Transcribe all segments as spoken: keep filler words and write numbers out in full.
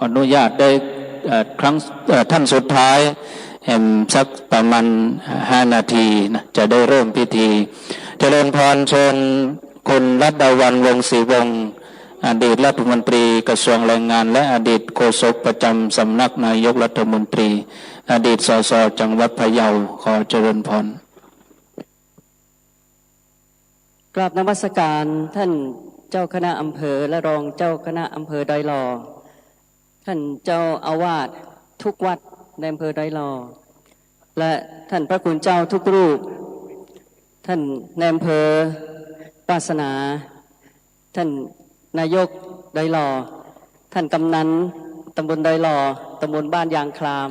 อนุญาตได้ เอ่อ ครั้ง เอ่อ ท่านสุดท้าย แหมสักประมาณห้านาทีนะ จะได้เริ่มพิธี เจริญพร เชิญคุณรัตดาวัลย์ วงศ์ศรีวงศ์ อดีตรัฐมนตรีกระทรวงแรงงาน และอดีตโฆษกประจำสำนักนายกรัฐมนตรี อดีต สส จังหวัดพะเยา ขอเจริญพร กราบนมัสการท่านเจ้าคณะอำเภอและรองเจ้าคณะอำเภอดอยหล่อ ท่านเจ้าอาวาสทุกวัดในอำเภอดอยหล่อ และท่านพระคุณเจ้าทุกรูป ท่านนายอำเภอวาสนา ท่านนายกดอยหล่อ ท่านกำนันตำบลดอยหล่อ ตำบลบ้านยางคลาม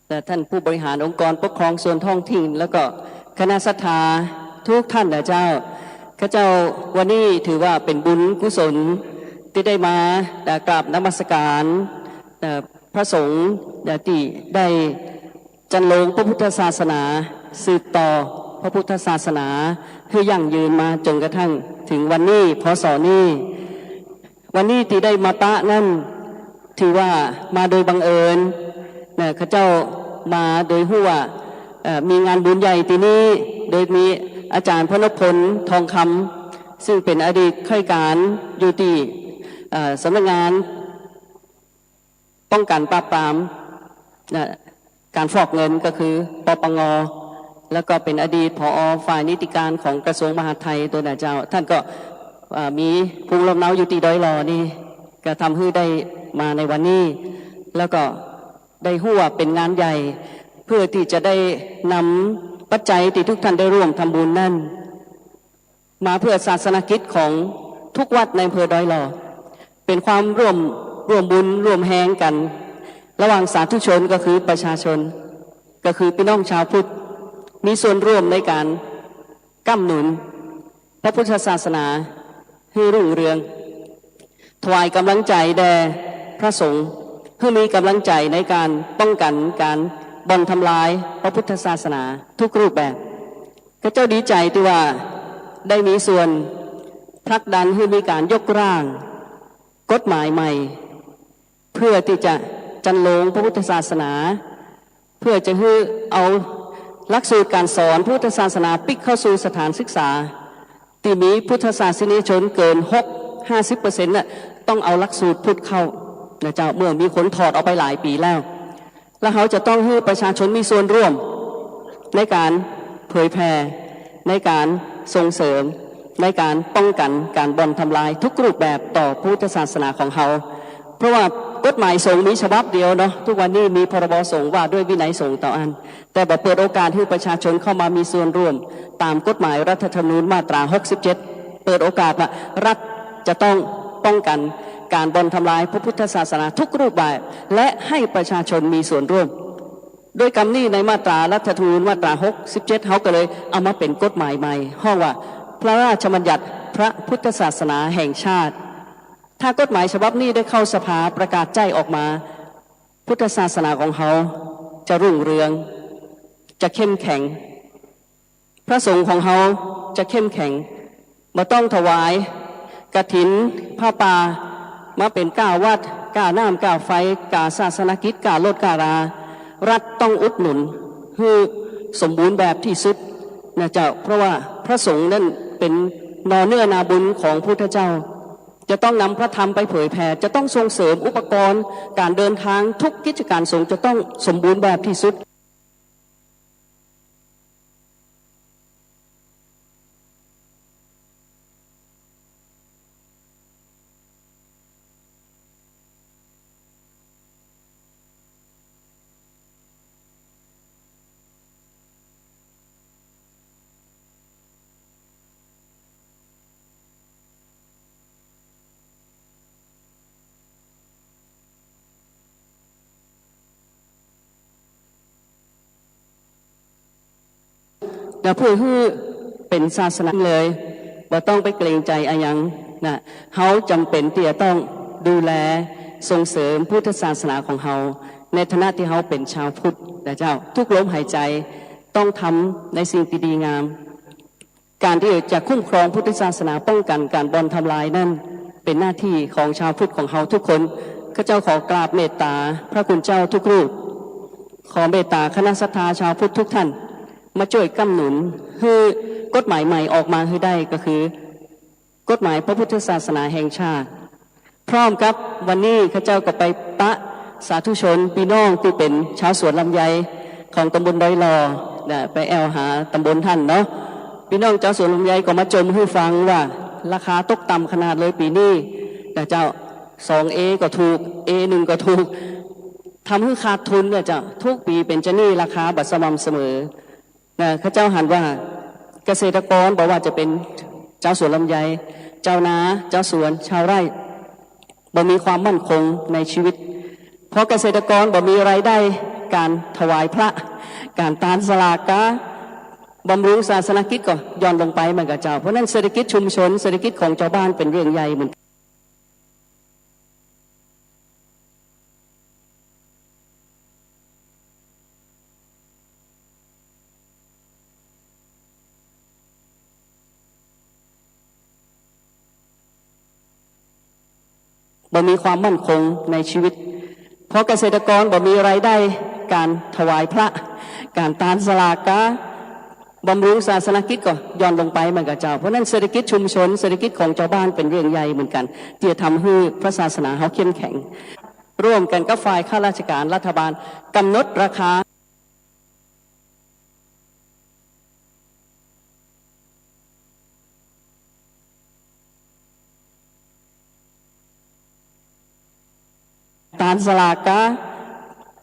และท่านผู้บริหารองค์กรปกครองส่วนท้องถิ่น แล้วก็คณะศรัทธาทุกท่านนะเจ้า ข้าเจ้าวันนี้ถือว่าเป็นบุญกุศลที่ได้มา เอ่อ กราบนมัสการ เอ่อ พระสงฆ์ เอ่อ ที่ได้ จันโลงพระพุทธศาสนา สืบต่อพระพุทธศาสนาหื้อยั่งยืนมาจนกระทั่งถึงวันนี้ พ.ศ. นี้ วันนี้ตี้ได้มาปะนั้น ถือว่ามาโดยบังเอิญนะ ข้าเจ้ามาโดยฮู้ว่า เอ่อ มีงานบุญใหญ่ตี้นี้ โดยมีอาจารย์พนพพล ทองคำ ซึ่งเป๋นอดีตข้าราชการอยู่ตี้ เอ่อ สำนักงาน ป้องกันปราบปราม นะ ก๋านฟอกเงินก็คือ ปปง แล้วก็เป๋นอดีต ผอ ฝ่ายนิติการของกระทรวงมหาดไทยโตนะเจ้า ท่านก็ เอ่อ มีภูมิลำเนาอยู่ตี้ดอยหล่อนี่ ก็ทำหื้อได้มาในวันนี้ แล้วก็ได้ฮู้ว่าเป๋นงานใหญ่ เพื่อตี้จะได้นำปัจจัยตี้ทุกท่านได้ร่วมทำบุญนั้น มาเพื่อศาสนกิจของทุกวัดในอำเภอดอยหล่อ เป๋นความร่วม ร่วมบุญร่วมแฮงกั๋น ระหว่างสาธุชนก็คือประชาชน ก็คือปี้น้องชาวพุทธ มีส่วนร่วมในก๋านก้ำหนุนพระพุทธศาสนาหื้อรุ่งเรือง ถวายก๋ำลังใจ๋แด่พระสงฆ์ หื้อมีก๋ำลังใจ๋ในก๋านป้องกั๋นก๋านบ่อนทำลายพระพุทธศาสนาทุกรูปแบบ ข้าเจ้าดีใจ๋ตี้ว่าได้มีส่วนผลักดันหื้อมีก๋านยกร่างกฎหมายใหม่ เพื่อตี้จะจันโลงพระพุทธศาสนา เพื่อจะหื้อเอาหลักสูตรก๋านสอนพุทธศาสนาปิ๊กเข้าสู่สถานศึกษา ตี้มีพุทธศาสนิกชนเกินหก ห้าสิบเปอร์เซ็นต์ น่ะ ต้องเอาหลักสูตรพุทธเข้านะเจ้า เมื่อมีคนถอดออกไปหลายปี๋แล้ว แล้วเฮาจะต้องหื้อประชาชนมีส่วนร่วมในก๋านเผยแผ่ ในก๋านส่งเสริม ในก๋านป้องกั๋นก๋านบ่อนทำลายทุกรูปแบบต่อพุทธศาสนาของเฮา เพราะว่ากฎหมายสงฆ์มีฉบับเดียวเนาะ ทุกวันนี้มี พ.ร.บ. สงฆ์ว่าด้วยวินัยสงฆ์เต้าอั้น แต่บ่เปิดโอกาสหื้อประชาชนเข้ามามีส่วนร่วมต๋ามกฎหมายรัฐธรรมนูญมาตรา หกสิบเจ็ด เปิดโอกาสว่ารัฐจะต้องป้องกั๋นก๋านบ่อนทำลายพระพุทธศาสนาทุกรูปแบบ และให้ประชาชนมีส่วนร่วม โดยกำนี้ในมาตรารัฐธรรมนูญมาตรา หกสิบเจ็ด เฮาก็เลยเอามาเป๋นกฎหมายใหม่ ฮ้องว่าพระราชบัญญัติพระพุทธศาสนาแห่งชาติ ถ้ากฎหมายฉบับนี้ได้เข้าสภาประกาศใจ๊ออกมา พุทธศาสนาของเฮาจะรุ่งเรือง จะเข้มแข็ง พระสงฆ์ของเฮาจะเข้มแข็ง บ่ต้องถวายกฐินผ้าป่ามาเป๋นก้าวัด ก้าน้ำ ก้าไฟ ก้าศาสนกิจ ก้ารถ ก้ารา รัฐต้องอุดหนุนหื้อสมบูรณ์แบบตี้สุดนะเจ้า เพราะว่าพระสงฆ์นั้นเป๋นหน่อเนื้อนาบุญของพุทธเจ้า จะต้องนำพระธรรมไปเผยแผ่ จะต้องส่งเสริมอุปกรณ์ก๋านเดินทาง ทุกกิจก๋านสงฆ์จะต้องสมบูรณ์แบบตี้สุด นะ เพื่อหื้อเป๋นศาสนาเลย บ่ต้องไปเกรงใจ๋อะหยังนะ เฮาจ๋ำเป๋นตี้จะต้องดูแลส่งเสริมพุทธศาสนาของเฮา ในฐานะตี้เฮาเป๋นชาวพุทธนะเจ้า ทุกลมหายใจ๋ต้องทำในสิ่งตี้ดีงาม ก๋านตี้จะคุ้มครองพุทธศาสนา ป้องกั๋นก๋านบ่อนทำลายนั้น เป๋นหน้าตี้ของชาวพุทธของเฮาทุกคน ข้าเจ้าขอกราบเมตต๋าพระคุณเจ้าทุกรูป ขอเมตต๋าคณะศรัทธาชาวพุทธทุกท่าน มาจ้วยกำหนุนหื้อกฎหมายใหม่ออกมาหื้อได้ ก็คือกฎหมายพระพุทธศาสนาแห่งชาติ พร้อมกับวันนี้ข้าเจ้าก็ไปปะสาธุชนปี้น้องตี้เป๋นชาวสวนลำไยของตำบลดอยหล่อ นะ ไปแอ่วหาตำบลต้านเนาะ ปี้น้องจาวสวนลำไยก็มาจ่มหื้อฟังว่าราคาตกต่ำขนาดเลยปี๋นี้ นะเจ้า สองเอ ก็ถูก เอ หนึ่ง ก็ถูก ทำหื้อขาดทุนเนี่ยเจ้า ทุกปี๋เป๋นจะนี้ ราคาบ่สม่ำเสมอ นะ ข้าเจ้าหันว่าเกษตรกรบ่ว่าจะเป๋นจาวสวนลำไย จาวนา จาวสวน ชาวไร่ บ่มีความมั่นคงในชีวิต เพราะเกษตรกรบ่มีรายได้ ก๋านถวายพระ ก๋านตานสลากา บำรุงศาสนกิจก็หย่อนลงไปเหมือนกั๋นเจ้า เพราะนั้นเศรษฐกิจชุมชน เศรษฐกิจของจาวบ้านเป๋นเรื่องใหญ่เหมือนกั๋น บ่มีความมั่นคงในชีวิต เพราะเกษตรกรบ่มีรายได้ ก๋านถวายพระ ก๋านตานสลากา บำรุงศาสนกิจก็หย่อนลงไปเหมือนกั๋นเจ้า เพราะนั้นเศรษฐกิจชุมชน เศรษฐกิจของจาวบ้านเป๋นเรื่องใหญ่เหมือนกั๋น ตี้จะทำหื้อพระศาสนาเฮาเข้มแข็ง ร่วมกั๋นกับฝ่ายข้าราชก๋านรัฐบาล ก๋ำหนดราคา ตานสลากา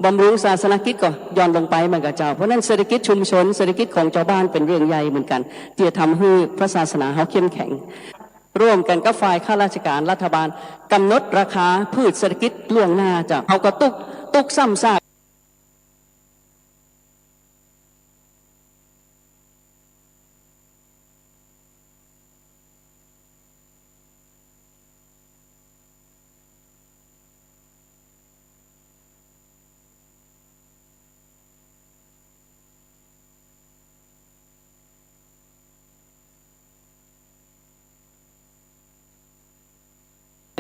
บำรุงศาสนกิจก็หย่อนลงไปเหมือนกั๋นเจ้า เพราะนั้นเศรษฐกิจชุมชน เศรษฐกิจของจาวบ้านเป๋นเรื่องใหญ่เหมือนกั๋น ตี้จะทำหื้อพระศาสนาเฮาเข้มแข็ง ร่วมกั๋นกับฝ่ายข้าราชก๋านรัฐบาล ก๋ำหนดราคาพืชเศรษฐกิจล่วงหน้าเจ้า เฮาก็ตุ๊ก ตุ๊กซ้ำซาก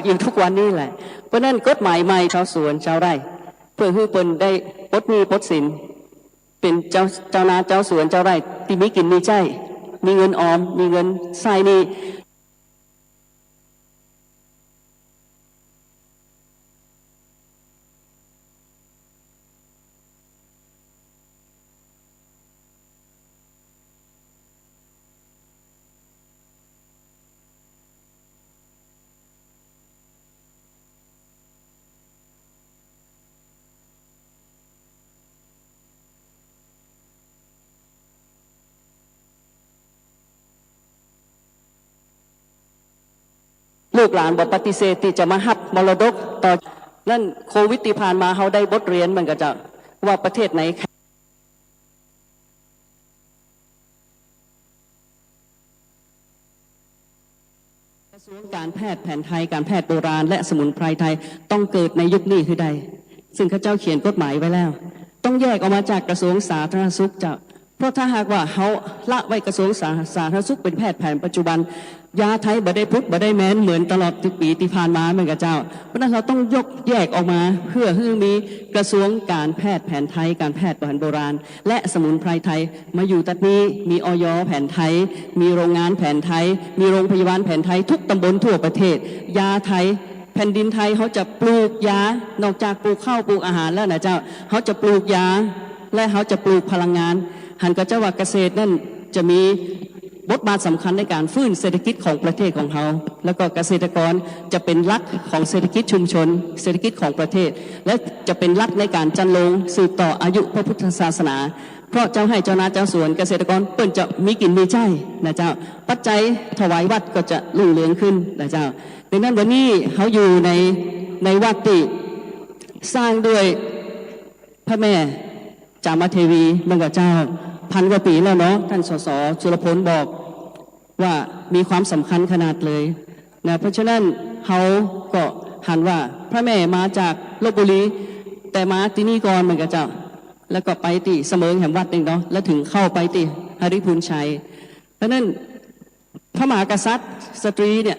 อยู่ทุกวันนี้แหละ เพราะนั้นกฎหมายใหม่จาวสวนจาวไร่ เปื้อหื้อเปิ้นได้ปลดหนี้ปลดสิน เป๋นจาว จาวนาจาวสวนจาวไร่ตี้มีกิ๋นมีใจ๊ มีเงินออม มีเงินใส้หนี้ ลูกหลานบ่ปฏิเสธตี้จะมาฮับมรดกต่อ นั้นโควิดตี้ผ่านมาเฮาได้บทเรียนเหมือนกั๋นเจ้า ว่าประเทศไหน กระทรวงการแพทย์แผนไทย การแพทย์โบราณ และสมุนไพรไทย ต้องเกิดในยุคนี้หื้อได้ ซึ่งข้าเจ้าเขียนกฎหมายไว้แล้ว ต้องแยกออกมาจากกระทรวงสาธารณสุขเจ้า เพราะถ้าหากว่าเฮาละไว้กระทรวงสา สาธารณสุขเป๋นแพทย์แผนปัจจุบัน ยาไทยบ่ได้ผุดบ่ได้แมนเหมือนตลอดตี้ปี๋ตี้ผ่านมาเหมือนกั๋นเจ้า เพราะนั้นเฮาต้องยกแยกออกมา เปื้อหื้อมีกระทรวงการแพทย์แผนไทย การแพทย์แผนโบราณ และสมุนไพรไทย มาอยู่ตั๊ดนี้ มี อย แผนไทย มีโรงงานแผนไทย มีโรงพยาบาลแผนไทย ทุกตำบลทั่วประเทศ ยาไทย แผ่นดินไทยเฮาจะปลูกยา นอกจากปลูกข้าวปลูกอาหารแล้วนะเจ้า เฮาจะปลูกยา และเฮาจะปลูกพลังงาน หันก่อเจ้าว่าเกษตรนั้นจะมีบทบาทสำคัญในการฟื้นเศรษฐกิจของประเทศของเฮา แล้วก็เกษตรกรจะเป๋นหลักของเศรษฐกิจชุมชน เศรษฐกิจของประเทศ และจะเป๋นหลักในการจันลงสืบต่ออายุพระพุทธศาสนา เพราะเจ้าไฮ่เจ้านาเจ้าสวนเกษตรกรเปิ้นจะมีกิ๋นมีใจ๊นะเจ้า ปัจจัยถวายวัดก็จะรุ่งเรืองขึ้นนะเจ้า ดังนั้นวันนี้เฮาอยู่ใน ในวัดตี้สร้างด้วยพระแม่จามเทวี เหมือนกั๋นเจ้า พันกว่าปี๋แล้วเนาะ ท่าน สส สุรพลบอกว่ามีความสำคัญขนาดเลยนะ เพราะฉะนั้นเฮาก็หันว่าพระแม่มาจากลพบุรี แต่มาตี้นี่ก่อนเหมือนกั๋นเจ้า แล้วก็ไปตี้เสมิงแหมวัดนึ่งเนาะ แล้วถึงเข้าไปตี้หริภุญชัย เพราะฉะนั้นพระมหากษัตริย์สตรีเนี่ย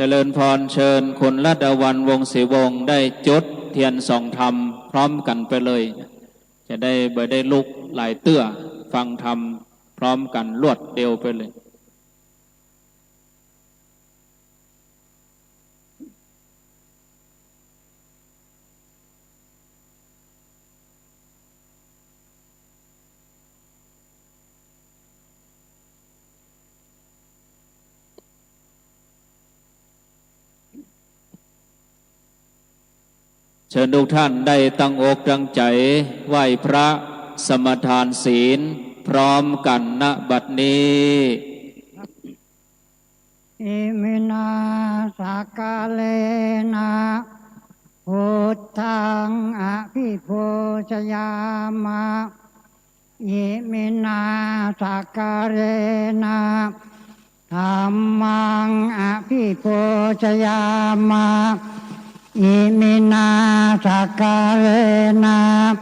เจริญพร เชิญคุณรัตดาวัน วงศ์ศรีวงศ์ ได้จุดเทียนส่องธรรมพร้อมกั๋นไปเลย จะได้บ่ได้ลุกหลายเตื้อ ฟังธรรมพร้อมกั๋นรวดเดียวไปเลย เชิญทุกท่านได้ตั้งอกตั้งใจ๋ไหว้พระสมาทานศีลพร้อมกั๋น ณ บัดนี้ Iminā sakkārena buddhaṃ abhipūjayāma. Iminā sakkārena dhammaṃ abhipūjayāma. Iminā sakkārena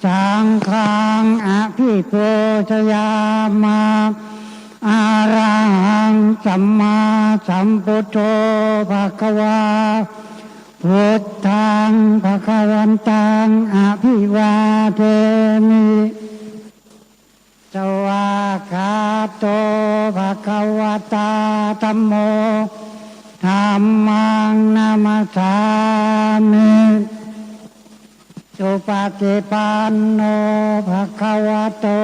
saṅghaṃ abhipūjayāma. Arahaṃ sammāsambuddho bhagavā, buddhaṃ bhagavantaṃ abhivādemi. Svākkhāto bhagavatā dhammo, dhammaṃ namassāmi. Supaṭipanno bhagavato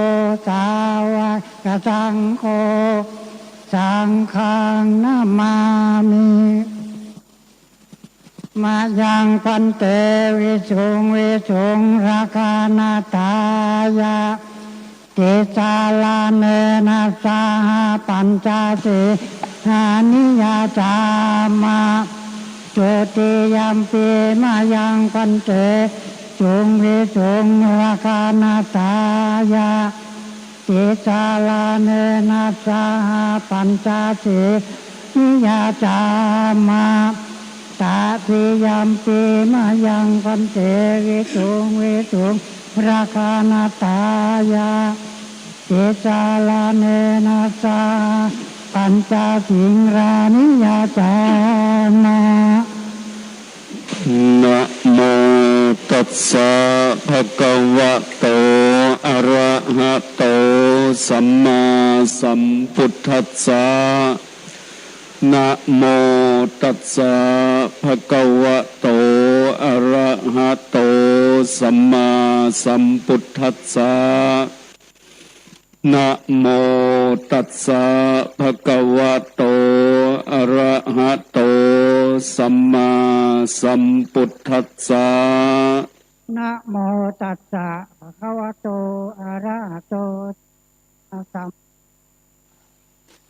sāvakasaṅgho, saṅghaṃ namāmi. Mayaṃ bhante visuṃ visuṃ rakkhaṇatthāya tisaraṇena saha pañca sīlāni yācāma. Dutiyampi mayaṃ bhante visuṃ visuṃ rakkhaṇatthāya tisaraṇena saha pañca sīlāni yācāma. Tatiyampi mayaṃ bhante visuṃ visuṃ rakkhaṇatthāya tisaraṇena saha pañca sīlāni yācāma. Namo tassa bhagavato arahato sammāsambuddhassa. Namo tassa bhagavato arahato sammāsambuddhassa. Namo tassa bhagavato arahato sammāsambuddhassa. Namo tassa bhagavato arahato sam-,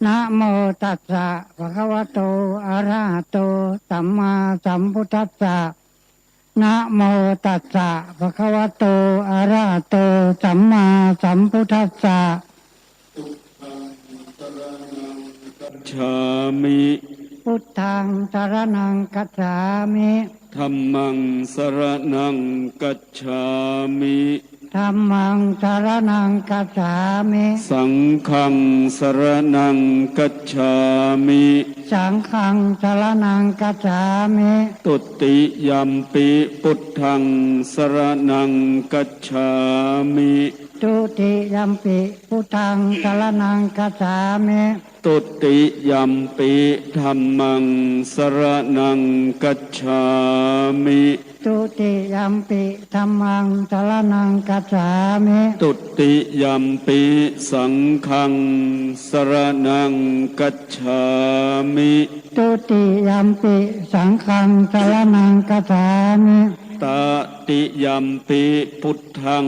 Namo tassa bhagavato arahato sammāsambuddhassa. Namo tassa bhagavato arahato sammāsambuddhassa. Gacchāmi. Buddhaṃ saraṇaṃ gacchāmi. Dhammaṃ saraṇaṃ gacchāmi. Dhammaṃ saraṇaṃ gacchāmi. Saṅghaṃ saraṇaṃ gacchāmi. Saṅghaṃ saraṇaṃ gacchāmi. Dutiyampi buddhaṃ saraṇaṃ gacchāmi. Dutiyampi buddhaṃ saraṇaṃ gacchāmi. Dutiyampi dhammaṃ saraṇaṃ gacchāmi. Dutiyampi dhammaṃ saraṇaṃ gacchāmi. Dutiyampi saṅghaṃ saraṇaṃ gacchāmi. Dutiyampi saṅghaṃ saraṇaṃ gacchāmi. Tatiyampi buddhaṃ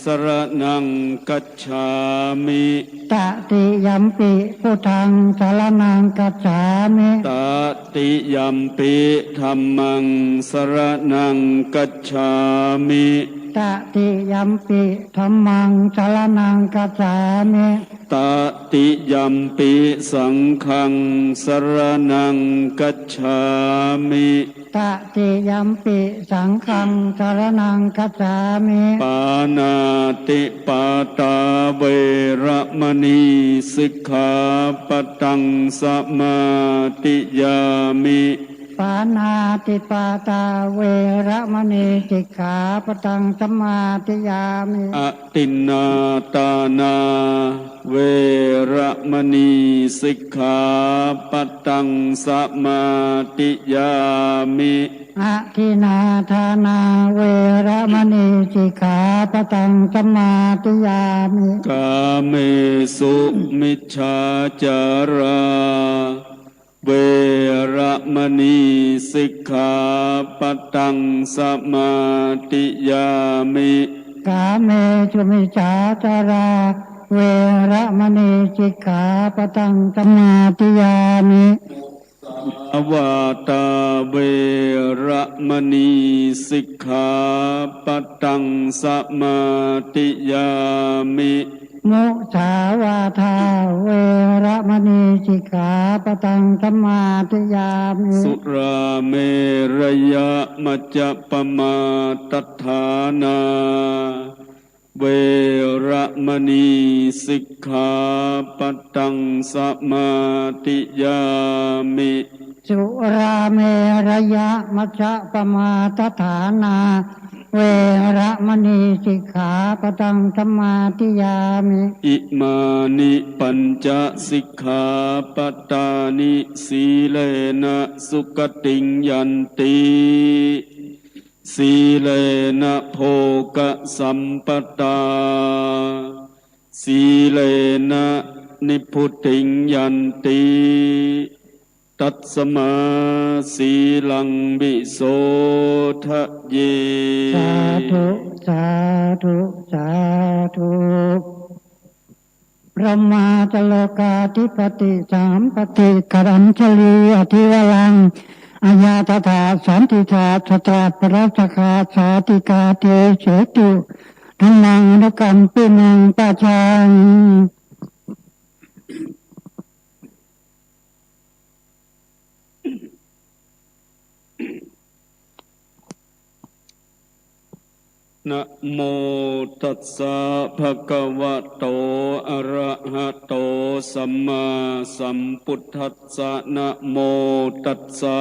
saraṇaṃ gacchāmi. Tatiyampi buddhaṃ saraṇaṃ gacchāmi. Tatiyampi dhammaṃ saraṇaṃ gacchāmi. Tatiyampi dhammaṃ saraṇaṃ gacchāmi. Tatiyampi saṅghaṃ saraṇaṃ gacchāmi. ตติยัมปิสังฆังสรณังคัจฉามิ ปาณาติปาตาเวระมณีสิกขาปะตังสมาธิยามิ ปาณาติปาตาเวระมณีสิกขาปะตังสมาธิยามิ อทินนาทานาเวระมณีสิกขาปะตังสมาธิยามิ อทินนาทานาเวระมณีสิกขาปะตังสมาธิยามิ กาเมสุมิจฉาจารา เวระมณีสิกขาปะตังสมาธิยามิ กาเมสุมิจฉาจารา เวระมณีสิกขาปะตังสมาธิยามิ สาวาทาเวระมณีสิกขาปะตังสมาธิยามิ มุสาวาทาเวระมณีสิกขาปะตังสมาธิยามิ สุราเมรยะมัจจปมาทฐานา เวระมณีสิกขาปะตังสมาธิยามิ สุราเมรยะมัจจปมาทฐานา เวระมณีสิกขาปะตังสมาธิยามิ อิมานิปัญจสิกขาปะทานิ สีเลนะสุขติงยันติ สีเลนะโภคสัมปทา สีเลนะนิพพุติงยันติ ตัสมาสีลังวิโสทะเย สาธุ สาธุ สาธุ พรหมาจโลกาธิปติ สัมปติ กรัญชลี อธิวรัง อาญาตถา สันติตา สตราปรัสสกา สาติกา เตเสตุ ธัมมัง อนุกัมปินัง ปะจัง นะโมตัสสะ ภะคะวะโต อะระหะโต สัมมาสัมพุทธัสสะ นะโมตัสสะ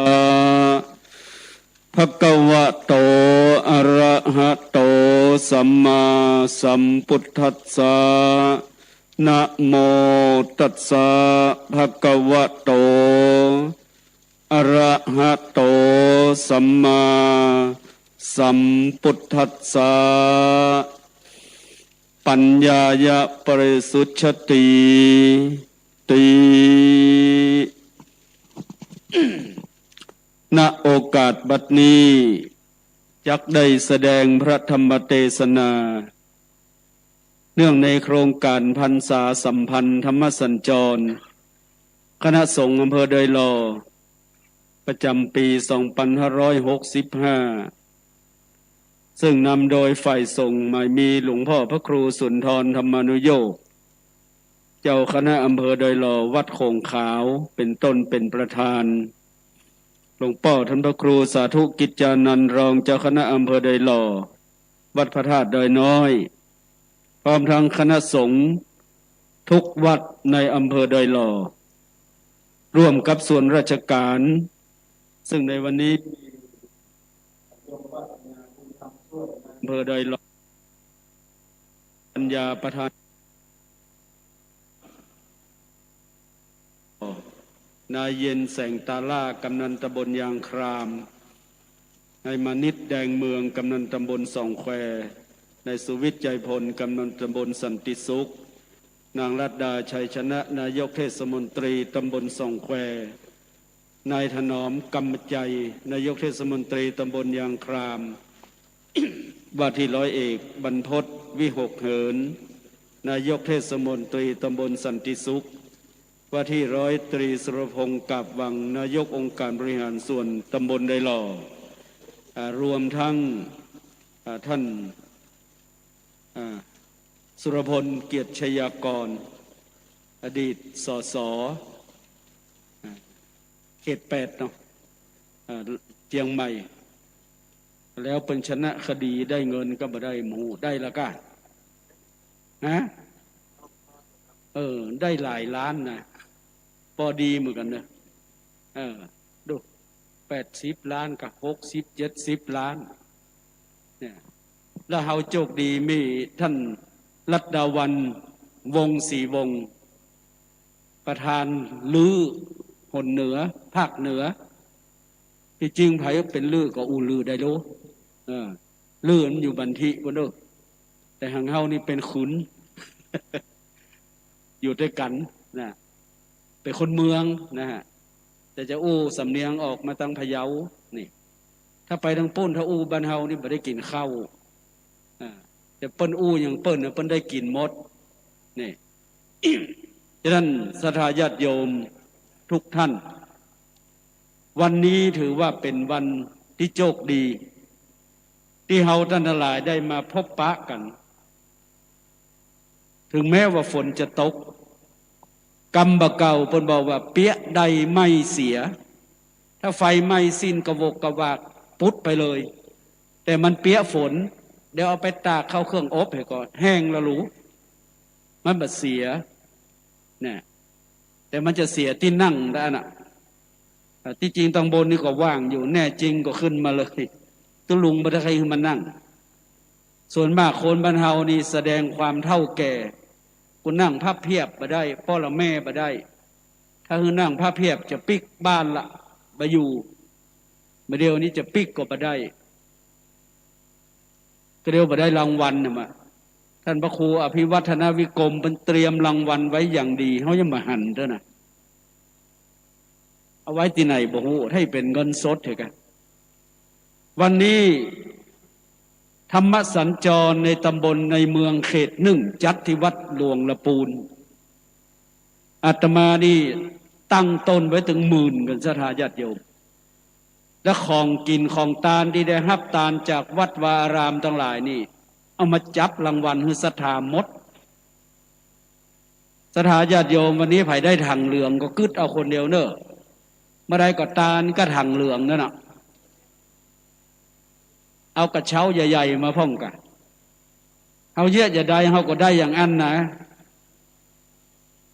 ภะคะวะโต อะระหะโต สัมมาสัมพุทธัสสะ นะโมตัสสะ ภะคะวะโต อะระหะโต สัมมาสัมพุทธัสสะ ปัญญายะปริสุชฌาติ ติ ณ โอกาสบัดนี้ จักได้แสดงพระธรรมเตสนา เนื่องในโครงการพรรษาสัมพันธ์ธรรมสัญจร คณะสงฆ์อำเภอดอยหล่อ ประจำปี สองพันห้าร้อยหกสิบห้า ซึ่งนำโดยฝ่ายสงฆ์หมายมีหลวงพ่อพระครูสุนทรธรรมานุโยค เจ้าคณะอำเภอดอยหล่อ วัดโข่งขาว เป็นต้นเป็นประธาน หลวงป้อท่านพระครูสาธุกิจจานันท์ รองเจ้าคณะอำเภอดอยหล่อ วัดพระธาตุดอยน้อย พร้อมทั้งคณะสงฆ์ทุกวัดในอำเภอดอยหล่อ ร่วมกับส่วนราชการ ซึ่งในวันนี้ อำเภอดอยหล่อ ปัญญาประธาน นายเย็นแสงตาล่า กำนันตำบลยางคราม นายมานิต แดงเมือง กำนันตำบลส่องแคว นายสุวิทย์ ใจพล กำนันตำบลสันติสุข นางรัตดา ชัยชนะ นายกเทศมนตรีตำบลส่องแคว นายถนอม กำมะไจ นายกเทศมนตรีตำบลยางคราม ว่าที่ร้อยเอกบรรพต วิหกเหิน นายกเทศมนตรีตำบลสันติสุข ว่าที่ร้อยตรีสุรพงษ์ กาบวัง นายกองค์การบริหารส่วนตำบลดอยหล่อ อ่า รวมทั้ง อ่า ท่าน อ่า สุรพล เกียรติชยากร อดีต สส อ่า เขตแปดเนาะ อ่า เจียงใหม่ แล้วเปิ้นชนะคดีได้เงินก็บ่ได้หมู่ ได้ละก้า ฮะ เออ ได้หลายล้านนะ ปอดีเหมือนกั๋นเนอะ เออ ดู แปดสิบล้านกับหกสิบ เจ็ดสิบล้าน เนี่ย แล้วเฮาโจคดีมีท่านรัตดาวัลย์ วงศ์ศรีวงศ์ ประธานรื้อหนเหนือ ภาคเหนือ ตี้จริงใผเป๋นรื้อก็อู้รื้อได้โล เออ รื้อมันอยู่บันทิปู้นเน่อ แต่หังเฮานี่เป๋นขุน อยู่ตวยกั๋นนะ เป๋นคนเมืองนะฮะ แต่จะอู้สำเนียงออกมาตางพะเยานี่ ถ้าไปตางปู้น ถ้าอู้บ้านเฮานี่บ่ได้กิ๋นข้าว อ่า แต่เปิ้นอู้หยังเปิ้นนะ เปิ้นได้กิ๋นหมด นี่ ฉะนั้นศรัทธาญาติโยมทุกท่าน วันนี้ถือว่าเป๋นวันตี้โจคดี ตี้เฮาต้านตังหลายได้มาพบปะกั๋น ถึงแม้ว่าฝนจะตก กำบ่าเก่าเปิ้นบอกว่า เปี๊ยะใดไม่เสีย ถ้าไฟไหม้สิ้นกะโหวกกะวากปุ๊ดไปเลย แต่มันเปี๊ยะฝน เดี๋ยวเอาไปตากเข้าเครื่องอบหื้อก่อน แห้งละหลู มันบ่เสีย เนี่ย แต่มันจะเสียตี้นั่งเต้านั้นน่ะ อ่า ตี้จริงตางบนนี่ก็ว่างอยู่ แน่จริงก็ขึ้นมาเลย ตุ๊ลุงบ่ได้ใค่หื้อมานั่ง ส่วนมากคนบ้านเฮานี่แสดงความเฒ่าแก่ กูนั่งพับเพียบบ่ได้ ป้อละแม่บ่ได้ ถ้าหื้อนั่งพับเพียบจะปิ๊กบ้านละ บ่อยู่ บ่าเดี่ยวนี้จะปิ๊กก็บ่ได้ ก็เดี๋ยวบ่ได้รางวัลน่ะมา ท่านพระครูอภิวัฒนวิกรมเปิ้นเตรียมรางวัลไว้อย่างดี เฮายังบ่หันเต้านะ เอาไว้ตี้ไหนบ่ฮู้ หื้อเป๋นเงินสดเถอะกะ วันนี้ธรรมสัญจรในตำบลในเมืองเขตหนึ่ง จัดตี้วัดหลวงละปูน อาตมานี่ตั้งต้นไว้ตึงหมื่นกั๋น ศรัทธาญาติโยม และของกิ๋นของตานตี้ได้ฮับตานจากวัดวาอารามตังหลายนี่ เอามาจับรางวัลหื้อศรัทธาหมด ศรัทธาญาติโยม วันนี้ใผได้ถังเหลืองก็กึ๊ดเอาคนเดียวเน่อ บ่ได้ก็ตานกับถังเหลืองนั่นน่ะ เอากระเช้าใหญ่ๆ มาพ่องกะ เฮาเยียะจะใดเฮาก็ได้อย่างอั้นนะ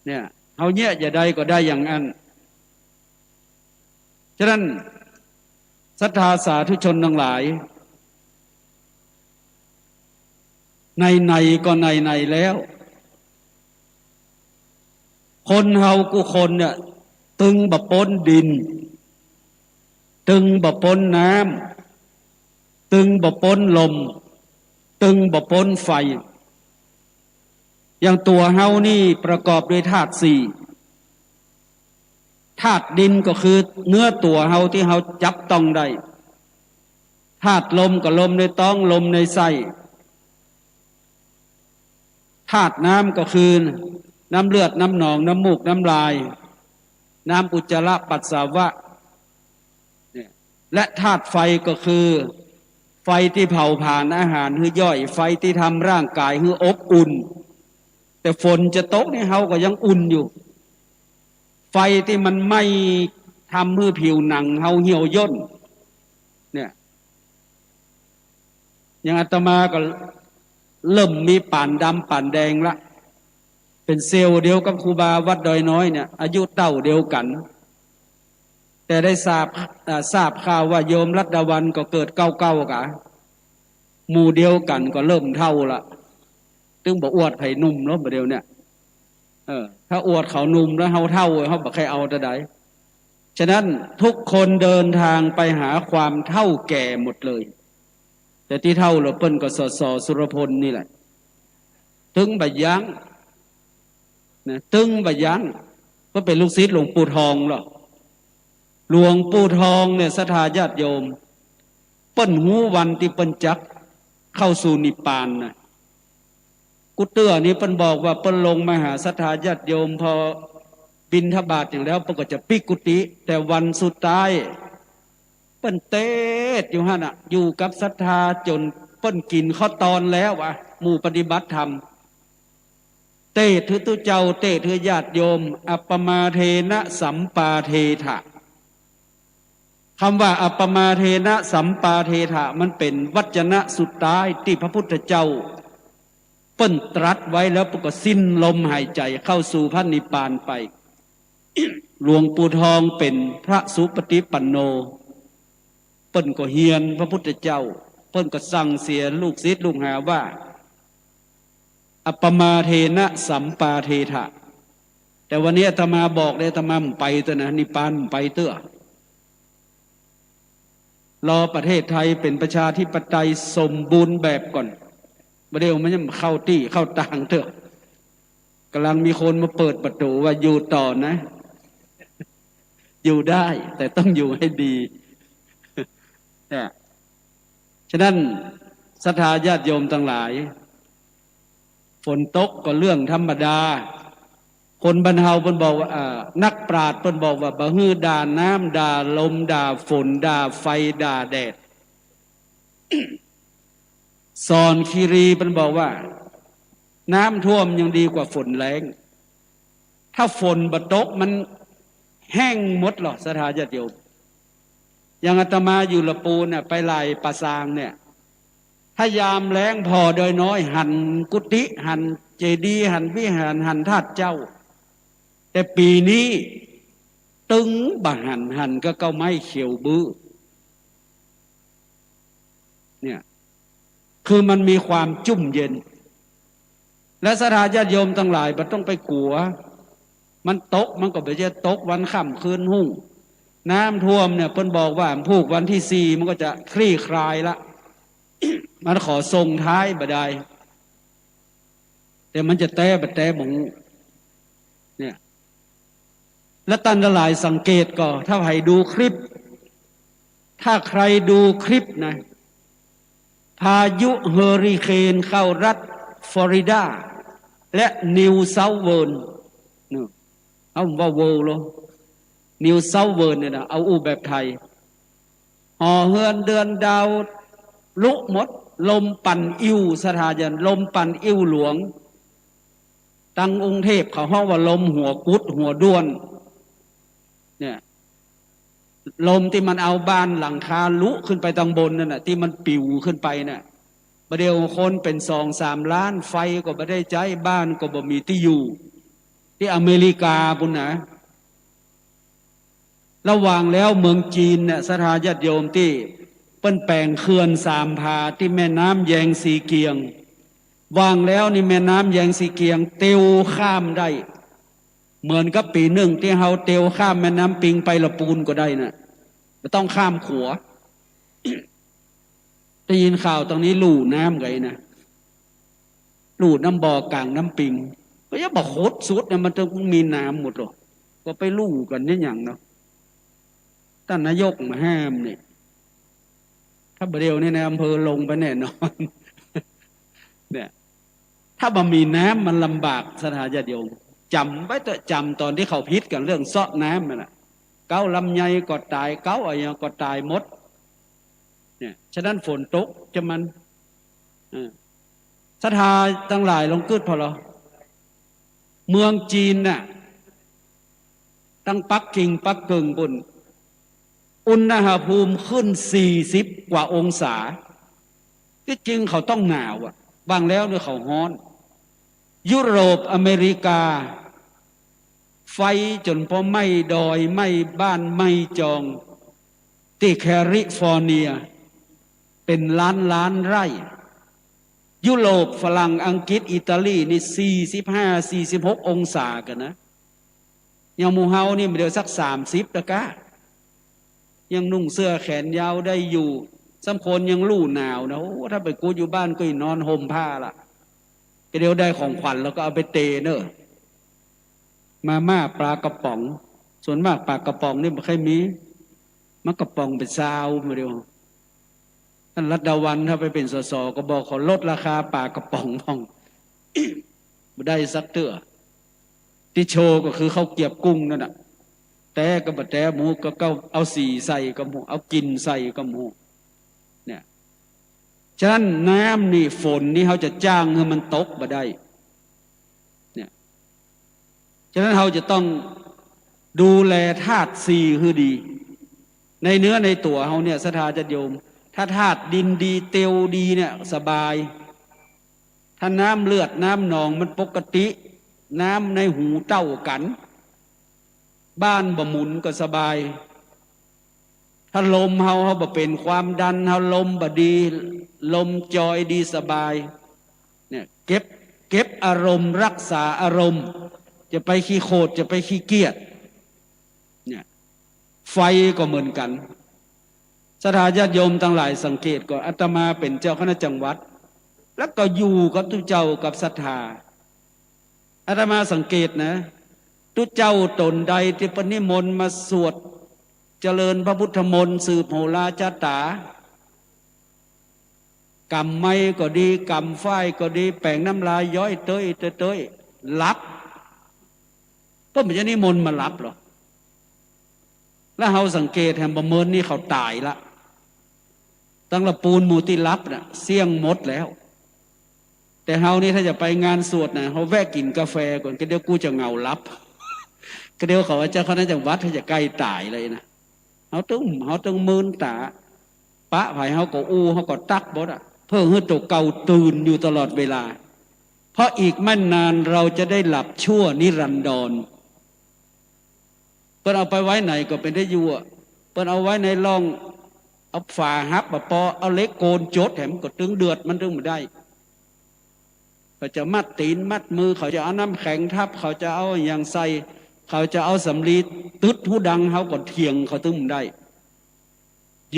เนี่ย เฮาเยียะจะใดก็ได้อย่างอั้น ฉะนั้นศรัทธาสาธุชนตังหลาย ไหนๆ ก็ไหนๆ แล้ว คนเฮากู้คนเนี่ย ตึงบ่ป๊นดิน ตึงบ่ป๊นน้ำ ตึงบ่ป๊นลม ตึงบ่ป๊นไฟ อย่างตั๋วเฮานี่ประกอบด้วยธาตุสี่ ธาตุดินก็คือเนื้อตั๋วเฮาตี้เฮาจับต้องได้ ธาตุลมก็ลมในต๊อง ลมในไส้ ธาตุน้ำก็คือน้ำเลือด น้ำหนอง น้ำมูก น้ำลาย น้ำอุจจาระปัสสาวะ เนี่ย และธาตุไฟก็คือ ไฟตี้เผาผลาญอาหารหื้อย่อย ไฟตี้ทำร่างกายหื้ออบอุ่น แต่ฝนจะตกนี่เฮาก็ยังอุ่นอยู่ ไฟตี้มันไหม้ทำหื้อผิวหนังเฮาเหี่ยวย่น เนี่ย อย่างอาตมาก็เริ่มมีป่านดำป่านแดงละ เป๋นเซลล์เดียวกับครูบาวัดดอยน้อยเนี่ย อายุเต้าเดียวกั๋น แต่ได้ทราบ อ่า ทราบข่าวว่าโยมรัตดาวัลย์ก็เกิดเก้าเก้า กะ หมู่เดียวกั๋นก็เริ่มเฒ่าละ ตึงบ่อวดใผหนุ่มแล้วบ่าเดี่ยวเนี่ย เออ ถ้าอวดเขาหนุ่มแล้วเฮาเฒ่า เฮาบ่ใค่เอาเต้าใด ฉะนั้นทุกคนเดินทางไปหาความเฒ่าแก่หมดเลย แต่ตี้เฒ่าแล้วเปิ้นก็ สส สุรพลนี่แหละ ตึงบ่ยั้ง นะ ตึงบ่ยั้ง ก็เป๋นลูกศิษย์หลวงปู่ทองเนาะ หลวงปู่ทองเนี่ย ศรัทธาญาติโยม เปิ้นฮู้วันตี้เปิ้นจักเข้าสู่นิพพานนะ กู้เตื้อนี่เปิ้นบอกว่าเปิ้นลงมาหาศรัทธาญาติโยม พอบิณฑบาตอย่างแล้วเปิ้นก็จะปิ๊กกุฏิ แต่วันสุดท้าย เปิ้นเตศน์อยู่หั้นน่ะ อยู่กับศรัทธาจ๋นเปิ้นกิ๋นข้าวตอนแล้วอะ หมู่ปฏิบัติธรรม เตศน์หื้อตุ๊เจ้า เตศน์หื้อญาติโยม อัปปมาเทนะสัมปาเทถะ กำว่า อัปปมาเทนะสัมปาเทถะ มันเป๋นวจนะสุดต๊ายตี้พระพุทธเจ้าเปิ้นตรัสไว้ แล้วเปิ้นก็สิ้นลมหายใจ๋เข้าสู่พระนิพพานไป หลวงปู่ทองเป๋นพระสุปฏิปันโน เปิ้นก็เฮียนพระพุทธเจ้า เปิ้นก็สั่งเสียลูกศิษย์ลูกหาว่า อัปปมาเทนะสัมปาเทถะ แต่วันนี้อาตมาบอกเลย อาตมาบ่ไปเตื้อนะ นิพพานบ่ไปเตื้อ รอประเทศไทยเป๋นประชาธิปไตยสมบูรณ์แบบก่อน บ่าเดี่ยวมันยังเข้าตี้เข้าตางเตื้อ ก่ำลังมีคนมาเปิดประตู๋ว่าอยู่ต่อนะ อยู่ได้ แต่ต้องอยู่ให้ดี เนี่ย ฉะนั้นศรัทธาญาติโยมตังหลาย ฝนตกก็เรื่องธรรมดา คนบรรเฮาเปิ้นบอกว่า เอ่อ นักปราชญ์เปิ้นบอกว่า บ่หื้อด่าน้ำ ด่าลม ด่าฝน ด่าไฟ ด่าแดด สอนคีรีเปิ้นบอกว่า น้ำท่วมยังดีกว่าฝนแล้ง ถ้าฝนบ่ตกมันแห้งหมดหรอ ศรัทธาญาติโยม อย่างอาตมาอยู่ละปูนเนี่ย ไปไหล่ป่าซางเนี่ย ถ้ายามแล้งผ่อดอยน้อย หันกุฏิ หันเจดีย์ หันวิหาร หันธาตุเจ้า แต่ปี๋นี้ตึงบ่หัน หันก็เก๊าไม้เขียวบื้อ เนี่ย คือมันมีความจุ่มเย็น และศรัทธาญาติโยมตังหลายบ่ต้องไปกั๋ว มันตกมันก็บ่ใจ้ตกวันค่ำคืนฮุ่ง น้ำท่วมเนี่ย เปิ้นบอกว่าพูกวันตี้สี่มันก็จะคลี่คลายละ มันขอส่งท้ายบ่ดาย แต่มันจะแต๊บ่แต๊บ่ฮู้ เนี่ย และต้านตังหลายสังเกตก่อ ถ้าใผดูคลิป ถ้าใครดูคลิปนะ พายุเฮอริเคนเข้ารัฐฟลอริดา และนิวเซาท์เวลส์ เนี่ย เอ้า ว่าเวลส์เหรอ นิวเซาท์เวลส์เนี่ยนะ เอาอู้แบบไทย หอเฮือนเดือนดาวลุหมด ลมปั่นอิ่ว ศรัทธาญาติ ลมปั่นอิ่วหลวง ตังกรุงเทพเขาฮ้องว่าลมหัวกุดหัวด้วน เนี่ย ลมตี้มันเอาบ้านหลังคาลุขึ้นไปตังบนนั่นน่ะ ตี้มันปิ๋วขึ้นไปน่ะ บ่าเดี่ยวคนเป๋นสองสามล้าน ไฟก็บ่ได้ใจ๊ บ้านก็บ่มีตี้อยู่ ตี้อเมริกาปู้นนะ ละหว่างแล้วเมืองจีนเนี่ย ศรัทธาญาติโยม ตี้เปิ้นแป๋งเขื่อนสามผา ตี้แม่น้ำแยงซีเกียง หว่างแล้วนี่แม่น้ำแยงซีเกียงเตียวข้ามได้ เหมือนกับปี๋นึ่งตี้เฮาเตียวข้ามแม่น้ำปิงไปละปูนก็ได้น่ะ บ่ต้องข้ามขัว ได้ยินข่าวตรงนี้ลู่น้ำกั๋นนะ ลู่น้ำบ่อกลางน้ำปิง ก็ยังบ่ขุดสุดเนี่ย มันต้องมีน้ำหมดหรอก ก็ไปลู่กั๋นเนี่ยหยังเนาะ ต้านนายกมาห้ามเนี่ย ถ้าบ่าเดี่ยวนี้นายอำเภอลงไปแน่นอน เนี่ย ถ้าบ่มีน้ำมันลำบาก ศรัทธาญาติโยม จ๋ำไว้เต๊อะ จ๋ำต๋อนตี้เขาผิดกั๋นเรื่องเซาะน้ำนั่นน่ะ เก๊าลำไยก็ต๋าย เก๊าอะหยังก็ต๋ายหมด เนี่ย ฉะนั้นฝนตกจะมัน เออ ศรัทธาตังหลายลองกึ๊ดผ่อลอ เมืองจีนน่ะ ตังปักกิ่งปักกิ่งปู้น อุณหภูมิขึ้นสี่สิบกว่าองศา ตี้จริงเขาต้องหนาวอะ หว่างแล้วเนี่ยเขาฮ้อน ยุโรป อเมริกา ไฟจ๋นปอไหม้ดอย ไหม้บ้าน ไหม้จอง ตี้แคลิฟอร์เนีย เป๋นล้านล้านไร่ ยุโรป ฝรั่ง อังกฤษ อิตาลี นี่สี่สิบห้า สี่สิบหกองศากั๋นนะ อย่างหมู่เฮานี่บ่าเดี่ยวสักสามสิบตะก้า ยังนุ่งเสื้อแขนยาวได้อยู่ สำคัญยังลู่หนาวนะ โอ้ ถ้าไปกูอยู่บ้านก็นอนห่มผ้าละ ก็เดี๋ยวได้ของขวัญแล้วก็เอาไปเตเน่อ มาม่าปลากระป๋อง ส่วนมากปลากระป๋องนี่บ่ค่อยมี มากระป๋องเป๋นซาวมาเดียว ต้านรัฐดาวันถ้าไปเป๋น สส ก็บอกขอลดราคาปลากระป๋องพ่อง บ่ได้สักเตื้อ ตี้โชว์ก็คือข้าวเกรียบกุ้งนั่นน่ะ แต๊ก็บ่แต๊ หมู่ก็ ก็เอาสีใส่ก็หมู่ เอากลิ่นใส่ก็หมู่ เนี่ย ฉะนั้นน้ำนี่ฝนนี่เฮาจะจ้างหื้อมันตกบ่ได้ เนี่ย ฉะนั้นเฮาจะต้องดูแลธาตุสี่หื้อดี ในเนื้อในตั๋วเฮาเนี่ย ศรัทธาญาติโยม ถ้าธาตุดินดี เตียวดีเนี่ย สบาย ถ้าน้ำเลือดน้ำหนองมันปกติ น้ำในหูเต้ากั๋น บ้านบ่หมุนก็สบาย ถ้าลมเฮา เฮาบ่เป๋นความดัน เฮาลมบ่ดี ลมจอยดีสบาย เนี่ย เก็บ เก็บอารมณ์ รักษาอารมณ์ จะไปขี้โขด จะไปขี้เกียจ เนี่ย ไฟก็เหมือนกั๋น ศรัทธาญาติโยมตังหลายสังเกตก่อ อาตมาเป๋นเจ้าคณะจังหวัด แล้วก็อยู่กับตุ๊เจ้ากับศรัทธา อาตมาสังเกตนะ ตุ๊เจ้าต๋นใดตี้เปิ้นนิมนต์มาสวดเจริญพระพุทธมนต์ สืบโหราจาต๋า ก๋ำไม้ก็ดี ก๋ำฝ้ายก็ดี แป๋งน้ำลายย้อยเต๊ยเต๊ยเต๊ย หลับ เปิ้นบ่จะนิมนต์มาหลับหรอก แล้วเฮาสังเกตแหม บ่เมินนี่เขาต๋ายละ ตังละปูนหมู่ตี้หลับน่ะ เสี้ยงหมดแล้ว แต่เฮานี่ถ้าจะไปงานสวดน่ะ เฮาแวะกิ๋นกาแฟก่อน ก็เดี๋ยวกูจะเหงาหลับ ก็เดี๋ยวเขาว่าเจ้าคณะจังหวัดเขาจะใก้ต๋ายเลยนะ เฮาตึง เฮาตึงเมินต๋า ปะใผเฮาก็อู้ เฮาก็ตั๊กหมดอะ เพื่อหื้อตั๋วเก่าตื่นอยู่ตลอดเวลา เพราะอีกไม่นานเราจะได้หลับชั่วนิรันดร เปิ้นเอาไปไว้ไหนก็เป๋นตาอยู่อะ เปิ้นเอาไว้ในร่อง เอาฝาหับบ่ปอ เอาเหล็กโกนจดแหม ก็ตึงเดือดมันตึงบ่ได้ เขาจะมัดตี๋นมัดมือ เขาจะเอาน้ำแข็งทับ เขาจะเอาอะหยังใส่ เขาจะเอาสำลีตึดหูดัง เฮาก็เถียงเขาตึงบ่ได้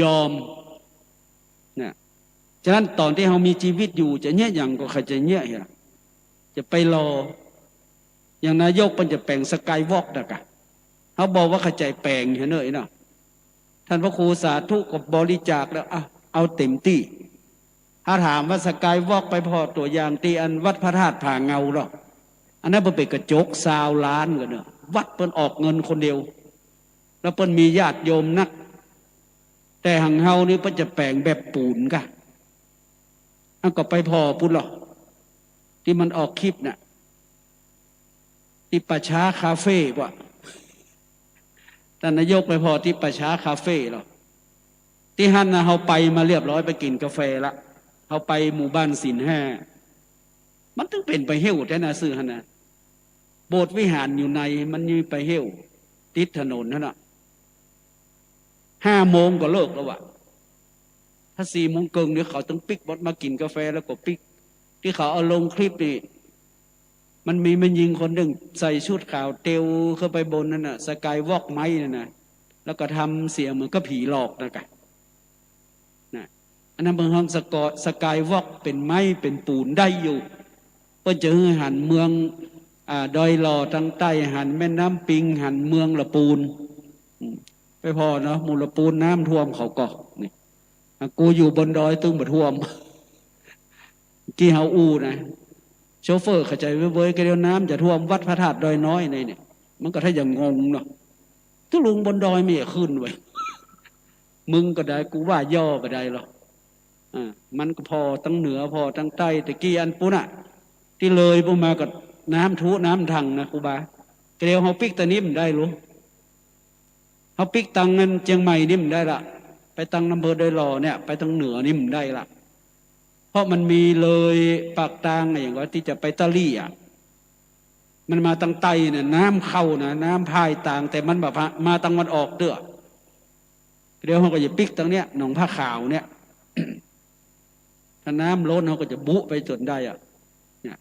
ยอม นะ ฉะนั้นต๋อนตี้เฮามีจีวิตอยู่ จะเยียะหยังก็ใค่จะเยียะเหีย จะไปรอ อย่างนายกเปิ้นจะแป๋งสกายวอล์กนะกะ เฮาบอกว่าเข้าใจ๋แป๋งเหียเน่อเนาะ ท่านพระครูสาธุก็บริจาคแล้ว อ่ะ เอาเต๋มตี้ ถ้าถามว่าสกายวอล์กไปผ่อตั๋วอย่างตี้อันวัดพระธาตุผาเงาหรอ อันนั้นเปิ้นเป๋นกระจกซาวล้านกั๋นเนาะ วัดเปิ้นออกเงินคนเดียว แล้วเปิ้นมีญาติโยมนัก แต่หังเฮานี่เปิ้นจะแป๋งแบบปูนกะ อันก็ไปผ่อปู้นหรอ ตี้มันออกคลิปน่ะ ตี้ป่าช้าคาเฟ่ปะ ต้านนายกไปผ่อตี้ป่าช้าคาเฟ่หรอ ตี้หั้นนะ เฮาไปมาเรียบร้อย ไปกิ๋นกาแฟละ เฮาไปหมู่บ้านศีลห้า มันตึงเป๋นป่าเหี่ยวแต๊นะ ซื่อหั้นนะ โบสถ์วิหารอยู่ใน มันมีป่าเหี่ยว ติดถนนหั้นน่ะ ห้าโมงก็เลิกแล้ววะ ถ้าสี่โมงเกิ่งนี่เขาตึงปิ๊กหมด มากิ๋นกาแฟแล้วก็ปิ๊ก ตี้เขาเอาลงคลิปนี่ มันมีแม่ญิงคนนึ่งใส่ชุดขาวเตียวขึ้นไปบนนั้นน่ะ สกายวอล์กไม้นั่นน่ะ แล้วก็ทำเสียงเหมือนกับผีหลอกนะกะ นะ อันนั้นเปิ้นฮ้องสกอ- สกายวอล์ก เป๋นไม้เป๋นปูนได้อยู่ เปิ้นจะหื้อหันเมือง อ่า ดอยหล่อตางใต้ หันแม่น้ำปิง หันเมืองละปูน อืม ไปผ่อเนาะ หมู่ละปูนน้ำท่วมเขาก่อ นี่ อ่ะ กูอยู่บนดอยตึงบ่ท่วม กี้เฮาอู้นะ โชเฟอร์เข้าใจ๋เว้ยๆ ก็เดี๋ยวน้ำจะท่วมวัดพระธาตุดอยน้อยในเนี่ย มันก็ถ้าอย่างงงเนาะ ตุ๊ลุงบนดอยมีขึ้นเว้ย มึงก็ได้ กูว่าย่อก็ได้หรอก อ่า มันก็ผ่อตังเหนือ ผ่อตังใต้ แต่กี้อันปู้นน่ะ ตี้เลยปู้นมาก็น้ำทุน้ำทังนะครูบา ก็เดี๋ยวเฮาปิ๊กตางนี้บ่ได้หรือ เฮาปิ๊กตังนั้นเจียงใหม่นี่บ่ได้ละ ไปตังอำเภอดอยหล่อเนี่ย ไปตังเหนือนี่บ่ได้ละ เพราะมันมีเลยปากตางอะ อย่างว่าตี้จะไปตะลี่อะ มันมาตังใต้เนี่ย น้ำเข้านะ น้ำพ่ายตาง แต่มันบ่ผ่า- มาตังวันออกเตื้อ เดี๋ยวเฮาก็จะปิ๊กตังเนี้ย หนองผ้าขาวเนี่ย ถ้าน้ำล้นเฮาก็จะบุไปจ๋นได้อะ เนี่ย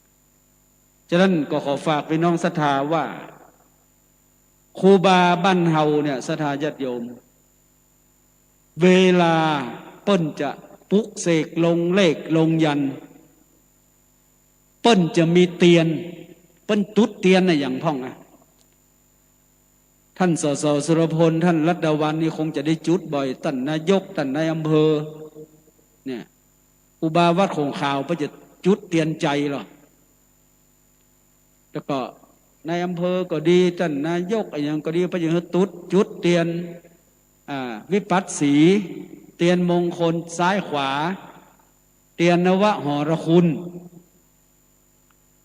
ฉะนั้นก็ขอฝากพี่น้องศรัทธาว่า ครูบาบ้านเฮาเนี่ย ศรัทธาญาติโยม เวลาเปิ้นจะปลุกเสกลงเลขลงยันต์ เปิ้นจะมีเตียน เปิ้นจุดเตียนน่ะอย่างพ่องอะ ท่าน สส สุรพล ท่านรัตดาวัลย์นี่คงจะได้จุดบ่อย ต้านนายก ต้านนายอำเภอ เนี่ย ครูบาวัดโขงขาวเปิ้นจะจุดเตียนใจ๋หรอ แล้วก็นายอำเภอก็ดี ต้านนายกอะหยังก็ดี เปิ้นจะหื้อจุด จุดเตียน อ่า วิปัสสี เตียนมงคลซ้ายขวา เตียนนวหรคุณ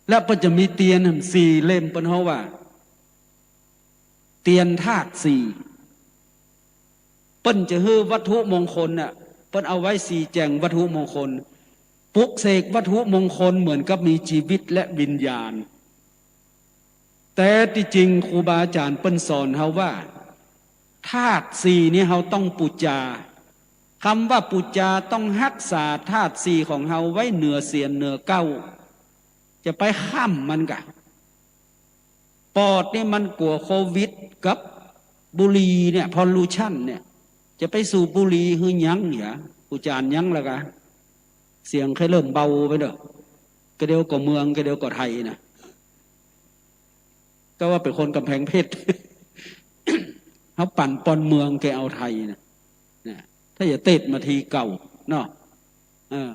และเปิ้นจะมีเตียนสี่เล่ม เปิ้นฮ้องว่า เตียนธาตุสี่ เปิ้นจะหื้อวัตถุมงคลน่ะ เปิ้นเอาไว้สีแจ๋งวัตถุมงคล ปลุกเสกวัตถุมงคลเหมือนกับมีจีวิตและวิญญาณ แต่ตี้จริงครูบาอาจ๋ารย์เปิ้นสอนเฮาว่า ธาตุสี่นี้เฮาต้องปู๋จา กำว่าปู๋จาต้องฮักษาธาตุสี่ของเฮาไว้เหนือเสียนเหนือเก๊า จะไปข้ามมันกะ ปอดนี่มันกั๋วโควิดกับบุหรี่เนี่ย พอลลูชันเนี่ย จะไปสูบบุหรี่หื้อยั้งเหีย ครูอาจ๋ารย์ยั้งละกะ เสียงใค่เริ่มเบาไปเน่อ กะเดี่ยวก็เมือง กะเดี่ยวก็ไทยนะ ก็ว่าเป๋นคนก๋ำแพงเพชร เฮาปั่นปอนเมืองแกเอาไทยนะ นะ ถ้าอย่าเตศมาทีเก่าเนาะ เออ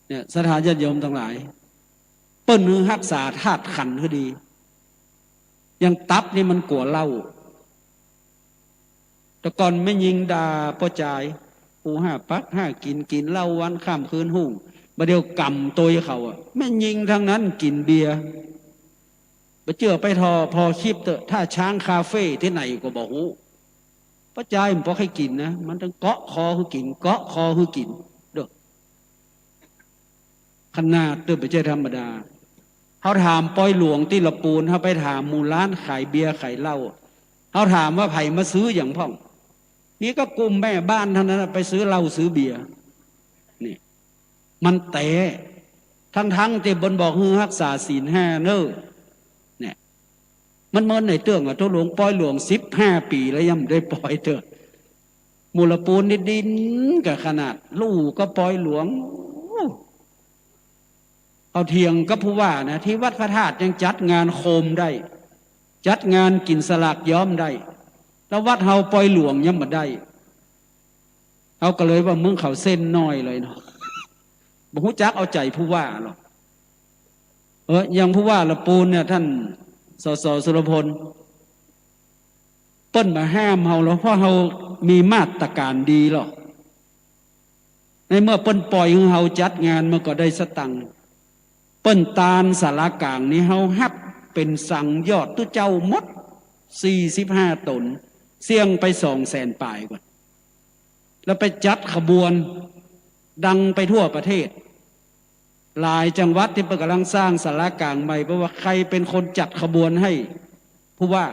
เนี่ย ศรัทธาญาติโยมตังหลาย เปิ้นหื้อฮักษาธาตุขันธ์หื้อดี อย่างตับนี่มันกั๋วเหล้า แต่ก่อนแม่ญิงด่าป้อจาย กูห้าปักห้ากิ๋น กิ๋นเหล้าวันค่ำคืนฮุ่ง บ่าเดี่ยวก่ำตวยเขาอะ แม่ญิงตังนั้นกิ๋นเบียร์ บ่าเจื้อไปถ่อผ่อคลิปเต๊อะ ท่าช้างคาเฟ่ตี้ไหนก็บ่ฮู้ ป้อจายมันบ่ใค่กิ๋นนะ มันตึงเกาะคอหื้อกิ๋น เกาะคอหื้อกิ๋น เด้อ ขนาดเต๊อะ บ่ใจ้ธรรมดา เฮาถามปอยหลวงตี้ละปูน เฮาไปถามหมู่ร้านขายเบียร์ขายเหล้า เฮาถามว่าใผมาซื้อหยังพ่อง มีก็กุ่มแม่บ้านเต้านั้นน่ะ ไปซื้อเหล้าซื้อเบียร์ นี่ มันแต๊ ตังๆ ตี้เปิ้นบอกหื้อฮักษาศีลห้าเน่อ เนี่ย มันเมินไหนเตื้องอะ ตกลงปอยหลวงสิบห้าปี๋แล้วยังบ่ได้ปอยเตื้อ หมู่ละปูนนี่ดิ้นกั๋นขนาด ลู่ก็ปอยหลวง เอาเถียงกับผู้ว่านะ ตี้วัดพระธาตุยังจัดงานโคมได้ จัดงานกิ๋นสลากย้อมได้ แล้ววัดเฮาปอยหลวงยังบ่ได้ เฮาก็เลยว่ามึงเข้าเส้นน้อยเลยเนาะ บ่ฮู้จักเอาใจ๋ผู้ว่าหรอก เออ อย่างผู้ว่าละปูนเนี่ย ท่าน สส สุรพล เปิ้นบ่ห้ามเฮาหรอก เพราะเฮามีมาตรก๋านดีหรอก ในเมื่อเปิ้นปอยหื้อเฮาจัดงาน มันก็ได้สตังค์ เปิ้นตานศาลากลางนี่เฮาฮับเป๋นสังยอดตุ๊เจ้าหมด สี่สิบห้าต๋น เสี้ยงไปสองแสนป๋ายก่อน แล้วไปจัดขบวนดังไปทั่วประเทศ หลายจังหวัดตี้เปิ้นก่ำลังสร้างศาลากลางใหม่ เพราะว่าใผเป๋นคนจัดขบวนหื้อผู้ว่า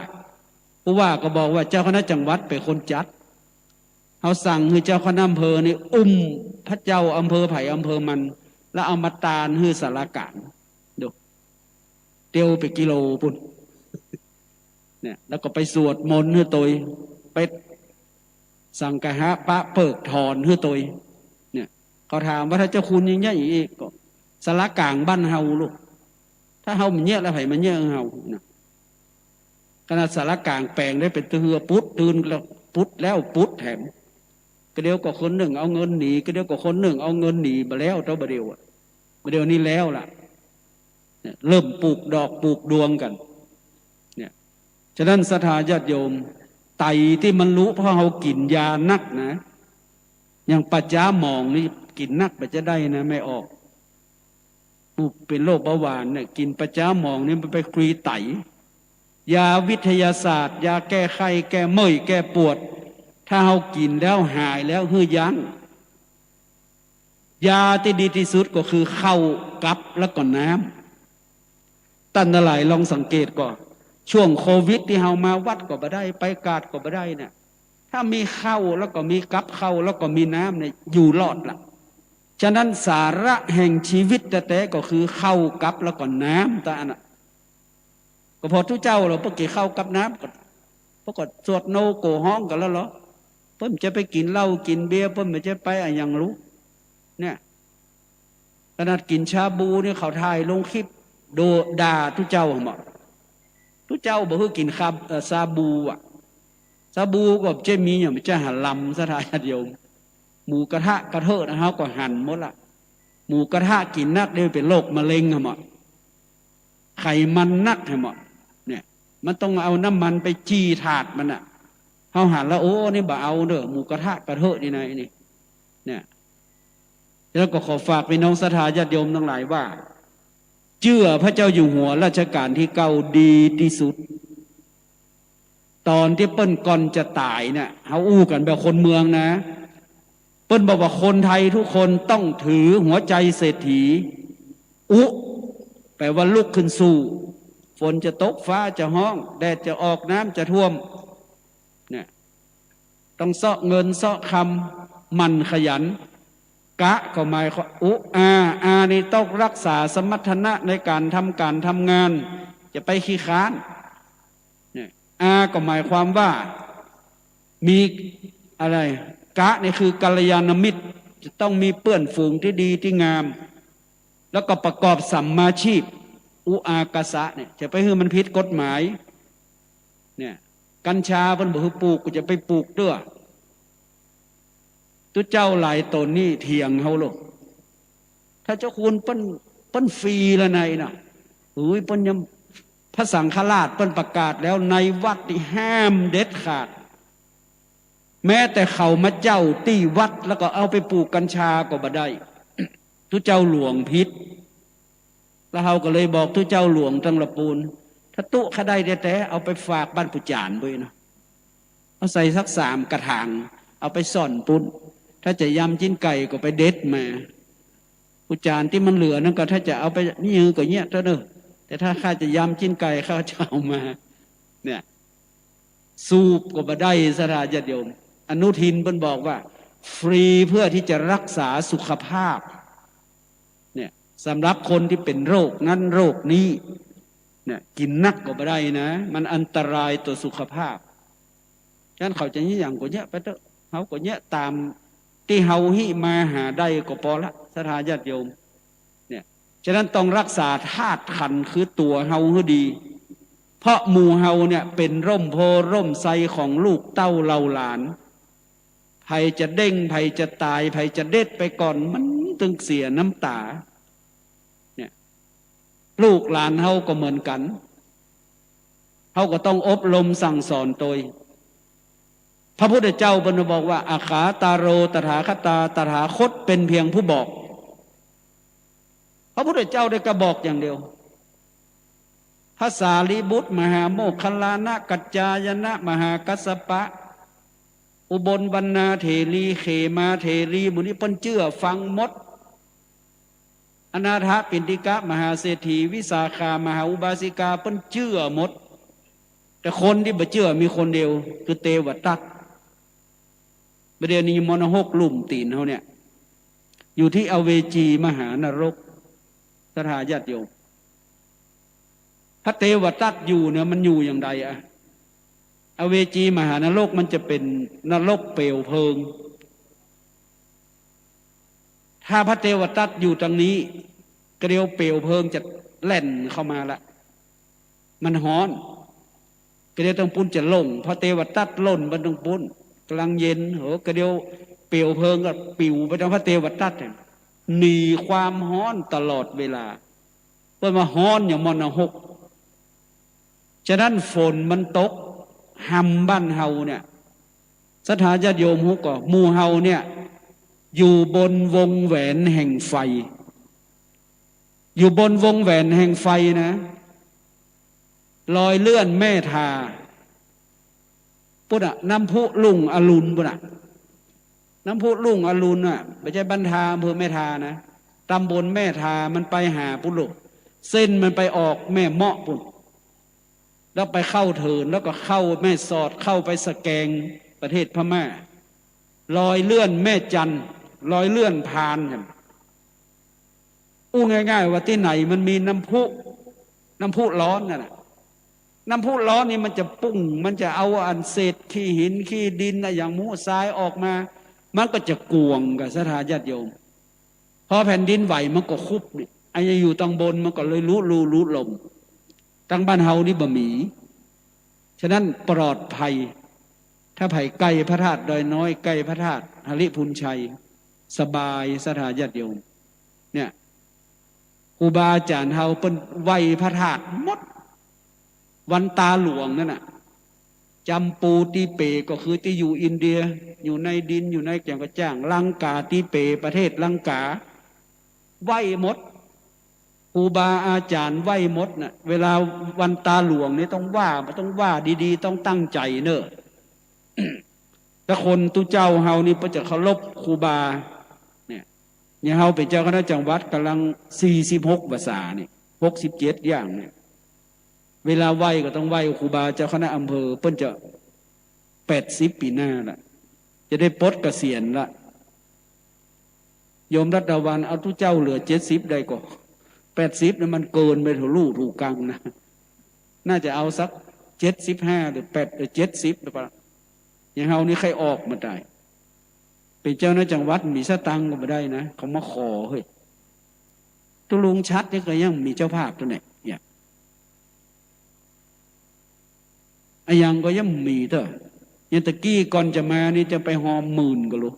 ผู้ว่าก็บอกว่าเจ้าคณะจังหวัดเป๋นคนจัด เฮาสั่งหื้อเจ้าคณะอำเภอนี่อุ้มพระเจ้าอำเภอใผอำเภอมัน แล้วเอามาตานหื้อศาลากลาง ดู เตียวไปกิโลปู๊น เนี่ย แล้วก็ไปสวดมนต์หื้อตวย ไปสังฆะปะเปิกถอนหื้อตวย เนี่ย เขาถามว่าถ้าเจ้าคุณยังเยียะอีก ก็ศาลากลางบ้านเฮาลูก ถ้าเฮาบ่เยียะแล้วใผมาเยียะหื้อเฮานะ ขนาดศาลากลางแป๋งได้เป๋นตะเฮือปุ๊ดตื่นแล้วปุ๊ดแล้วปุ๊ดแถม กะเดี่ยวก็คนนึ่งเอาเงินหนี กะเดี่ยวก็คนนึ่งเอาเงินหนี บ่แล้วเต้าบ่าเดี่ยวอะ บ่าเดี่ยวนี้แล้วล่ะ เนี่ย เริ่มปลูกดอกปลูกดวงกั๋น เนี่ย ฉะนั้นศรัทธาญาติโยม ไตตี้มันลุเพราะเฮากิ๋นยานักนะ อย่างปลาจ๊าหมองนี่กิ๋นนักบ่าจะได้นะ ไม่ออก ผู้เป๋นโรคเบาหวานเนี่ย กิ๋นปลาจ๊าหมองนี่มันไปคุยไต ยาวิทยาศาสตร์ ยาแก้ไข้ แก้เมื่อย แก้ปวด ถ้าเฮากิ๋นแล้วหายแล้วหื้อยั้ง ยาตี้ดีตี้สุดก็คือข้าวกับแล้วก็น้ำ ต้านตังหลายลองสังเกตก่อ ช่วงโควิดตี้เฮามาวัดก็บ่ได้ ไปกาดก็บ่ได้เนี่ย ถ้ามีข้าวแล้วก็มีกับข้าวแล้วก็มีน้ำเนี่ย อยู่รอดละ ฉะนั้นสาระแห่งชีวิตแต๊ๆ ก็คือข้าวกับแล้วก็น้ำ ตาอันน่ะ ก็พอตุ๊เจ้าเฮาเปิ้นกิ๋นข้าวกับน้ำก็ เปิ้นก็สวดโนโกฮ้องกั๋นแล้วเหรอ เปิ้นจะไปกิ๋นเหล้ากิ๋นเบียร์ เปิ้นบ่จะไปอะหยังลูก เนี่ย ขนาดกิ๋นชาบูนี่เขาถ่ายลงคลิป โดด่าตุ๊เจ้าหมด ตุ๊เจ้าบ่หื้อกิ๋นคา เอ่อ ชาบูอะ ชาบูก็บ่ใจ้มีหยัง บ่ใจ้ฮาลาล ศรัทธาญาติโยม หมูกระทะกระเทอะนะ เฮาก็หันหมดละ หมูกระทะกิ๋นนักเดี๋ยวเป๋นโรคมะเร็งหมด ไขมันนักหมด เนี่ย มันต้องเอาน้ำมันไปจี้ถาดมันน่ะ เฮาหันแล้ว โอ้ นี่บ่เอาเน่อ หมูกระทะกระเทอะนี่นะ นี่ เนี่ย แล้วก็ขอฝากพี่น้องศรัทธาญาติโยมตังหลายว่า เจื้อพระเจ้าอยู่หัวรัชกาลตี้เก้าดีตี้สุด ต๋อนตี้เปิ้นก่อนจะต๋ายเนี่ย เฮาอู้กั๋นแบบคนเมืองนะ เปิ้นบอกว่าคนไทยทุกคนต้องถือหัวใจเศรษฐี อุ แปลว่าลุกขึ้นสู้ ฝนจะตก ฟ้าจะฮ้อง แดดจะออก น้ำจะท่วม เนี่ย ต้องเซาะเงินเซาะคำ หมั่นขยัน กะก็หมายความ อุ อา อานี่ต้องรักษาสมรรถนะในก๋านทำก๋านทำงาน จะไปขี้คร้าน เนี่ย อาก็หมายความว่า มีอะไร กะนี่คือกัลยาณมิตร จะต้องมีเปื้อนฝูงตี้ดีตี้งาม แล้วก็ประกอบสัมมาชีพ อุอากาสะเนี่ย จะไปหื้อมันผิดกฎหมาย เนี่ย กัญชาเปิ้นบ่หื้อปลูก ก็จะไปปลูกเตื้อ ตุ๊เจ้าหลายต๋นนี่เถียงเฮาโลด ถ้าเจ้าคุณเปิ้น เปิ้นฟรีละในน่ะ เฮ้ย เปิ้นยัง พระสังฆราชเปิ้นประกาศแล้ว ในวัดนี่ห้ามเด็ดขาด แม้แต่เขามาเจ้าตี้วัดแล้วก็เอาไปปลูกกัญชาก็บ่ได้ ตุ๊เจ้าหลวงผิด แล้วเฮาก็เลยบอกตุ๊เจ้าหลวงตังหละปูน ถ้าตุ๊ข้าได้แต๊ๆ เอาไปฝากบ้านปู่จ๋ารปุ้นเนาะ เอาใส่สักสามกระถาง เอาไปซ่อนปุ้น ถ้าจะยำจิ๊นไก่ก็ไปเด็ดมา ปู่จ๋ารตี้มันเหลือนั้นก็ถ้าจะเอาไปนี่ก็เยียะเต๊อะเน่อ แต่ถ้าข้าจะยำจิ๊นไก่ข้าจะเอามา เนี่ย สูบก็บ่ได้ ศรัทธาญาติโยม อนุทินเปิ้นบอกว่า ฟรีเพื่อที่จะรักษาสุขภาพ เนี่ย สำหรับคนที่เป็นโรคนั้นโรคนี้ เนี่ย กิ๋นนักก็บ่ได้นะ มันอันตรายต่อสุขภาพ ฉะนั้นเขาจะเยียะหยังก็เยียะไปเต๊อะ เฮาก็เยียะต๋ามตี้เฮาหิมาหาได้ก็ปอละ ศรัทธาญาติโยม เนี่ย ฉะนั้นต้องรักษาธาตุขันธ์คือตั๋วเฮาหื้อดี เพราะหมู่เฮาเนี่ยเป๋นร่มโพธิ์ร่มไทรของลูกเต้าเหล่าหลาน ใผจะเด้ง ใผจะต๋าย ใผจะเด็ดไปก่อน มันตึงเสียน้ำต๋า เนี่ย ลูกหลานเฮาก็เหมือนกั๋น เฮาก็ต้องอบรมสั่งสอนตวย พระพุทธเจ้าเปิ้นบอกว่า อาคาตาโร ตถาคตา ตถาคตเป๋นเพียงผู้บอก พระพุทธเจ้าได้กระบอกอย่างเดียว พระสารีบุตร มหาโมคคัลลานะ กัจจายนะ มหากัสสปะ อุบลวรรณาเถรี เขมาเถรี หมู่นี้เปิ้นเจื้อฟังหมด อนาถปิณฑิกะ มหาเศรษฐี วิสาขา มหาอุบาสิกา เปิ้นเจื้อหมด แต่คนตี้บ่เจื้อมีคนเดียว คือเตวทัต บ่าเดี่ยวนี้มรณะหกลุ่มตี๋นเฮาเนี่ย อยู่ตี้อเวจีมหานรก ศรัทธาญาติโยม พระเตวทัตอยู่เนี่ยมันอยู่อย่างใดอะ อเวจีมหานรกมันจะเป๋นนรกเปลวเพลิง ถ้าพระเตวทัตอยู่ตางนี้ กะเดี่ยวเปลวเพลิงจะแล่นเข้ามาละ มันฮ้อน กะเดี่ยวตางปู้นจะโล่ง พระเตวทัตล่นไปตางปู้น ก๋ำลังเย็น โห กะเดี่ยวเปลวเพลิงก็ปิวไปตางพระเตวทัตเนี่ย หนีความฮ้อนตลอดเวลา เปิ้นว่าฮ้อนอย่างมรณะหก ฉะนั้นฝนมันตกฮำบ้านเฮาเนี่ย ศรัทธาญาติโยมฮู้ก่อ หมู่เฮาเนี่ย อยู่บนวงแหวนแห่งไฟ อยู่บนวงแหวนแห่งไฟนะ รอยเลื่อนแม่ทา ปุ้นน่ะ น้ำพุลุ่งอรุณปุ้นน่ะ น้ำพุลุ่งอรุณน่ะ บ่ใจ้บ้านทา อำเภอแม่ทานะ ตำบลแม่ทา มันไปหาปุ้นลูก เส้นมันไปออกแม่เมาะปุ้น แล้วไปเข้าเถิน แล้วก็เข้าแม่สอด เข้าไปสะแกง ประเทศพม่า รอยเลื่อนแม่จันทร์ รอยเลื่อนพาน อู้ง่ายๆ ว่าตี้ไหนมันมีน้ำพุ น้ำพุร้อนนั่นน่ะ น้ำพุร้อนนี่มันจะปุ้ง มันจะเอาอันเศษขี้หินขี้ดินอะหยังหมู่ทรายออกมา มันก็จะกวงก่อ ศรัทธาญาติโยม พอแผ่นดินไหวมันก็คุบเนี่ย อันอยู่ตางบนมันก็เลยลุลุลุลง ตางบ้านเฮานี่บ่มี ฉะนั้นปลอดภัย ถ้าใผใก้พระธาตุดอยน้อย ใก้พระธาตุหริภุญชัย สบาย ศรัทธาญาติโยม เนี่ย ครูบาอาจ๋ารย์เฮาเปิ้นไหว้พระธาตุหมด วันตาหลวงนั่นน่ะ จัมปูตีเปก็คือตี้อยู่อินเดีย อยู่ในดิน อยู่ในแก่งกระจ่าง ลังกาตีเป ประเทศลังกา ไหว้หมด ครูบาอาจ๋ารย์ไหว้หมดน่ะ เวลาวันตาหลวงนี่ต้องว่า ต้องว่าดีๆ ต้องตั้งใจ๋เน่อ ถ้าคนตุ๊เจ้าเฮานี่เปิ้นจะเคารพครูบา เนี่ย อย่างเฮาเป๋นเจ้าคณะจังหวัดก่ำลังสี่สิบหกพรรษานี่ หกสิบเจ็ดย่างเนี่ย เวลาไหว้ก็ต้องไหว้ครูบา เจ้าคณะอำเภอ เปิ้นจะแปดสิบปี๋หน้าละ จะได้ปลดเกษียณละ โยมรัตดาวัลย์ เอาตุ๊เจ้าเหลือเจ็ดสิบได้ก่อ แปดสิบน่ะมันเกินไปถูกลู่ถูกกังนะ น่าจะเอาสักเจ็ดสิบห้าหรือแปด เออ เจ็ดสิบหรือเปล่า อย่างเฮานี่ใค่ออกมาได้ เป๋นเจ้าคณะจังหวัดมีสตางค์ก็บ่ได้นะ เขามาขอ เฮ้ย ตุ๊ลุงชัดนี่ก็ยังมีเจ้าภาพตั๊งเนี่ย เนี่ย อะหยังก็ยังมีเต๊อะ อย่างตะกี้ก่อนจะมานี่จะไปฮอมหมื่นก็รู้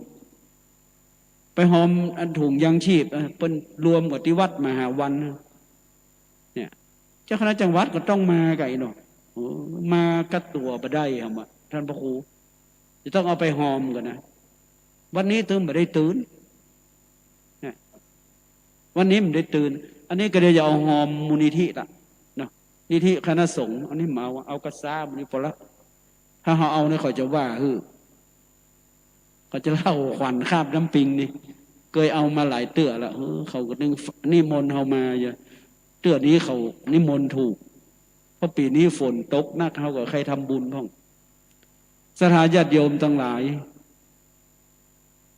ไปฮอมอันถุงยางชีพ เออ เปิ้นรวมกับตี้วัดมหาวันนะ เนี่ย เจ้าคณะจังหวัดก็ต้องมากั๋นอี้เนาะ โอ้ มากั๋นตั๋วบ่ได้หรอก ท่านพระครู จะต้องเอาไปฮอมก่อนนะ วันนี้ตึงบ่ได้ตื่น เนี่ย วันนี้บ่ได้ตื่น อันนี้ก็เดี๋ยวจะเอาฮอมมูลนิธิละเนาะ นิธิคณะสงฆ์ อันนี้มาเอา เอากระซ้ามูลนิธิพอละ ถ้าเฮาเอาเนี่ยเขาจะว่าหื้อ เขาจะเล่าขวัญคาบน้ำปิงนี่ เกยเอามาหลายเตื้อละ เออ เขาก็นึกนิมนต์เฮามาอยู่ เตื้อนี้เขานิมนต์ถูก เพราะปี๋นี้ฝนตกนัก เฮาก็ใค่ทำบุญพ่อง ศรัทธาญาติโยมตังหลาย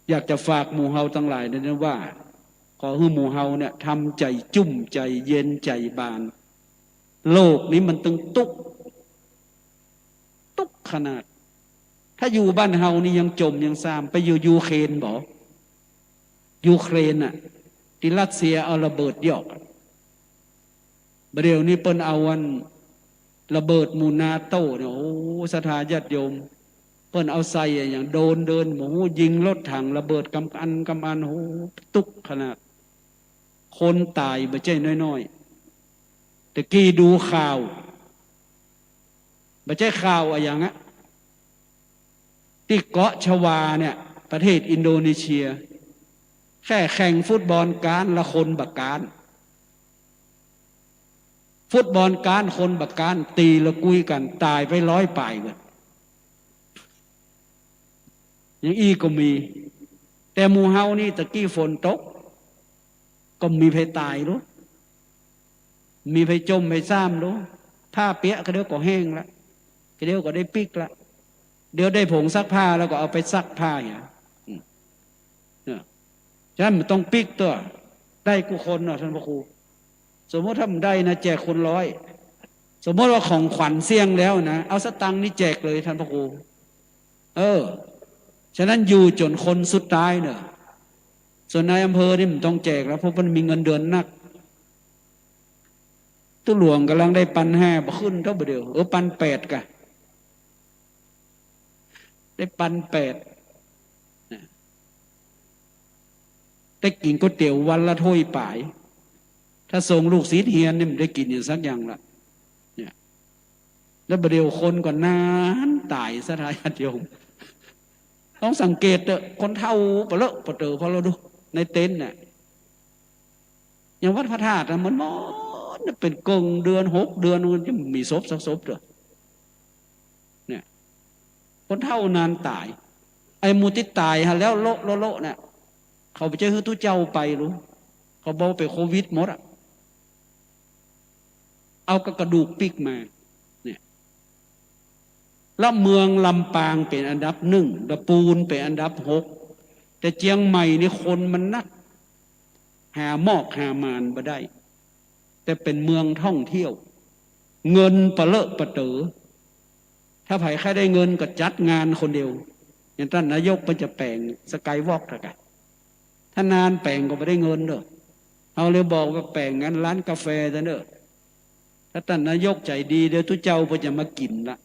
อยากจะฝากหมู่เฮาตังหลายเนี่ยว่า ขอหื้อหมู่เฮาเนี่ยทำใจ๋จุ่มใจ๋เย็นใจ๋บาน โลกนี้มันตึงตุ๊กข์ ตุ๊กข์ขนาด ถ้าอยู่บ้านเฮานี่ยังจ่มยังซ้ำ ไปอยู่ยูเครนบ่ ยูเครนน่ะ ตี้รัสเซียเอาระเบิดหย่อน บ่าเดี่ยวนี้เปิ้นเอาอันระเบิดหมู่นาโต้เนี่ย โอ้ ศรัทธาญาติโยม เปิ้นเอาใส่อะหยังโดรนเดิน บ่ฮู้ ยิงรถถังระเบิดกำอันกำอัน โอ้ ตุ๊กข์ขนาด คนต๋ายบ่ใจ้น้อยๆ ตะกี้ดูข่าว บ่ใจ้ข่าวอะหยังอะ ตี้เกาะชวาเนี่ย ประเทศอินโดนีเซีย แค่แข่งฟุตบอลก๊านละคนบ่ก๊าน ฟุตบอลก๊านคนบ่ก๊าน ตี๋ละกุยกั๋น ต๋ายไปร้อยป๋ายกั๋น อย่างอี้ก็มี แต่หมู่เฮานี่ตะกี้ฝนตก ก็มีใผต๋ายลูก มีใผจ่มใผซ้ำลูก ผ้าเปียะก็เดี๋ยวก็แห้งละ ก็เดี๋ยวก็ได้ปิ๊กละ เดี๋ยวได้ผงซักผ้าแล้วก็เอาไปซักผ้าเหีย อืม เนี่ย ฉะนั้นมันต้องปิ๊กตั๋ว ได้กู้คนเนาะท่านพระครู สมมุติถ้ามันได้นะ แจกคนร้อย สมมุติว่าของขวัญเสี้ยงแล้วนะ เอาสตางค์นี่แจกเลยท่านพระครู เออ ฉะนั้นอยู่จ๋นคนสุดท้ายเน่อ ส่วนนายอำเภอนี่มันต้องแจกแล้ว เพราะมันมีเงินเดือนนัก ตุ๊หลวงก่ำลังได้ปันห้า บ่ขึ้นเต้าบ่าเดี่ยว เออ ปันแปดก่ะ ได้ปันแปดนะ ได้กิ๋นก๋วยเตี๋ยววันละถ้วยป๋าย ถ้าส่งลูกศิษย์เฮียนนี่มันได้กิ๋นอยู่สักอย่างละ เนี่ย แล้วบ่าเดี่ยวคนก็นานต๋าย ศรัทธาญาติโยม ต้องสังเกตเต๊อะ คนเฒ่าปะเลอะปะเต๋อ พอเราดูในเต็นท์น่ะ อย่างวัดพระธาตุน่ะ มันมอดน่ะ เป๋นเกิ่งเดือน หกเดือน มันจะมีศพสักศพเต๊อะ เนี่ย คนเฒ่านานต๋าย ไอ้หมู่ตี้ต๋ายหั้นแล้วโละโละโละเนี่ย เขาบ่ใจ้หื้อตุ๊เจ้าไปลูก เขาบอกเป๋นโควิดหมดอะ เอากระดูกปิ๊กมา เนี่ย แล้วเมืองลำปางเป๋นอันดับหนึ่ง ละปูนเป๋นอันดับหก แต่เจียงใหม่นี่คนมันนัก หามอกหามานบ่ได้ แต่เป๋นเมืองท่องเที่ยว เงินปะเลอะปะเต๋อ ถ้าใผใค่ได้เงินก็จัดงานคนเดียว อย่างต้านนายกเปิ้นจะแป๋งสกายวอล์กเถาะกะ ถ้านานแป๋งก็บ่ได้เงินเด้อ เฮาเลยบอกว่าแป๋งงานร้านกาแฟซะเน่อ ถ้าต้านนายกใจ๋ดี เดี๋ยวตุ๊เจ้าเปิ้นจะมากิ๋นละ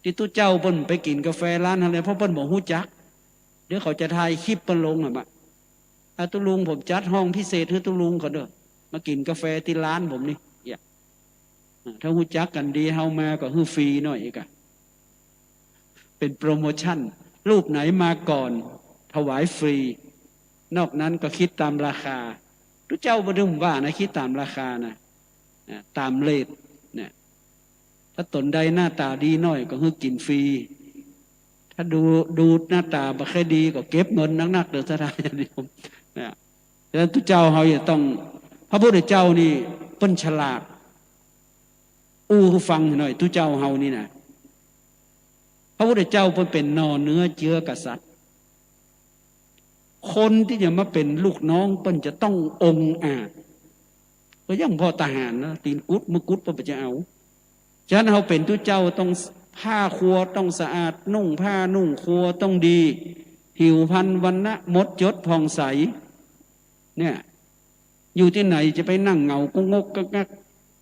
ตี้ตุ๊เจ้าเปิ้นไปกิ๋นกาแฟร้านหั้นแหละ เพราะเปิ้นบ่ฮู้จัก เดี๋ยวเขาจะถ่ายคลิปเปิ้นลงอะมะ อ่ะ ตุ๊ลุง ผมจัดห้องพิเศษหื้อตุ๊ลุงเขาเน่อ มากิ๋นกาแฟตี้ร้านผมนี่ เนี่ย อ่ะ ถ้าฮู้จักกั๋นดี เฮามาก็หื้อฟรีหน่อยอีกอะ เป๋นโปรโมชั่น รูปไหนมาก่อนถวายฟรี นอกนั้นก็คิดต๋ามราคา ตุ๊เจ้าบ่ได้ว่านะ คิดต๋ามราคานะ นะ ต๋ามเรทเนี่ย ถ้าต๋นใดหน้าต๋าดีหน้อยก็หื้อกิ๋นฟรี ถ้าดู ดูหน้าต๋าบ่ค่อยดีก็เก็บเงินนักๆ เด้อ ศรัทธาญาติโยม นะ ฉะนั้นตุ๊เจ้าเฮาจะต้อง พระพุทธเจ้านี่เปิ้นฉลาด อู้หื้อฟังหน่อย ตุ๊เจ้าเฮานี่นะ พระพุทธเจ้าเปิ้นเป๋นหน่อเนื้อเจื้อกษัตริย์ คนตี้จะมาเป๋นลูกน้องเปิ้นจะต้ององอาจ ก็อย่างพ่อทหารนะ ตี๋นกุด มือกุดเปิ้นบ่จะเอา ฉะนั้นเฮาเป๋นตุ๊เจ้าต้องผ้าครัวต้องสะอาด นุ่งผ้านุ่งครัวต้องดี ผิวพรรณวรรณะหมดจดผ่องใส เนี่ย อยู่ตี้ไหนจะไปนั่งเหงากุกงกกักงัก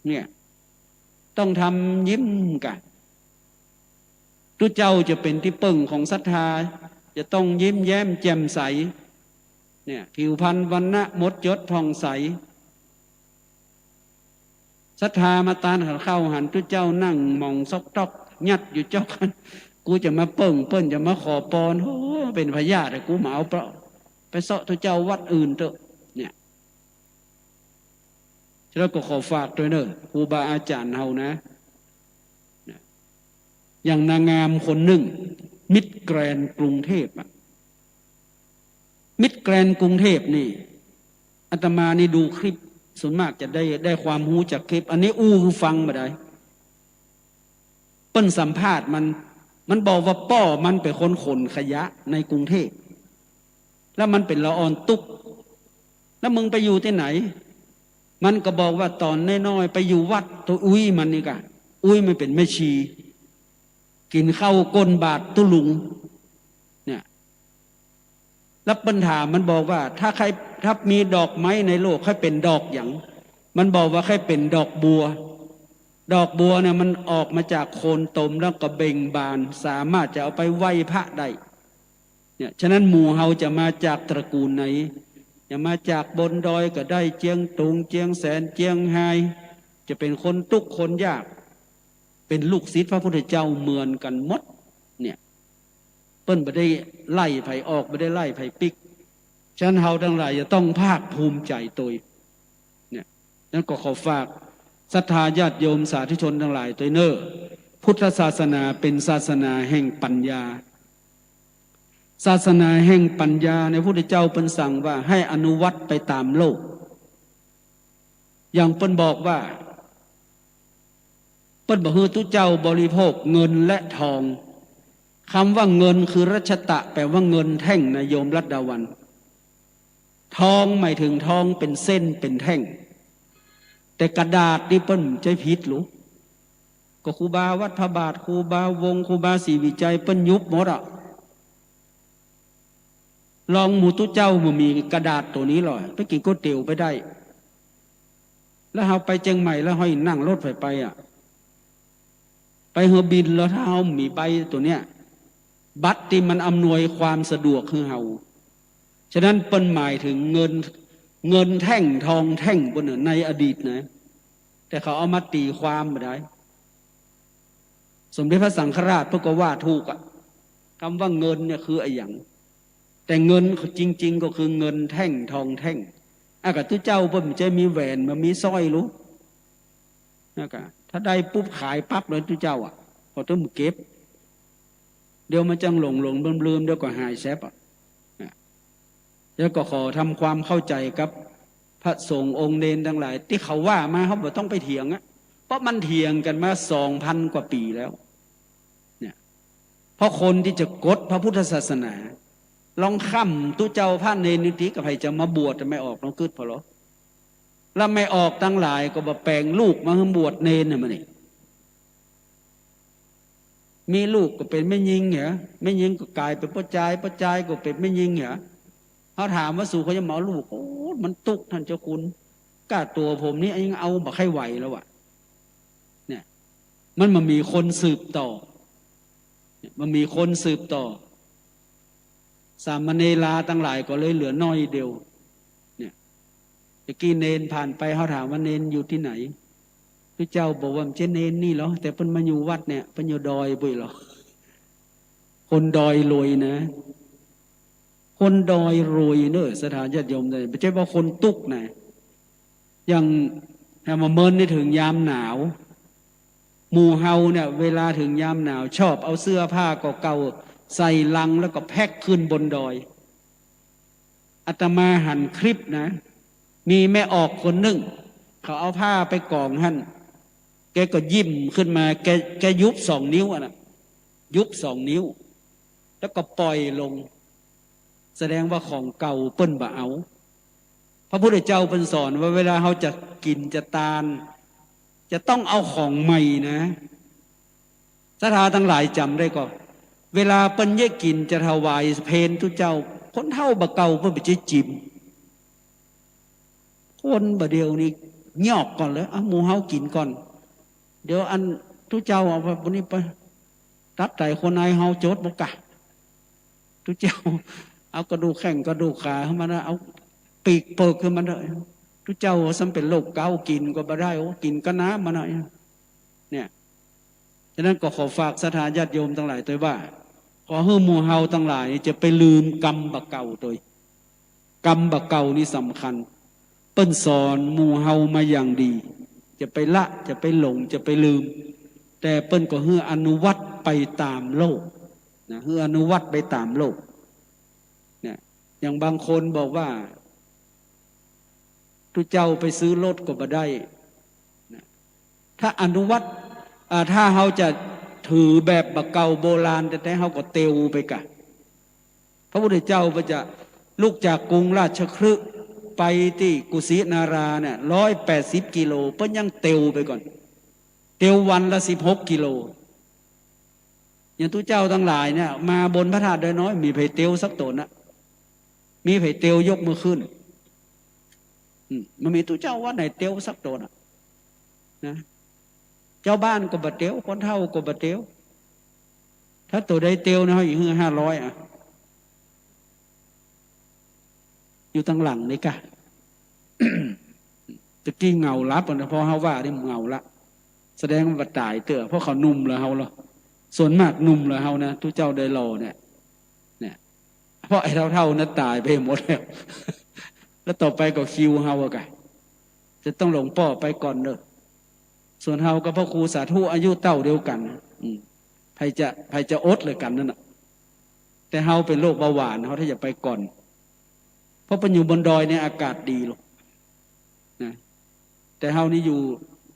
เนี่ย ต้องทำยิ้มกะ ตุ๊เจ้าจะเป๋นตี้เปิ้งของศรัทธา จะต้องยิ้มแย้มแจ่มใส เนี่ย ผิวพรรณวรรณะหมดจดผ่องใส ศรัทธามาตานข้าว หันตุ๊เจ้านั่งหม่องซอกต๊อก ยัดอยู่จ๊อก กูจะมาเปิ้ง เปิ้นจะมาขอปอน โอ้ เป๋นพยาธิ กูบ่เอาเปล่า ไปเซาะตุ๊เจ้าวัดอื่นเต๊อะ เนี่ย แล้วก็ขอฝากตวยเน่อ ครูบาอาจ๋ารย์เฮานะ นะ อย่างนางงามคนนึ่ง มิสแกรนด์กรุงเทพฯอะ มิสแกรนด์กรุงเทพฯนี่ อาตมานี่ดูคลิป ส่วนมากจะได้ ได้ความฮู้จากคลิป อันนี้อู้หื้อฟังบ่ได้ เปิ้นสัมภาษณ์มัน มันบอกว่าป้อมันเป๋นคนขนขยะในกรุงเทพฯ แล้วมันเป๋นละอ่อนตุ๊ก แล้วมึงไปอยู่ตี้ไหน มันก็บอกว่าต๋อนน้อยๆ ไปอยู่วัดตวยอุ๊ยมันนี่กะ อุ๊ยมันเป๋นแม่ชี กิ๋นข้าวก้นบาตรตุ๊ลุง เนี่ย แล้วเปิ้นถามมันบอกว่า ถ้าใคร ถ้ามีดอกไม้ในโลก ใค่เป๋นดอกหยัง มันบอกว่าใค่เป๋นดอกบัว ดอกบัวเนี่ยมันออกมาจากโคนตมแล้วก็เบ่งบาน สามารถจะเอาไปไหว้พระได้ เนี่ย ฉะนั้นหมู่เฮาจะมาจากตระกูลไหน จะมาจากบนดอยก็ได้ เจียงตุง เจียงแสน เจียงฮาย จะเป๋นคนตุ๊กคนยาก เป๋นลูกศิษย์พระพุทธเจ้าเหมือนกั๋นหมด เนี่ย เปิ้นบ่ได้ไล่ใผออก บ่ได้ไล่ใผปิ๊ก ฉะนั้นเฮาตังหลายจะต้องภาคภูมิใจ๋ตวย เนี่ย นั้นก็ขอฝากศรัทธาญาติโยมสาธุชนตังหลายตวยเน่อ พุทธศาสนาเป๋นศาสนาแห่งปัญญา ศาสนาแห่งปัญญาในพระพุทธเจ้าเปิ้นสั่งว่าให้อนุวัตไปต๋ามโลก อย่างเปิ้นบอกว่า เปิ้นบ่หื้อตุ๊เจ้าบริโภคเงินและทอง กำว่าเงินคือรัชตะ แปลว่าเงินแท่งนะโยมรัตดาวัน ทองหมายเถิงทองเป๋นเส้นเป๋นแท่ง แต่กระดาษนี่เปิ้นใจ๊ผิดหรู ก็ครูบาวัดพระบาท ครูบาวงศ์ ครูบาศรีวิชัย เปิ้นยุบหมดอะ ลองหมู่ตุ๊เจ้าบ่มีกระดาษตั๋วนี้หรอก ไปกิ๋นก๋วยเตี๋ยวไปได้ แล้วเฮาไปเจียงใหม่แล้วเฮานั่งรถไฟไปอะ ไปเฮือบินแล้วถ้าเฮาบ่มีใบตั๋วเนี้ย บัตรตี้มันอำนวยความสะดวกหื้อเฮา ฉะนั้นเปิ้นหมายเถิงเงิน เงินแท่งทองแท่งปู้นน่ะ ในอดีตนะ แต่เขาเอามาตี๋ความบ่ได้ สมเด็จพระสังฆราชเปิ้นก็ว่าถูกอะ กำว่าเงินเนี่ยคืออะหยัง แต่เงินจริงๆ ก็คือเงินแท่งทองแท่ง อะ กะตุ๊เจ้าเปิ้นบ่ใจ้มีแหวน บ่มีสร้อยหรู นะกะ ถ้าได้ปุ๊บขายปั๊บเลยตุ๊เจ้าอะ บ่ต้องเก็บ เดี๋ยวมันจั้งหลงๆ ลืมๆ เดี๋ยวก็หายแซบอะ นะ แล้วก็ขอทำความเข้าใจ๋กับพระสงฆ์องค์เณรตังหลาย ตี้เขาว่ามา เฮาบ่ต้องไปเถียงอะ เพราะมันเถียงกั๋นมาสองพันกว่าปี๋แล้ว เนี่ย เพราะคนตี้จะกดพระพุทธศาสนา ลองค่ำตุ๊เจ้าพระเณรนี่ติ กะใผจะมาบวช จะไม่ออก ลองกึ๊ดผ่อลอ แล้วไม่ออกตังหลายก็บ่แป๋งลูกมาหื้อบวชเณรน่ะ มื้อนี้ มีลูกก็เป๋นแม่ญิงเหรอ แม่ญิงก็ก๋ายเป๋นป้อจาย ป้อจายก็เป๋นแม่ญิงเหรอ เฮาถามว่าสูเขาจะมาเอาลูก โอ้ มันตุ๊กท่านเจ้าคุณ ก้าตั๋วผมนี่ยังเอาบ่ใค่ไหวแล้วอะ เนี่ย มันบ่มีคนสืบต่อ เนี่ย บ่มีคนสืบต่อ สามเณราตังหลายก็เลยเหลือน้อยเดียว เนี่ย ตะกี้เณรผ่านไป เฮาถามว่าเณรอยู่ตี้ไหน ตุ๊เจ้าบอกว่าบ่ใจ้เณรนี่หรอ แต่เปิ้นมาอยู่วัดเนี่ย เปิ้นอยู่ดอยปุ้นหรอ คนดอยรวยนะ คนดอยรวยเน่อ ศรัทธาญาติโยมเน่อ บ่ใจ้ว่าคนตุ๊กนะ อย่าง ถ้ามาเมินนี่เถิงยามหนาว หมู่เฮาเนี่ย เวลาเถิงยามหนาว ชอบเอาเสื้อผ้าเก่าๆ ใส่ลังแล้วก็แพ็คขึ้นบนดอย อาตมาหันคลิปนะ มีแม่ออกคนนึ่ง เขาเอาผ้าไปก๋องหั้น แกก็ยิ้มขึ้นมา แก แกยุบสองนิ้วอะนะ ยุบสองนิ้ว แล้วก็ปล่อยลง แสดงว่าของเก่าเปิ้นบ่เอา พระพุทธเจ้าเปิ้นสอนว่าเวลาเฮาจะกิ๋นจะตาน จะต้องเอาของใหม่นะ ศรัทธาตังหลายจ๋ำได้ก่อ เวลาเปิ้นเยียะกิ๋นจะถวายเพลตุ๊เจ้า คนเฒ่าบ่าเก่าเปิ้นบ่ใจ้จิม คนบ่าเดี่ยวนี้ยอกก่อนเลย เอาหมู่เฮากิ๋นก่อน เดี๋ยวอันตุ๊เจ้าเอาไป วันนี้ไป ตับไตข้อในเฮาจดบ่กะ ตุ๊เจ้า เอากระดูกแข้งกระดูกขาขึ้นมานะ เอาปีกเปิกขึ้นมาเถอะ ตุ๊เจ้าซ้ำเป๋นโรคเก๋า กิ๋นก็บ่ได้ โอ้ กิ๋นกะน้ำมาหน่อย เนี่ย ฉะนั้นก็ขอฝากศรัทธาญาติโยมตังหลายตวยว่า ขอหื้อหมู่เฮาตังหลายจะไปลืมกรรมบ่าเก่าตวย กรรมบ่าเก่านี่สำคัญ เปิ้นสอนหมู่เฮามาอย่างดี จะไปละ จะไปหลง จะไปลืม แต่เปิ้นก็หื้ออนุวัตไปต๋ามโลกนะ หื้ออนุวัตไปต๋ามโลก เนี่ย อย่างบางคนบอกว่า ตุ๊เจ้าไปซื้อรถก็บ่ได้นะ ถ้าอนุวัต อ่า ถ้าเฮาจะถือแบบบ่าเก่าโบราณแต๊ๆ เฮาก็เตียวไปกะ พระพุทธเจ้าเปิ้นจะลุกจากกรุงราชคฤห์ไปตี้กุสินาราเนี่ย ร้อยแปดสิบกิโล เปิ้นยังเตียวไปก่อน เตียววันละสิบหกกิโล อย่างตุ๊เจ้าตังหลายเนี่ย มาบนพระธาตุดอยน้อย มีใผเตียวสักต๋นอะ มีใผเตียวยกมือขึ้น อืม บ่มีตุ๊เจ้าวัดไหนเตียวสักต๋นอะ นะ เจ้าบ้านก็บ่เตียว คนเฒ่าก็บ่เตียว ถ้าโตใดเตียวนะ เฮาอีกหื้อห้าร้อยอะ อยู่ตังหลังนี่กะ ตะกี้เหงาลับอะนะ พอเฮาว่านี่เหงาละ แสดงว่าบ่ต๋ายเตื้อ เพราะเขาหนุ่มเหลือเฮาเหรอ ส่วนมากหนุ่มเหลือเฮานะ ตุ๊เจ้าดอยหล่อเนี่ย เนี่ย เพราะไอ้เฒ่าๆ นั้นต๋ายไปหมดแล้ว แล้วต่อไปก็คิวเฮาอะกะ จะต้องหลวงป้อไปก่อนเน่อ ส่วนเฮากับพระครูสาธุอายุเต้าเดียวกั๋น อืม ใผจะ ใผจะอดเลยกั๋นนั่นน่ะ แต่เฮาเป๋นโรคเบาหวาน เฮาถ้าจะไปก่อน เพราะเปิ้นอยู่บนดอยเนี่ยอากาศดีลงนะ แต่เฮานี่อยู่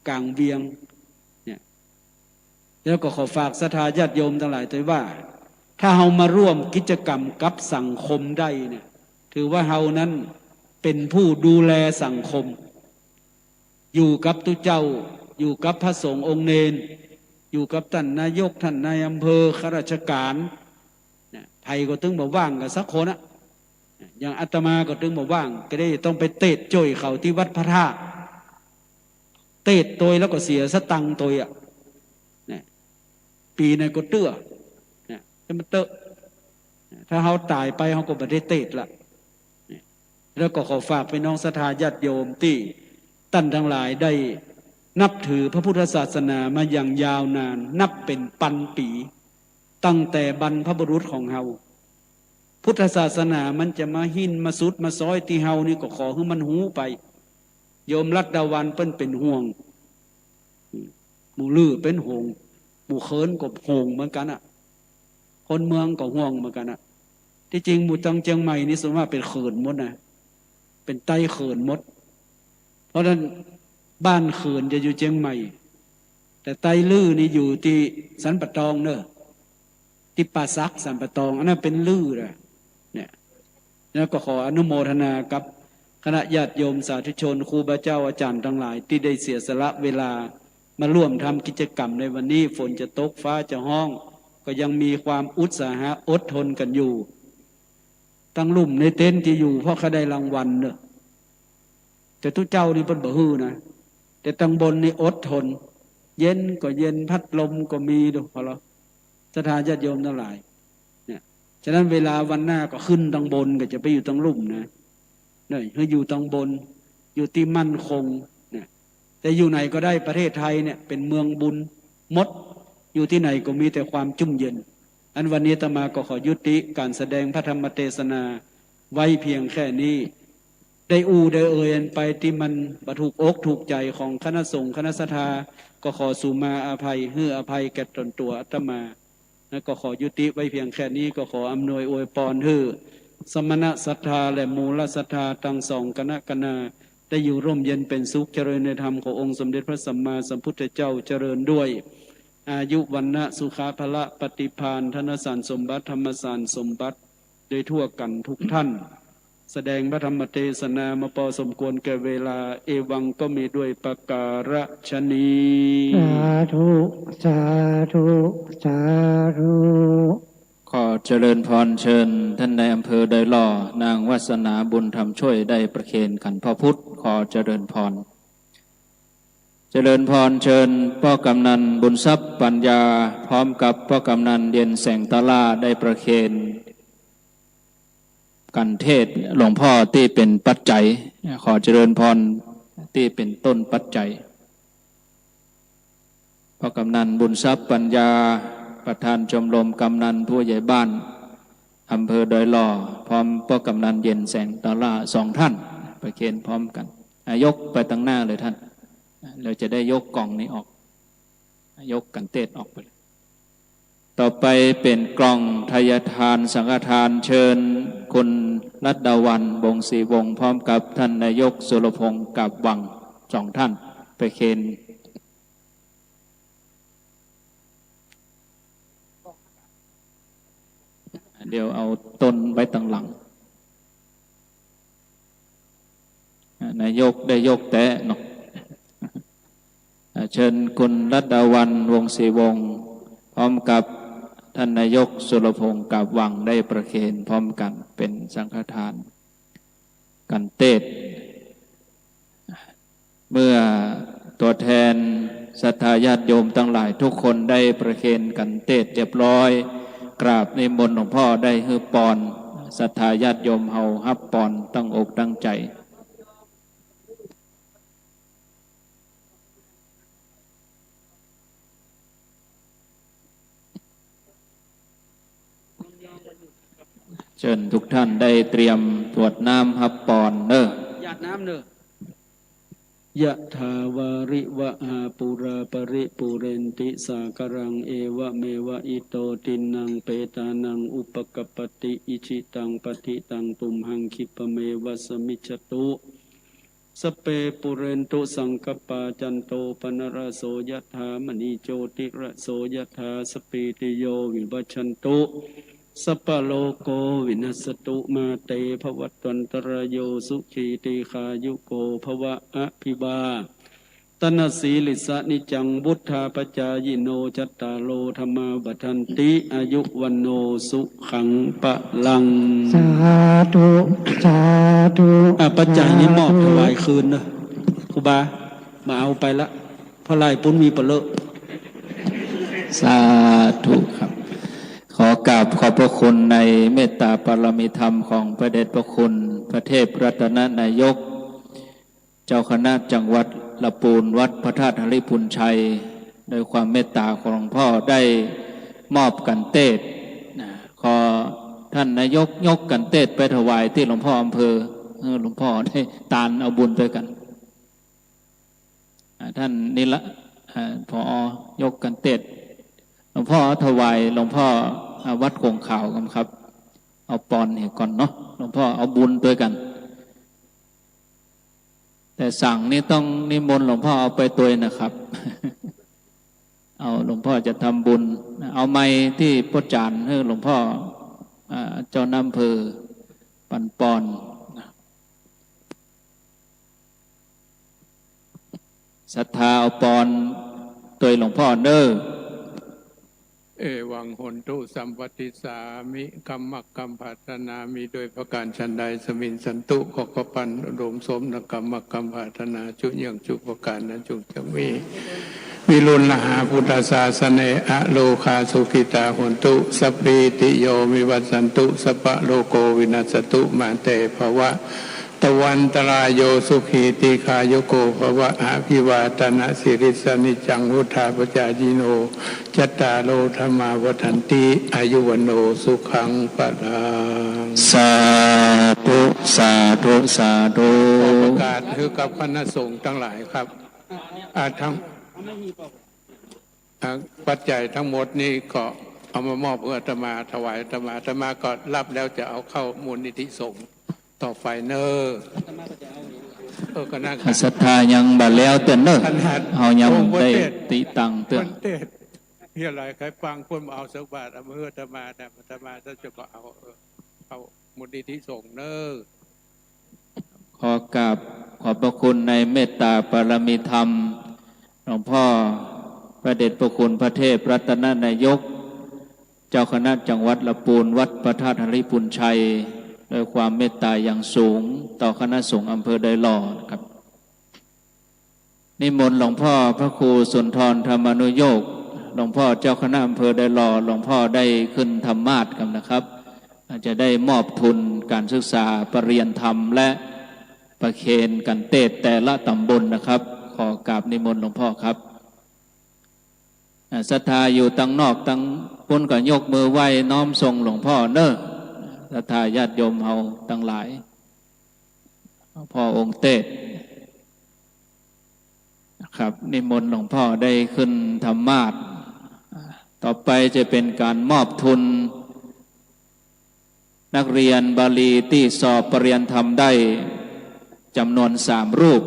ก๋างเวียงเนี่ย แล้วก็ขอฝากศรัทธาญาติโยมตังหลายตวยว่า ถ้าเฮามาร่วมกิจกรรมกับสังคมได้เนี่ย ถือว่าเฮานั้นเป๋นผู้ดูแลสังคม อยู่กับตุ๊เจ้า อยู่กับพระสงฆ์องค์เณร อยู่กับต้านนายก ต้านนายอำเภอ ข้าราชก๋าน เนี่ย ใผก็ตึงบ่ว่างกั๋นสักคนอะ อย่างอาตมาก็ตึงบ่ว่าง ก็ได้ต้องไปเตศน์จ้วยเขาตี้วัดพระธาตุ เตศน์ตวยแล้วก็เสียสตังค์ตวยอะ เนี่ย ปี๋ไหนก็เตื้อ เนี่ย แต่มันเต๊อะ ถ้าเฮาต๋ายไปเฮาก็บ่ได้เตศน์ละ เนี่ย แล้วก็ขอฝากพี่น้องศรัทธาญาติโยมตี้ต้านตังหลายได้นับถือพระพุทธศาสนามาอย่างยาวนาน นับเป๋นปันปี๋ ตั้งแต่บรรพบุรุษของเฮา พุทธศาสนามันจะมาหิ้นมาสุดมาซ้อยตี้เฮานี่ก็ขอหื้อมันฮู้ไป โยมรัตดาวัลย์เปิ้นเป๋นห่วง หมู่ลือเป๋นห่วง หมู่เขินก็ห่วงเหมือนกั๋นอะ คนเมืองก็ห่วงเหมือนกั๋นอะ ตี้จริงหมู่ตังเจียงใหม่นี่ส่วนมากเป๋นเขินหมดนะ เป๋นไตเขินหมด เพราะฉะนั้นบ้านเขินจะอยู่เจียงใหม่ แต่ไตลือนี่อยู่ตี้สันป่าตองเน่อ ตี้ป่าสักสันป่าตอง อันนั้นเป๋นลือนะ เนี่ย แล้วก็ขออนุโมทนากับคณะญาติโยมสาธุชน ครูบาเจ้าอาจ๋ารย์ตังหลายตี้ได้เสียสละเวลามาร่วมทำกิจกรรมในวันนี้ ฝนจะตกฟ้าจะฮ้อง ก็ยังมีความอุตสาหะอดทนกั๋นอยู่ ตังลุ่มในเต็นท์ตี้อยู่เพราะเขาได้รางวัลเน่อ แต่ตุ๊เจ้านี่เปิ้นบ่หื้อนะ แต่ตังบนนี่อดทน เย็นก็เย็น พัดลมก็มี ดู พอละ ศรัทธาญาติโยมตังหลาย เนี่ย ฉะนั้นเวลาวันหน้าก็ขึ้นตังบน ก็จะไปอยู่ตังลุ่มนะ เนี่ย หื้ออยู่ตังบน อยู่ตี้มั่นคง เนี่ย แต่อยู่ไหนก็ได้ ประเทศไทยเนี่ยเป๋นเมืองบุญหมด อยู่ตี้ไหนก็มีแต่ความจุ่มเย็น อันวันนี้อาตมาก็ขอยุติการแสดงพระธรรมเทศนาไว้เพียงแค่นี้ ได้อู้ได้เอ่ยอันไปตี้มันบ่ถูกอกถูกใจ๋ของคณะสงฆ์คณะศรัทธา ก็ขอสูมาอภัย หื้ออภัยแก่ต๋นตั๋วอาตมา นะ ก็ขอยุติไว้เพียงแค่นี้ ก็ขออำนวยอวยปอนหื้อสมณะศรัทธาและมูลศรัทธาตังสองคณะคณา ได้อยู่ร่มเย็นเป๋นสุข เจริญในธรรมขององค์สมเด็จพระสัมมาสัมพุทธเจ้า เจริญด้วยอายุวรรณะสุขะพละปฏิภาณ ธนสารสมบัติ ธรรมสารสมบัติ โดยทั่วกั๋นทุกท่าน แสดงพระธรรมเตสนามาปอสมควรแก่เวลา เอวังก็มีด้วยประการฉะนี้ สาธุ สาธุ สาธุ ขอเจริญพร เชิญท่านนายอำเภอดอยหล่อ นางวาสนาบุญธรรมช่วย ได้ประเคนขันพ่อพุทธ ขอเจริญพร เจริญพร เชิญป้อกำนันบุญทรัพย์ปัญญา พร้อมกับป้อกำนันเย็นแสงตาล่า ได้ประเคน ขันเตศน์หลวงพ่อตี้เป๋นปัจจัย ขอเจริญพรตี้เป๋นต้นปัจจัย ป้อกำนันบุญทรัพย์ปัญญา ประธานชมรมกำนันผู้ใหญ่บ้านอำเภอดอยหล่อ พร้อมป้อกำนันเย็นแสงตาล่า สองท่าน ประเคนพร้อมกั๋น อ่ะ ยกไปตังหน้าเลยท่าน แล้วจะได้ยกกล่องนี้ออก ยกขันเตศน์ออกไปเลย ต่อไปเป๋นกล่องไทยทานสังฆทาน เชิญคุณรัตดาวัลย์ วงศ์ศรีวงศ์ พร้อมกับท่านนายกสุรพงษ์ กาบวัง สองท่าน ประเคน เดี๋ยวเอาต้นไว้ตังหลัง อ่ะ นายกได้ยกแต๊เนาะ อ่ะ เชิญคุณรัตดาวัลย์ วงศ์ศรีวงศ์ พร้อมกับท่านนายกสุรพงษ์ กาบวัง ได้ประเคนพร้อมกั๋นเป๋นสังฆทาน ขันเตศน์ เมื่อตั๋วแทนศรัทธาญาติโยมตังหลายทุกคนได้ประเคนขันเตศน์เรียบร้อย กราบนิมนต์หลวงพ่อได้หื้อปอน ศรัทธาญาติโยมเฮาฮับปอนตั้งอกตั้งใจ๋ เชิญทุกท่านได้เตรียมกรวดน้ำฮับปอนเน่อ หยาดน้ำเน่อ ยะถาวาริวะหาปูราปะริปูเรนติสาคารัง เอวะเมวะอิโตทินนังเปตานังอุปะกัปปะติ อิจิตังปัตถิตังตุมหังคิปะเมวะสะมิชฌะตุ สัพเพปูเรนตุสังกัปปา จันโตปะนะระโส ยะถามะณีโชติระโส ยะถาสัพพีติโยวิวัชชันตุ สัพพะโรโควินัสสะตุ มาเตภะวัตวันตะราโย สุขีทีฆายุโกภะวะ อะภิวาทะนะสีลิสสะ นิจจังวุฑฒาปะจายิโน จัตตาโรธัมมาวัฑฒันติ อายุวัณโณสุขังพะลัง สาธุ สาธุ อ่ะ ปัจจัยนี้มอบถวายคืนเน่อ ครูบา มาเอาไปละ เพราะไล่ปุ้นมีเป๋นเล่อ สาธุครับ ขอกราบขอบพระคุณในเมตตาบารมีธรรมของพระเดชพระคุณพระเทพรัตนนายก เจ้าคณะจังหวัดละปูน วัดพระธาตุหริภุญชัย โดยความเมตตาของหลวงพ่อได้มอบขันเตศน์ นะ ขอท่านนายกยกขันเตศน์ไปถวายตี้หลวงพ่ออำเภอ เออ หลวงพ่อได้ตานเอาบุญตวยกั๋น อ่า ท่านนิระ อ่า ผอ ยกขันเตศน์ หลวงพ่อถวาย หลวงพ่อ อ่า วัดโขงขาวกั๋นครับ เอาปอนเหียก่อนเนาะ หลวงพ่อเอาบุญตวยกั๋น แต่สังนี่ต้องนิมนต์หลวงพ่อเอาไปตวยนะครับ เอา หลวงพ่อจะทำบุญ เอาไมค์ตี้ป้อจ๋ารหื้อหลวงพ่อ อ่า เจ้าหน้าอำเภอปันปอน ศรัทธาเอาปอนตวยหลวงพ่อเน่อ เอวังโหนตุสัมปะติสสามิ กรรมะกรรมปรารถนามีด้วยประการฉันใด สมิญสันตุ ขอประพันธ์อุดมสมดังกรรมะกรรมปรารถนา จุยังจุประการนั้นจุจะมี วิรุณหาปุทธศาสเน อโรคาสุขิตาโหนตุ สัพพีติโยวิวัชชันตุ สัพพะโรโควินัสสะตุ มาเตภะวัต ตวันตรายโยสุขีตีคายุโกภวะ อภิวาทนสิริสสะนิจจังวุฑฒาปจายิโน จัตตาโรธัมมาวัฑฒันติ อายุวัณโณสุขังพลัง สาธุ สาธุ สาธุ ขอประกาศหื้อกับคณะสงฆ์ตังหลายครับ อ่า ทั้ง อ่า ปัจจัยทั้งหมดนี้ก็เอามามอบหื้ออาตมา ถวายอาตมา อาตมาก็รับแล้วจะเอาเข้ามูลนิธิสงฆ์ต่อไปเน่อ เออ ก็นั่น ศรัทธายังบ่แล้วเตื้อเน่อ ขนาด เฮายัง องค์ประเทศ ได้ติตังเตื้อ ประเทศ เฮียหลายใครฟังเปิ้นบ่เอาสักบาท เอามาหื้ออาตมา แต่อาตมาจะบ่เอา เออ เอามูลนิธิสงฆ์เน่อ ขอกราบขอบพระคุณในเมตตาบารมีธรรม หลวงพ่อพระเดชพระคุณพระเทพรัตนนายก เจ้าคณะจังหวัดละปูน วัดพระธาตุหริภุญชัย ด้วยความเมตตาอย่างสูงต่อคณะสงฆ์อำเภอดอยหล่อนะครับ นิมนต์หลวงพ่อพระครูสุนทรธรรมานุโยค หลวงพ่อเจ้าคณะอำเภอดอยหล่อ หลวงพ่อได้ขึ้นธรรมาสน์กันนะครับ อาจจะได้มอบทุนการศึกษาปริญญาธรรมและประเคนกันเตศน์แต่ละตำบลนะครับ ขอกราบนิมนต์หลวงพ่อครับ อ่า ศรัทธาอยู่ตังนอกตังปู้นก็ยกมือไหว้น้อมส่งหลวงพ่อเน่อ ศรัทธาญาติโยมเฮาตังหลาย หลวงพ่อองค์เตศน์นะครับ นิมนต์หลวงพ่อได้ขึ้นธรรมาสน์ อ่า ต่อไปจะเป็นการมอบทุน นักเรียนบาลีตี้สอบปริญญาธรรมได้จ๋ำนวนสามรูป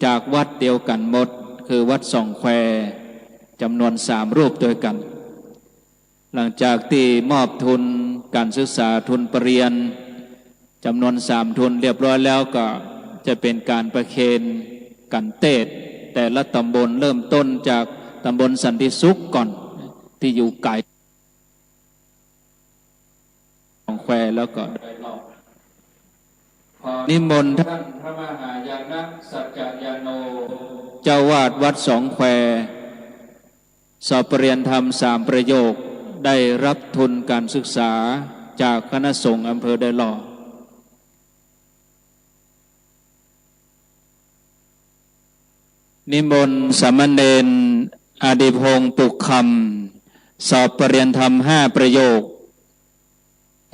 จากวัดเดียวกั๋นหมด คือวัดสองแคว จ๋ำนวนสามรูปตวยกั๋น หลังจากตี้มอบทุนก๋านศึกษาทุนปริญญาจ๋ำนวนสามทุนเรียบร้อยแล้ว ก็จะเป๋นก๋านประเคนกั๋นเตศน์แต่ละต๋ำบล เริ่มต้นจากต๋ำบลสันติสุขก่อน ตี้อยู่ไก๋ สองแควแล้วก็ นิมนต์ท่านพระมหายานะสัจจยาโน เจ้าวาดวัดสองแคว สอบปริญญาธรรมสามประโยค ได้รับทุนก๋านศึกษาจากคณะสงฆ์อำเภอดอยหล่อ นิมนต์สามเณรอดิพงษ์ ปุกคำ สอบปริญญาธรรมห้าประโยค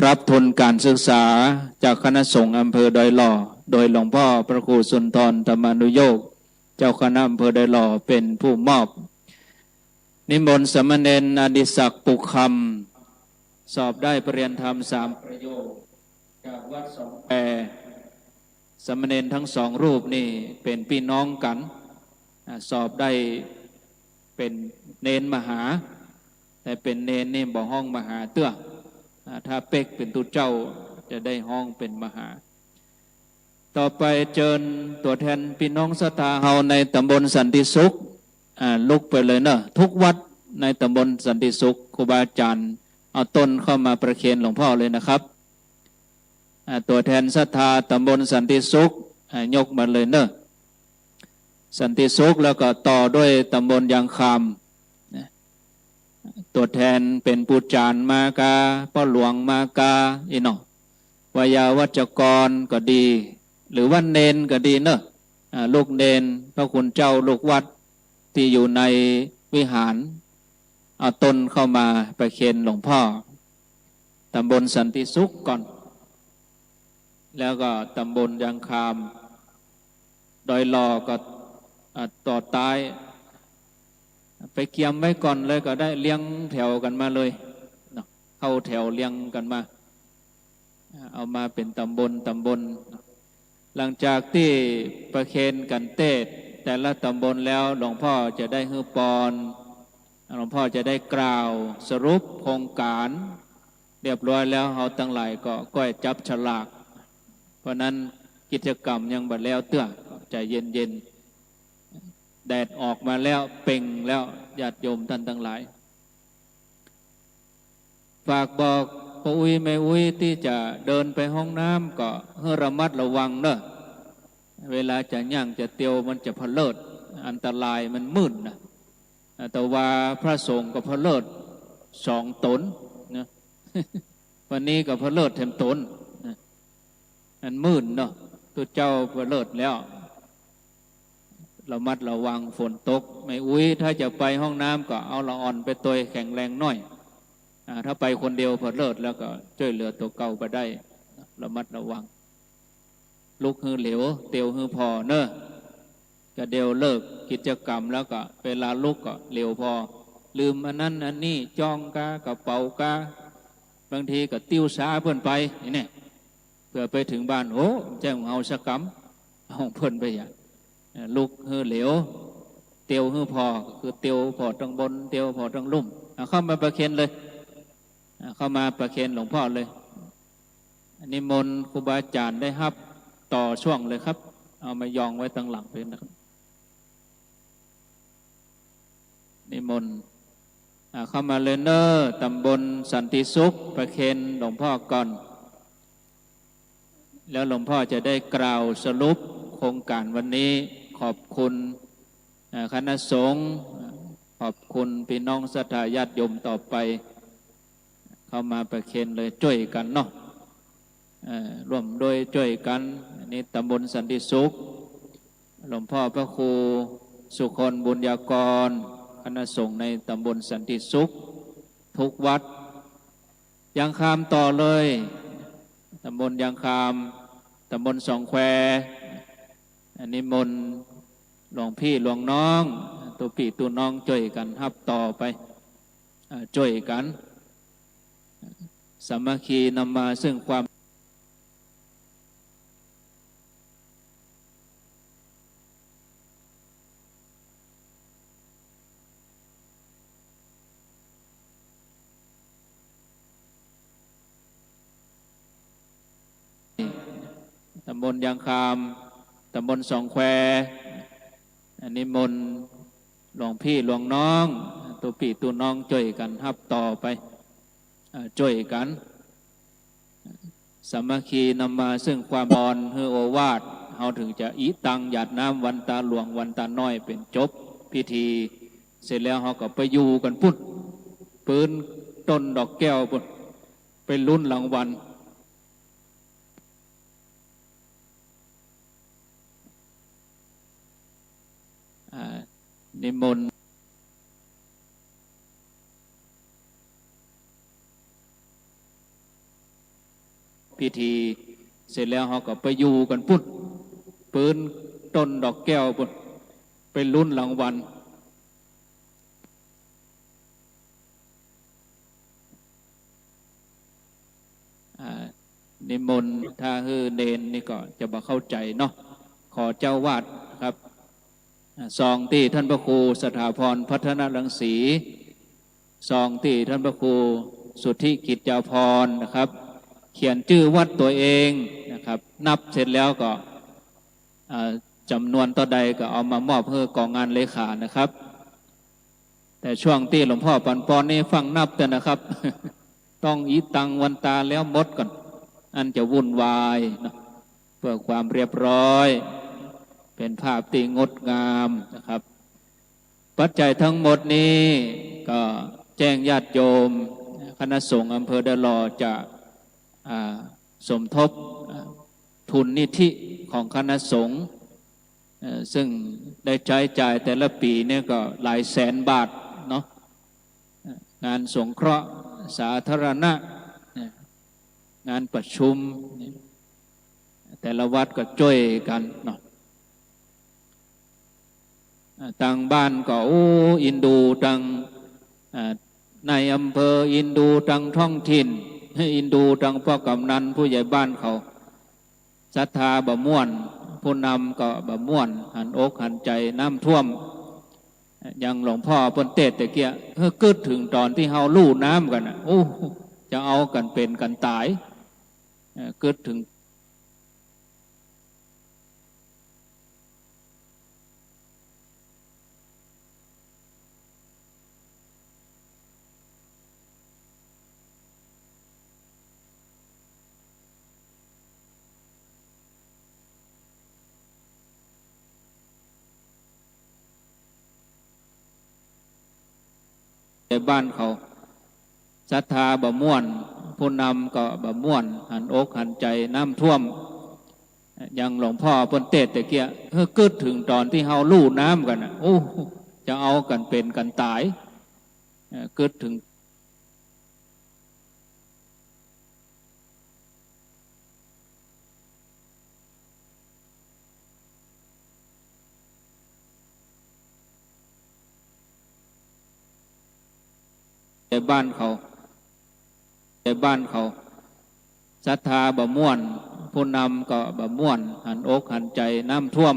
รับทุนก๋านศึกษาจากคณะสงฆ์อำเภอดอยหล่อ โดยหลวงพ่อพระครูสุนทรธรรมานุโยค เจ้าคณะอำเภอดอยหล่อเป๋นผู้มอบ นิมนต์สามเณรอดิศักดิ์ ปุกคำ สอบได้ปริญญาธรรมสามประโยค จากวัดสองแคว สามเณรทั้งสองรูปนี่เป๋นปี้น้องกั๋น อ่า สอบได้เป๋นเณรมหา แต่เป๋นเณรนี่บ่ฮ้องมหาเตื้อ อ่า ถ้าเป๊กเป๋นตุ๊เจ้าจะได้ฮ้องเป๋นมหา ต่อไปเจิญตั๋วแทนปี้น้องศรัทธาเฮาในต๋ำบลสันติสุข อ่า ลุกไปเลยเน่อ ทุกวัดในต๋ำบลสันติสุข ครูบาอาจ๋ารย์เอาตนเข้ามาประเคนหลวงพ่อเลยนะครับ อ่า ตั๋วแทนศรัทธาต๋ำบลสันติสุข อ่า ยกมาเลยเน่อ สันติสุขแล้วก็ต่อด้วยต๋ำบลยางคำ นะ ตั๋วแทนเป๋นปู่จ๋ารย์มากา ป้อหลวงมากา อี้เนาะ ไวยาวัจกรก็ดี หรือว่าเณรก็ดีเน่อ อ่า ลูกเณร พระคุณเจ้าลูกวัดตี้อยู่ในวิหาร เอาตนเข้ามาประเคนหลวงพ่อ ต๋ำบลสันติสุขก่อน แล้วก็ต๋ำบลยางคำ ดอยหล่อก็ อ่า ต่อต๊าย ไปเกียมไว้ก่อนเลยก็ได้ เรียงแถวกั๋นมาเลยเนาะ เข้าแถวเรียงกั๋นมา อ่า เอามาเป๋นต๋ำบล ต๋ำบล หลังจากตี้ประเคนกั๋นเตศน์แต่ละต๋ำบลแล้ว หลวงพ่อจะได้หื้อปอน หลวงพ่อจะได้กล่าวสรุปโครงก๋าน เรียบร้อยแล้ว เฮาตังหลายก็ก้อยจับฉลาก เพราะนั้นกิจกรรมยังบ่แล้วเตื้อ ใจ๋เย็นๆ แดดออกมาแล้ว เปล่งแล้ว ญาติโยมต้านตังหลาย ฝากบอกป้ออุ๊ยแม่อุ๊ยตี้จะเดินไปห้องน้ำก็หื้อระมัดระวังเน่อ เวลาจะย่างจะเตียวมันจะเผลิด อันตรายมันมืดนะ อ่า แต่ว่าพระสงฆ์ก็เผลิดสองต๋นนะ วันนี้ก็เผลิดแถมต๋นนะ อันมืดเนาะ ตุ๊เจ้าเผลอเลิศแล้ว ระมัดระวังฝนตก แม่อุ๊ยถ้าจะไปห้องน้ำก็เอาละอ่อนไปตวยแข็งแรงหน้อย อ่า ถ้าไปคนเดียวเผลอเลิศแล้วก็จ้วยเหลือตั๋วเก่าบ่ได้ ระมัดระวัง ลุกหื้อเหลว เตียวหื้อผ่อเน่อ ก็เดี๋ยวเลิกกิจกรรมแล้วก็เวลาลุกก็เหลวผ่อ ลืมอันนั้นอันนี้ จ้องกากระเป๋ากา บางทีก็ติ้วซ้าเปิ้นไป นี่แน่ เผื่อไปเถิงบ้าน โอ้ บ่ใจ้ของเฮาสักกำ เอาของเปิ้นไปอะ เอ่อ ลุกหื้อเหลว เตียวหื้อผ่อ ก็คือเตียวผ่อตังบน เตียวผ่อตังลุ่ม เอาเข้ามาประเคนเลย เอาเข้ามาประเคนหลวงพ่อเลย นิมนต์ครูบาอาจ๋ารย์ได้ฮับต่อช่วงเลยครับ เอามายองไว้ตังหลังเลยนะครับ นิมนต์ อ่า เข้ามาเลยเน่อ ตำบลสันติสุข ประเคนหลวงพ่อก่อน แล้วหลวงพ่อจะได้กล่าวสรุปโครงการวันนี้ ขอบคุณ อ่า คณะสงฆ์ ขอบคุณพี่น้องศรัทธาญาติโยมต่อไป เข้ามาประเคนเลย จ้วยกั๋นเนาะ เอ่อ ร่วมด้วยจ้วยกั๋น อันนี้ตำบลสันติสุข หลวงพ่อพระครูสุคนบุญญากร คณะสงฆ์ในตำบลสันติสุข ทุกวัด ยางคามต่อเลย ตำบลยางคาม ตำบลสองแคว อันนี้นิมนต์หลวงพี่หลวงน้อง ตุ๊ปี้ตุ๊น้องจ้วยกั๋นฮับต่อไป เอ่อ จ้วยกั๋น สามัคคีนำมาซึ่งความ ตำบลยางคาม ตำบลสองแคว อันนี้นิมนต์หลวงพี่หลวงน้อง ตุ๊ปี้ตุ๊น้องจ้วยกั๋นฮับต่อไป เอ่อ จ้วยกั๋น สามัคคีนำมาซึ่งความ ปอนหื้อโอวาท เฮาเถิงจะอิตัง หยาดน้ำวันตาหลวงวันตาน้อย เป๋นจบพิธี เสร็จแล้วเฮาก็ไปอยู่กั๋นปุ้น ปื๊นต้นดอกแก้วปุ้น ไปลุ้นรางวัล อ่า นิมนต์ พิธี เสร็จแล้วเฮาก็ไปอยู่กั๋นปุ้น ปื๊นต้นดอกแก้วปุ้น ไปลุ้นรางวัล อ่า นิมนต์ ถ้าหื้อเณรนี่ก็จะบ่เข้าใจ๋เนาะ ขอเจ้าอาวาสครับ อ่า ซองตี้ท่านพระครูสถาพรพัฒนรังสี ซองตี้ท่านพระครูสุทธิกิจจาภรณ์นะครับ เขียนจื้อวัดตั๋วเองนะครับ นับเสร็จแล้วก็ อ่า จ๋ำนวนเต้าใดก็เอามามอบหื้อกองงานเลขานะครับ แต่ช่วงตี้หลวงพ่อปั๋นปอนนี่ฟั่งนับเต๊อะนะครับ ต้องอิตังวันตาแล้วหมดก่อน อันจะวุ่นวายเนาะ เพื่อความเรียบร้อย เป๋นภาพตี้งดงามนะครับ ปัจจัยทั้งหมดนี้ก็แจ้งญาติโยม คณะสงฆ์อำเภอดอยหล่อจะ อ่า สมทบ อ่า ทุนนิธิของคณะสงฆ์ เอ่อ ซึ่งได้ใจ๊จ่ายแต่ละปี๋เนี่ยก็หลายแสนบาทเนาะ เอ่อ งานสงเคราะห์สาธารณะ เนี่ย งานประชุมเนี่ย แต่ละวัดก็จ้วยกั๋นเนาะ อ่า ตังบ้านก็ โอ้ อินดูตัง อ่า นายอำเภอ อินดูตังท้องถิ่น อินดูตังป้อกำนันผู้ใหญ่บ้านเขา ศรัทธาบ่ม่วน ผู้นำก็บ่ม่วน หันอกหันใจ๋ น้ำท่วม อย่างหลวงพ่อเปิ้นเตสน์ตะเกียะ เฮ้อ กึ๊ดเถิงต๋อนตี้เฮาลู่น้ำกั๋นน่ะ โอ้ จะเอากั๋นเป๋นกั๋นต๋าย เอ่อ กึ๊ดเถิง แต่บ้านเขา ศรัทธาบ่ม่วน ผู้นำก็บ่ม่วน หันอกหันใจ๋ น้ำท่วม อย่างหลวงพ่อเปิ้นเตสน์ตะเกียะ เฮ้ย กึ๊ดเถิงต๋อนตี้เฮาลู่น้ำกั๋นน่ะ โอ้ จะเอากั๋นเป๋นกั๋นต๋าย เอ่อ กึ๊ดเถิง ในบ้านเขา ในบ้านเขา ศรัทธาบ่ม่วน ผู้นำก็บ่ม่วน หันอกหันใจ๋ น้ำท่วม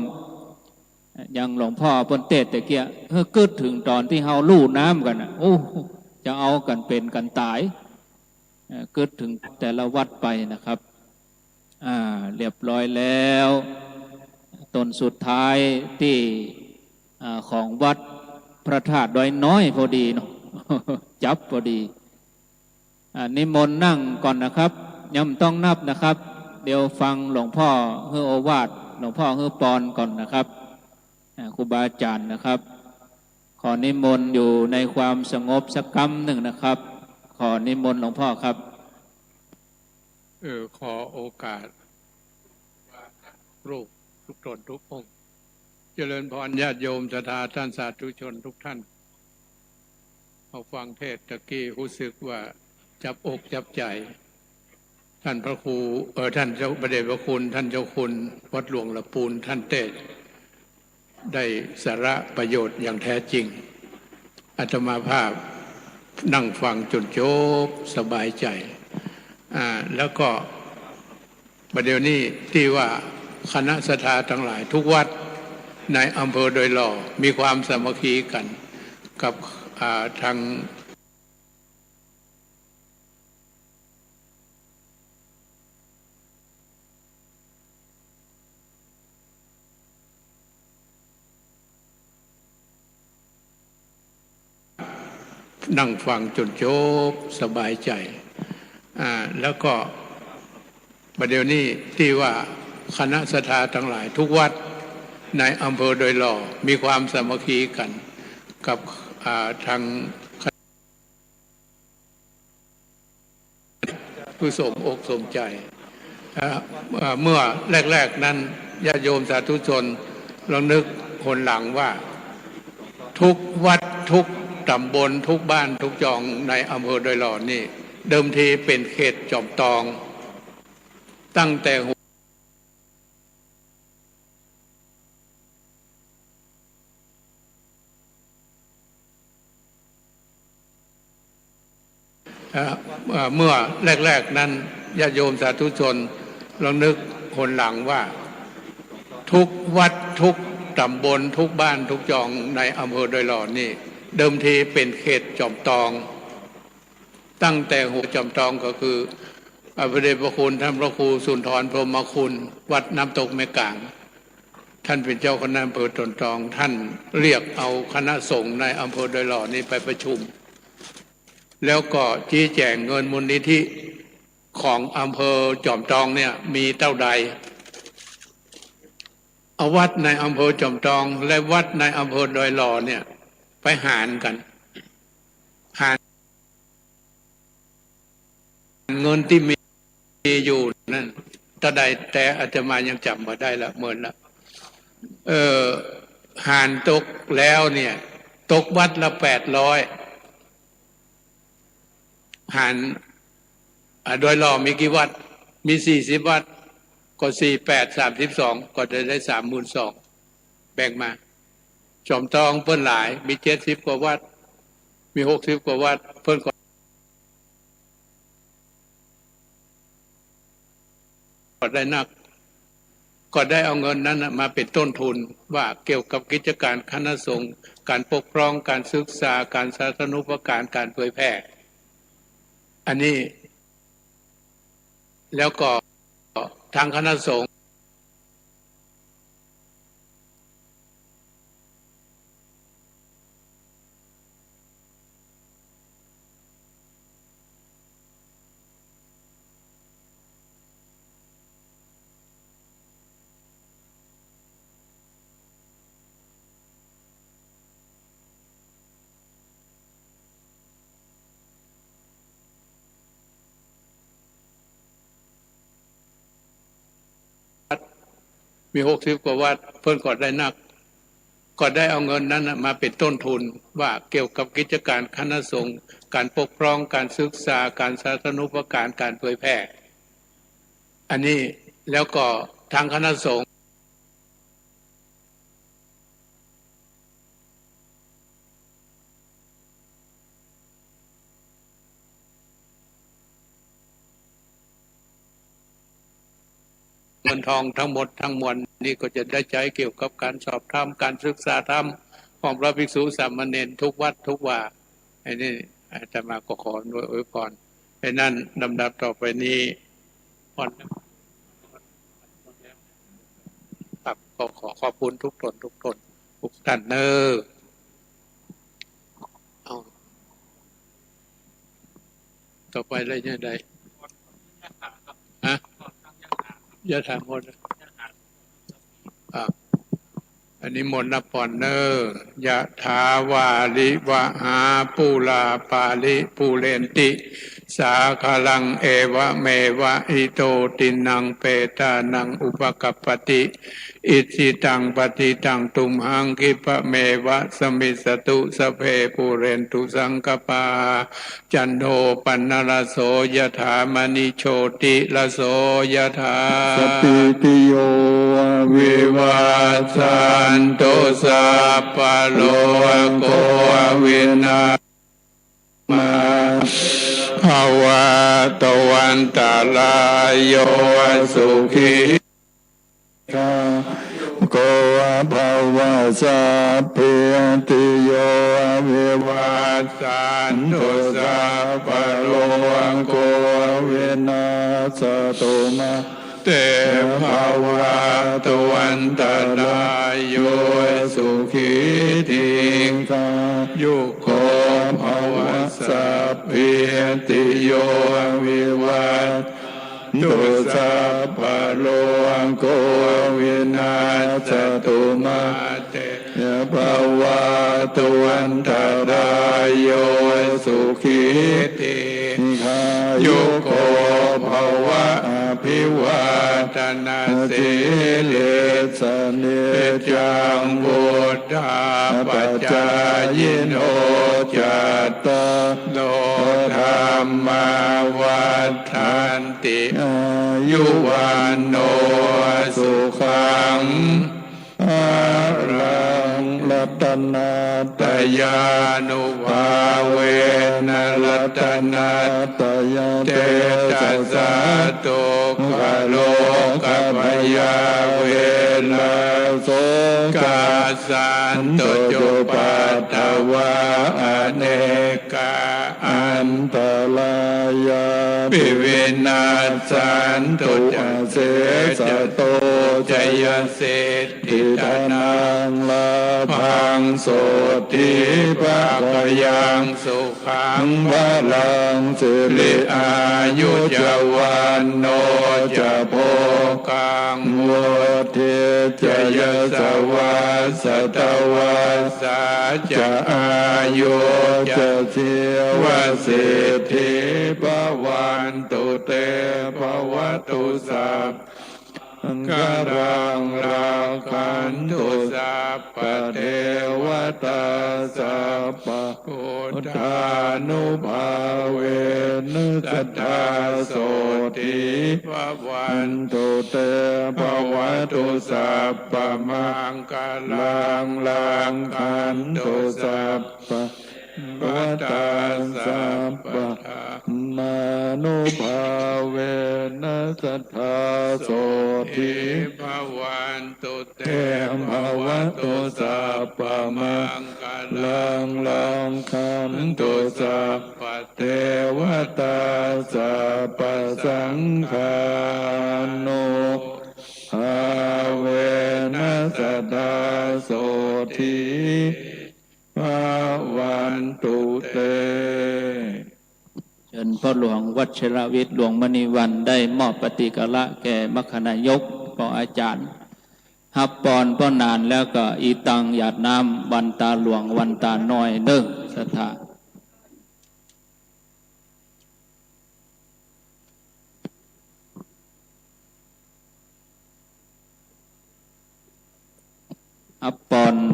อย่างหลวงพ่อเปิ้นเตสน์ตะเกียะ เฮ้ย กึ๊ดเถิงต๋อนตี้เฮาลู่น้ำกั๋นน่ะ โอ้ จะเอากั๋นเป๋นกั๋นต๋าย เอ่อ กึ๊ดเถิงแต่ละวัดไปนะครับ อ่า เรียบร้อยแล้ว ต๋นสุดท้ายตี้ อ่า ของวัดพระธาตุดอยน้อยพอดีเนาะ จับพอดี อ่า นิมนต์นั่งก่อนนะครับ ยังบ่ต้องนับนะครับ เดี๋ยวฟังหลวงพ่อหื้อโอวาท หลวงพ่อหื้อปอนก่อนนะครับ อ่า ครูบาอาจ๋ารย์นะครับ ขอนิมนต์อยู่ในความสงบสักกำนึ่งนะครับ ขอนิมนต์หลวงพ่อครับ เออ ขอโอกาส ลูกทุกต๋นทุกองค์ เจริญพรญาติโยมศรัทธาท่านสาธุชนทุกท่าน มาฟังเทศน์ตะกี้ฮู้สึกว่าจับอกจับใจ๋ ท่านพระครู เอ่อ ท่านเจ้า พระเดชพระคุณ ท่านเจ้าคุณวัดหลวงละปูน ท่านเตสน์ ได้สาระประโยชน์อย่างแท้จริง อาตมาภาพนั่งฟังจ๋นจบ สบายใจ๋ อ่า แล้วก็ บ่าเดี่ยวนี้ตี้ว่าคณะศรัทธาตังหลายทุกวัดในอำเภอดอยหล่อมีความสามัคคีกั๋นกับ อ่า ทาง นั่งฟังจ๋นจบ สบายใจ๋ อ่า แล้วก็ บ่าเดี่ยวนี้ตี้ว่าคณะศรัทธาตังหลายทุกวัดในอำเภอดอยหล่อมีความสามัคคีกั๋นกับ อ่า ทาง ผู้สมอกสมใจ๋ อ่า อ่า เมื่อแรกๆ นั้น ญาติโยมสาธุชนลองนึกหนหลังว่า ทุกวัดทุกต๋ำบลทุกบ้านทุกจองในอำเภอดอยหล่อนี่ เดิมทีเป๋นเขตจอมตอง ตั้งแต่หัว เอ่อ เอ่อ เมื่อแรกๆ นั้น ญาติโยมสาธุชนลองนึกหนหลังว่า ทุกวัดทุกต๋ำบลทุกบ้านทุกจองในอำเภอดอยหล่อนี่ เดิมทีเป๋นเขตจอมตอง ตั้งแต่หัวจอมตองก็คือ อ่า พระเดชพระคุณท่านพระครูสุนทรพรหมคุณ วัดน้ำตกแม่ก๋าง ท่านเป๋นเจ้าคณะอำเภอจอมตอง ท่านเรียกเอาคณะสงฆ์ในอำเภอดอยหล่อนี่ไปประชุม แล้วก็ชี้แจ๋งเงินมูลนิธิของอำเภอจอมตองเนี่ยมีเต้าใด เอาวัดในอำเภอจอมตองและวัดในอำเภอดอยหล่อเนี่ยไปหารกั๋น หาร เงินตี้มีอยู่นั้นเต้าใด แต่อาตมายังจ๋ำบ่ได้ละ เมินละ เอ่อ หารตกแล้วเนี่ย ตกวัดละแปดร้อย หาร อ่า ดอยหล่อมีกี่วัด มีสี่สิบวัด ก็สี่แปดสามสิบสอง ก็จะได้สามหมื่นสอง แบ่งมา จอมตองเปิ้นหลาย มีเจ็ดสิบกว่าวัด มีหกสิบกว่าวัด เปิ้นก็ ก็ได้นัก ก็ได้เอาเงินนั้นน่ะมาเป๋นต้นทุนว่าเกี่ยวกับกิจการคณะสงฆ์ การปกครอง การศึกษา การสาธารณูปการ การเผยแผ่ อันนี้ แล้วก็ทางคณะสงฆ์ มีหกสิบกว่าวัด เปิ้นก็ได้นัก ก็ได้เอาเงินนั้นน่ะมาเป๋นต้นทุนว่าเกี่ยวกับกิจก๋านคณะสงฆ์ ก๋านปกครอง ก๋านศึกษา ก๋านศาสนูปการ ก๋านเผยแผ่ อันนี้ แล้วก็ทางคณะสงฆ์ เงินทองทั้งหมดทั้งมวลนี้ก็จะได้ใจ๊เกี่ยวกับก๋านสอบธรรม ก๋านศึกษาธรรมของพระภิกษุสามเณรทุกวัดทุกวา อันนี้อาตมาก็ขออำนวยอวยพร อันนั้นลำดับต่อไปนี้ ครับ ก็ขอขอบคุณทุกต๋นทุกต๋นทุกต้านเน้อ เอา ต่อไปเลยเนี่ยได้ ฮะ ยะถาหมด อ่ะ อันนี้มนต์นับผ่อนเน้อ ยะถาวาริวะหาปูราปาริปูเรนติ สาคารัง เอวะเมวะ อิโตตินัง เปตานัง อุปะกัปปติ อิจฉิตัง ปัตถิตัง ตุมหัง คิปะเมวะ สะมิชฌตุ สัพเพ ปูเรนตุ สังกัปปา จันโท ปัณณะระโส ยะถา มะณิ โชติระโส ยะถา สัพพีติโย วิวัชชันตุ สัพพะโรโค วินาศ มา ภะวะตวันตะราโย สุขี โก ภะวะ สัพพีติโย วิวัชชันตุ สัพพะโรโค วินาศสตุ มา เต ภะวะตวันตะราโย สุขี ทีฆายุโก ภะวะ สัพพีติโย วิวัชชันตุ สัพพะโรโค วินาศสตุ มา เต ภะวะตวันตะราโย สุขี ทีฆายุโก ภะวะ อภิวาทะนะสีลิสสะ นิจจัง วุฑฒาปะจายิโน จัตตาโร ธัมมา วัฑฒันติ อายุ วัณโณ สุขัง พะลัง รัตนะตยานุภาเวนะ รัตนะตยะเตจะสะ ทุกขะโรคะพยาเวะระ โสกะ สันตุ จุปัฏฐวา อเนกา อันตะรายาปิ วินัสสันตุ จะ เสสะโต จะยะสิทธิ ธนัง ลาภัง โสตถี ภะคะยัง สุขัง พะลัง สิริ อายุ จะ วัณโณ จะ โภคัง วุฑ จะ ยะสะวา สะตะวัสสา จะ อายุ จะ จีวะสิทธิ ภะวันตุ เต ภะวะตุ สัพพะ มังคะลัง รักขันตุ สัพพะเทวะตา สัพพะ พุทธานุภาเวนะ สะทา โสตถี ภะวันตุ เต ภะวะตุ สัพพะมังคะลัง รักขันตุ สัพพะเทวะตา สัพพะธัมมานุภาเวนะ สะทา โสตถี ภะวันตุ เต ภะวะตุ สัพพะมังคะลัง รักขันตุ สัพพะเทวะตา สัพพะสังฆานุภาเวนะ สะทา โสตถี ภะวันตุ เต เชิญพ่อหลวงวัชรวิทย์ หลวงมณีวรรณ ได้มอบปฏิกะละแก่มัคคณายก พ่ออาจ๋ารย์ ฮับปอนพ่อหนานแล้วก็อีตังหยาดน้ำวันตาหลวงวันตาน้อยเน้อ ศรัทธา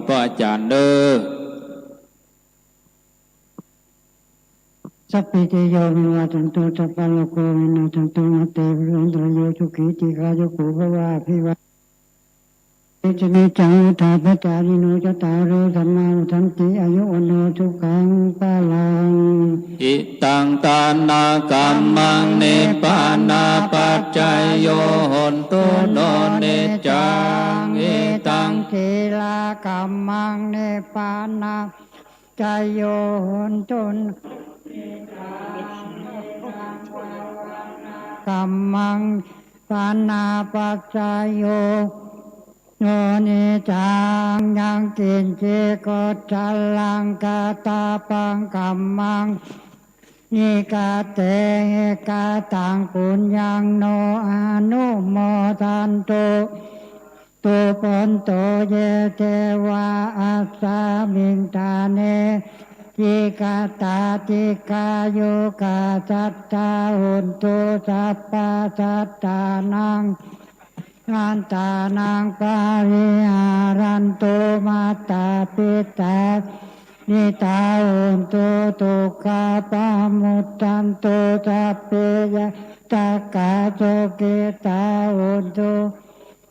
พระอาจารย์เด้อ Sabbītiyo vivajjantu, sabbarogo vinassatu, mā te bhavatvantarāyo, sukhī dīghāyuko bhava. Abhivāde sanīsiccaṃ, vuḍḍhāpacāyino, cattāro dhammā vaḍḍhanti, āyu vaṇṇo sukhaṃ balaṃ. Idaṃ dānakammaṃ nibbānapaccayo, hotu no niccaṃ. Idaṃ sīlakammaṃ nibbāna- paccayo, hotu no niccaṃ. Idaṃ bhāvanākammaṃ nibbānapaccayo, hotu no niccaṃ. Yaṃ kiñci kocchaṃ rakkhitabbaṃ kammaṃ paṇidhī, kataṃ puññaṃ no anumodantu, tu bhonto ye devā asmiṃ ṭhāne adhigatā, dīghāyukā sadā hontu, sabbasattānaṃ attānaṃ pariharantu. Mātā pitā tuvaṃ janatā, hontu dukkhā pamuccantu, sabbe ñātakā sukhitā hontu,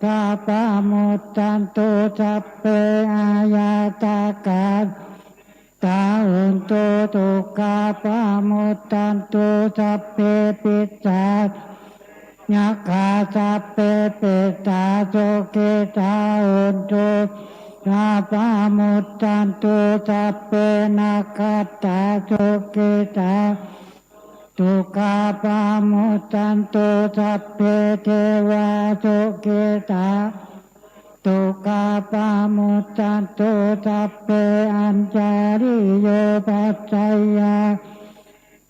dukkhā pamuccantu, sabbe aññātakā sukhitā hontu, dukkhā pamuccantu, sabbe pisācā sabbe petā sukhitā hontu, dukkhā pamuccantu, sabbe nakkhattā sukhitā, dukkhā pamuccantu, sabbe devā sukhitā, dukkhā pamuccantu, sabbe añjalikūpajayyā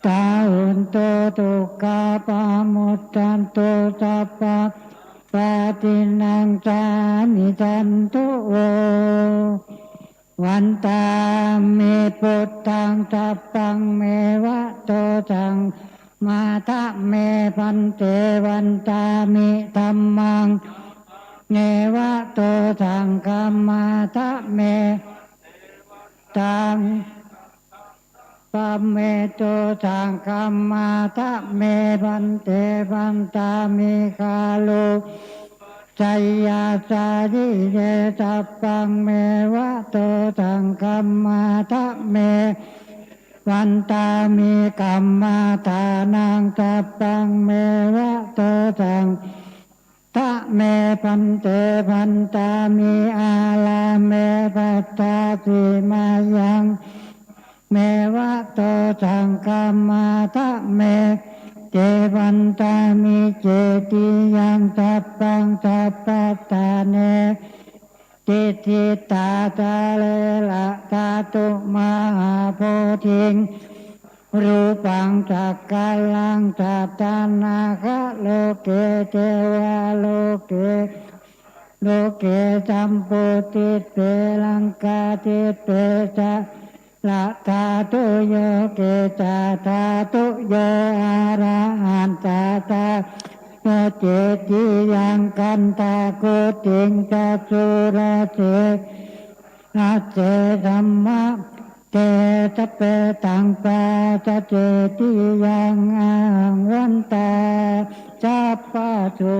sukhitā hontu, dukkhā pamuccantu, sabbadukkhapaṭihaṃ samijjhantu vo. Vandāmi buddhaṃ sabbaṃ me va dosaṃ khamatu me bhante. Vandāmi dhammaṃ sabbaṃ me va dosaṃ khamatu me bhante. Vandāmi sabbaṃ me dosaṃ khamatu me bhante. Vandāmi gārūpajayyā sarīre sabbaṃ me va dosaṃ khamatu me bhante. Vandāmi kammadānaṃ sabbaṃ me va dosaṃ khamatu me bhante. Vandāmi ārāme bhaddasenayaṃ me va dosaṃ khamatu me bhante. Vandāmi cetiyaṃ sabbaṃ sabbaṭṭhāne diṭṭhitācārena dhātu mahābodhiṃ rūpaṃ sakkāraṃ satanāga loke devaloke loke jambudīpe laṅkādīpe jala dhātuyo kissa dhātuyo arahantassa dhammo cetiyaṃ gandhakukkhiṃsu rase rase sammabhummā te sabbetaṃ pāsacetiyaṃ ahaṃ vandāmi sabbaso.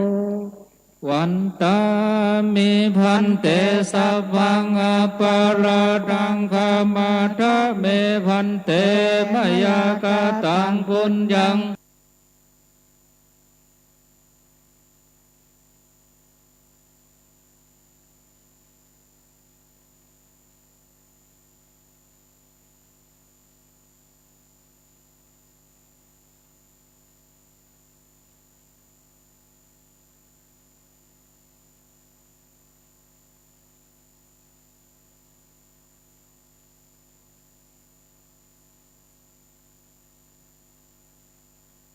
Vandāmi bhante sabbaṃ aparādhaṃ khamatu me bhante mayā kataṃ puññaṃ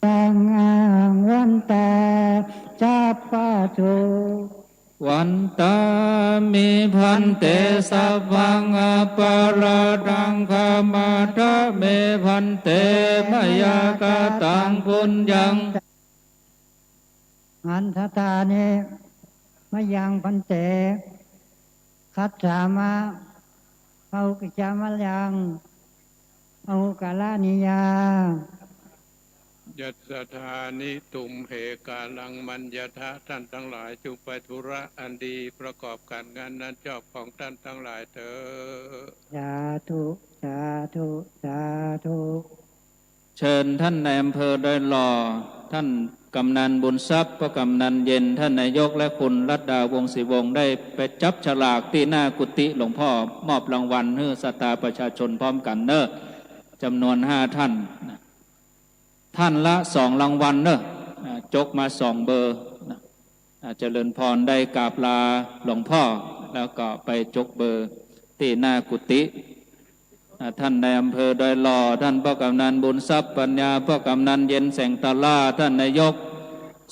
ahaṃ vandāmi sabbaso. Vandāmi bhante sabbaṃ aparādhaṃ khamatu me bhante mayā kataṃ puññaṃ. Handa dāni mayaṃ bhante. คัสสามะ พาหุกัจจามัลยัง พาหุการาณิยา ยัสสะทานิ ตุมเหกาลัง มัญญะทะ ท่านทั้งหลายจงไปธุระอันดี ประกอบการงานนั้นชอบของท่านทั้งหลายเถิด สาธุ สาธุ สาธุ เชิญท่านนายอำเภอดอยหล่อ ท่านกำนันบุญทรัพย์ ป้อกำนันเย็น ท่านนายกและคุณรัตดา วงศ์ศรีวงศ์ ได้ไปจับฉลากตี้หน้ากุฏิหลวงพ่อ มอบรางวัลหื้อศรัทธาประชาชนพร้อมกั๋นเน่อ จ๋ำนวนห้าท่าน ท่านละสองรางวัลเน่อ อ่า จกมาสองเบอร์นะ อ่า เจริญพร ได้กราบลาหลวงพ่อ แล้วก็ไปจกเบอร์ตี้หน้ากุฏิ อ่า ท่านนายอำเภอดอยหล่อ ท่านป้อกำนันบุญทรัพย์ปัญญา ป้อกำนันเย็นแสงตาล่า ท่านนายก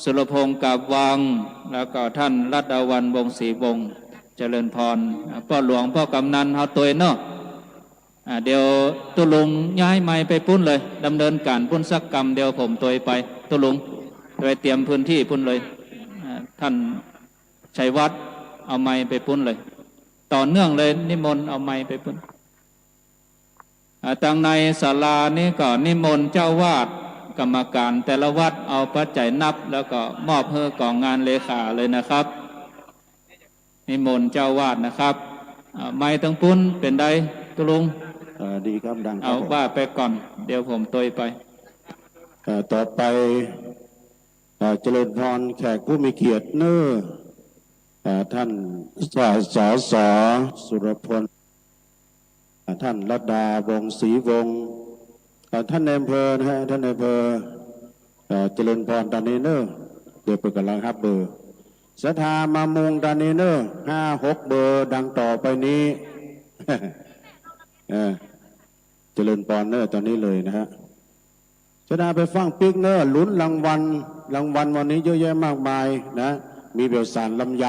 สุรพงษ์กาบวัง แล้วก็ท่านรัตดาวัน วงศ์ศรีวงศ์ เจริญพร อ่า ป้อหลวง ป้อกำนัน เฮาตวยเน่อ อ่า เดี๋ยวตุ๊ลุงย้ายไมค์ไปปุ้นเลย ดำเนินก๋านปุ้นสักกำ เดี๋ยวผมตวยไป ตุ๊ลุง ไปเตรียมพื้นที่ปุ้นเลย อ่า ท่านชัยวัฒน์ เอาไมค์ไปปุ้นเลย ต่อเนื่องเลย นิมนต์เอาไมค์ไปปุ้น อ่า ตังในศาลานี้ก็นิมนต์เจ้าอาวาส กรรมการแต่ละวัดเอาปัจจัยนับ แล้วก็มอบหื้อกองงานเลขาเลยนะครับ นิมนต์เจ้าอาวาสนะครับ อ่า ไมค์ตังปุ้นเป๋นใด ตุ๊ลุง เอ่อ ดีครับ ดังครับ เอา ผม ว่าไปก่อน เดี๋ยวผมตวยไป เอ่อ ต่อไป เอ่อ เจริญพรแขกผู้มีเกียรติเน่อ เอ่อ ท่าน ส ส ส สุรพล อ่า ท่านรัตดา วงศ์ศรีวงศ์ อ่า ท่านนายอำเภอนะฮะ ท่านนายอำเภอ เอ่อ เจริญพรตานีเน่อ เดี๋ยวเปิ้นก่ำลังฮับเบอร์ ศรัทธามามุงตานีเน่อ ห้าหกเบอร์ดังต่อไปนี้ เออ เจริญพรเน่อ ตอนนี้เลยนะฮะ ศรัทธาไปฟั่งปิ๊กเน่อ ลุ้นรางวัล รางวัลวันนี้เยอะแยะมากมายนะ มีเบลสารลำไย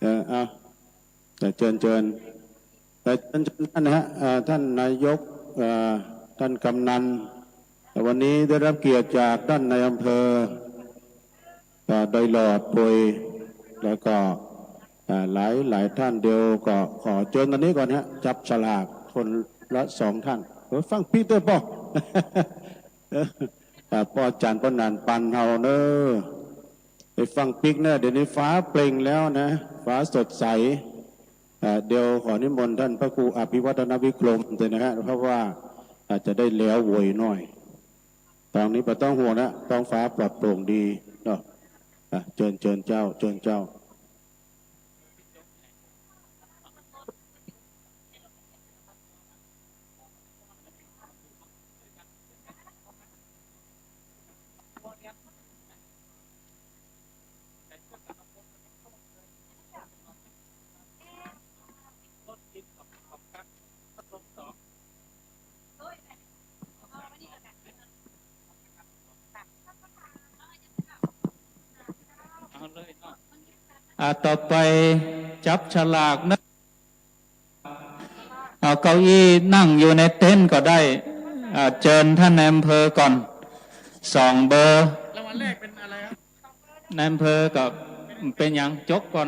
เออ เอา เชิญ เชิญ เอ่อ เชิญ เชิญท่านนะฮะ เอ่อ ท่านนายก เอ่อ ท่านกำนัน วันนี้ได้รับเกียรติจากท่านนายอำเภอ เอ่อ ดอยหล่อโดย แล้วก็ เอ่อ หลาย หลายท่าน เดี๋ยวก็ขอเจิญตรงนี้ก่อนฮะ จับฉลากคนละสองท่าน เออ ฟั่งปิ๊กเต๊อะป้อ เออ อ่า ป้อจ๋ารย์ ป้อหนานปันเฮาเน่อ ไปฟั่งปิ๊กเน่อ เดี๋ยวนี้ฟ้าเปล่งแล้วนะ ฟ้าสดใส อ่า เดี๋ยวขอนิมนต์ท่านพระครูอภิวัฒนวิกรมเต๊อะนะฮะ เพราะว่าอาจจะได้แล้วโวยหน่อย ตอนนี้บ่ต้องห่วงนะ ท้องฟ้าปลอดโปร่งดีเนาะ อ่ะ เจิญ เจิญเจ้า เจิญเจ้า อ่า ต่อไปจับฉลากนะ เอาเก้าอี้นั่งอยู่ในเต็นท์ก็ได้ อ่า เจิญท่านนายอำเภอก่อน สองเบอร์ รางวัลแรกเป็นอะไรครับ นายอำเภอก็เป๋นหยัง จกก่อน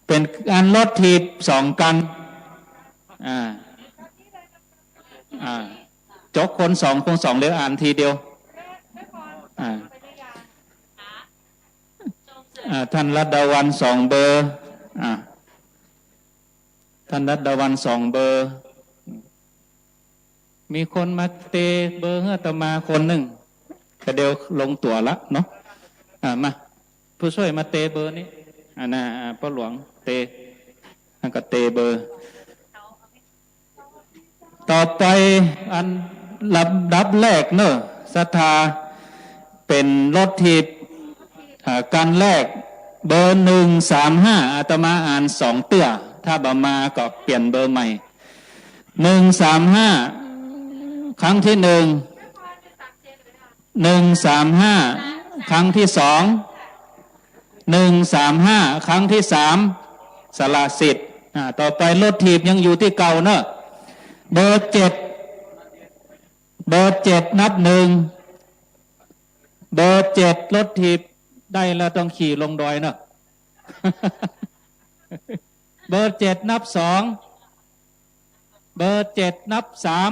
เป๋นอันรถถีบสองคัน อ่า อ่า จกคนสอง คนสอง เดี๋ยวอ่านทีเดียว อ่า อ่า ท่านรัตดาวัน สองเบอร์ อ่า ท่านรัตดาวัน สองเบอร์ มีคนมาเตเบอร์หื้ออาตมาคนนึ่ง ก็เดี๋ยวลงตั๋วละเนาะ อ่า มา ผู้ช่วยมาเตเบอร์นี้ อ่า น่ะ อ่า ป้อหลวงเต แล้วก็เตเบอร์ ต่อไปอันลำดับแรกเนอะ ศรัทธา เป๋นรถถีบ อ่า คันแรก เบอร์หนึ่งสามห้า อาตมาอ่านสองเตื้อ ถ้าบ่มาก็เปลี่ยนเบอร์ใหม่ หนึ่งสามห้า ครั้งที่หนึ่ง หนึ่งสามห้า ครั้งที่สอง หนึ่งสามห้า ครั้งที่สาม สละสิทธิ์ อ่า ต่อไปรถถีบยังอยู่ตี้เก่าเนอะ เบอร์เจ็ด เบอร์เจ็ด นับหนึ่ง เบอร์เจ็ด รถถีบได้แล้วต้องขี่ลงดอยเนอะ เบอร์เจ็ดนับสอง เบอร์เจ็ดนับสาม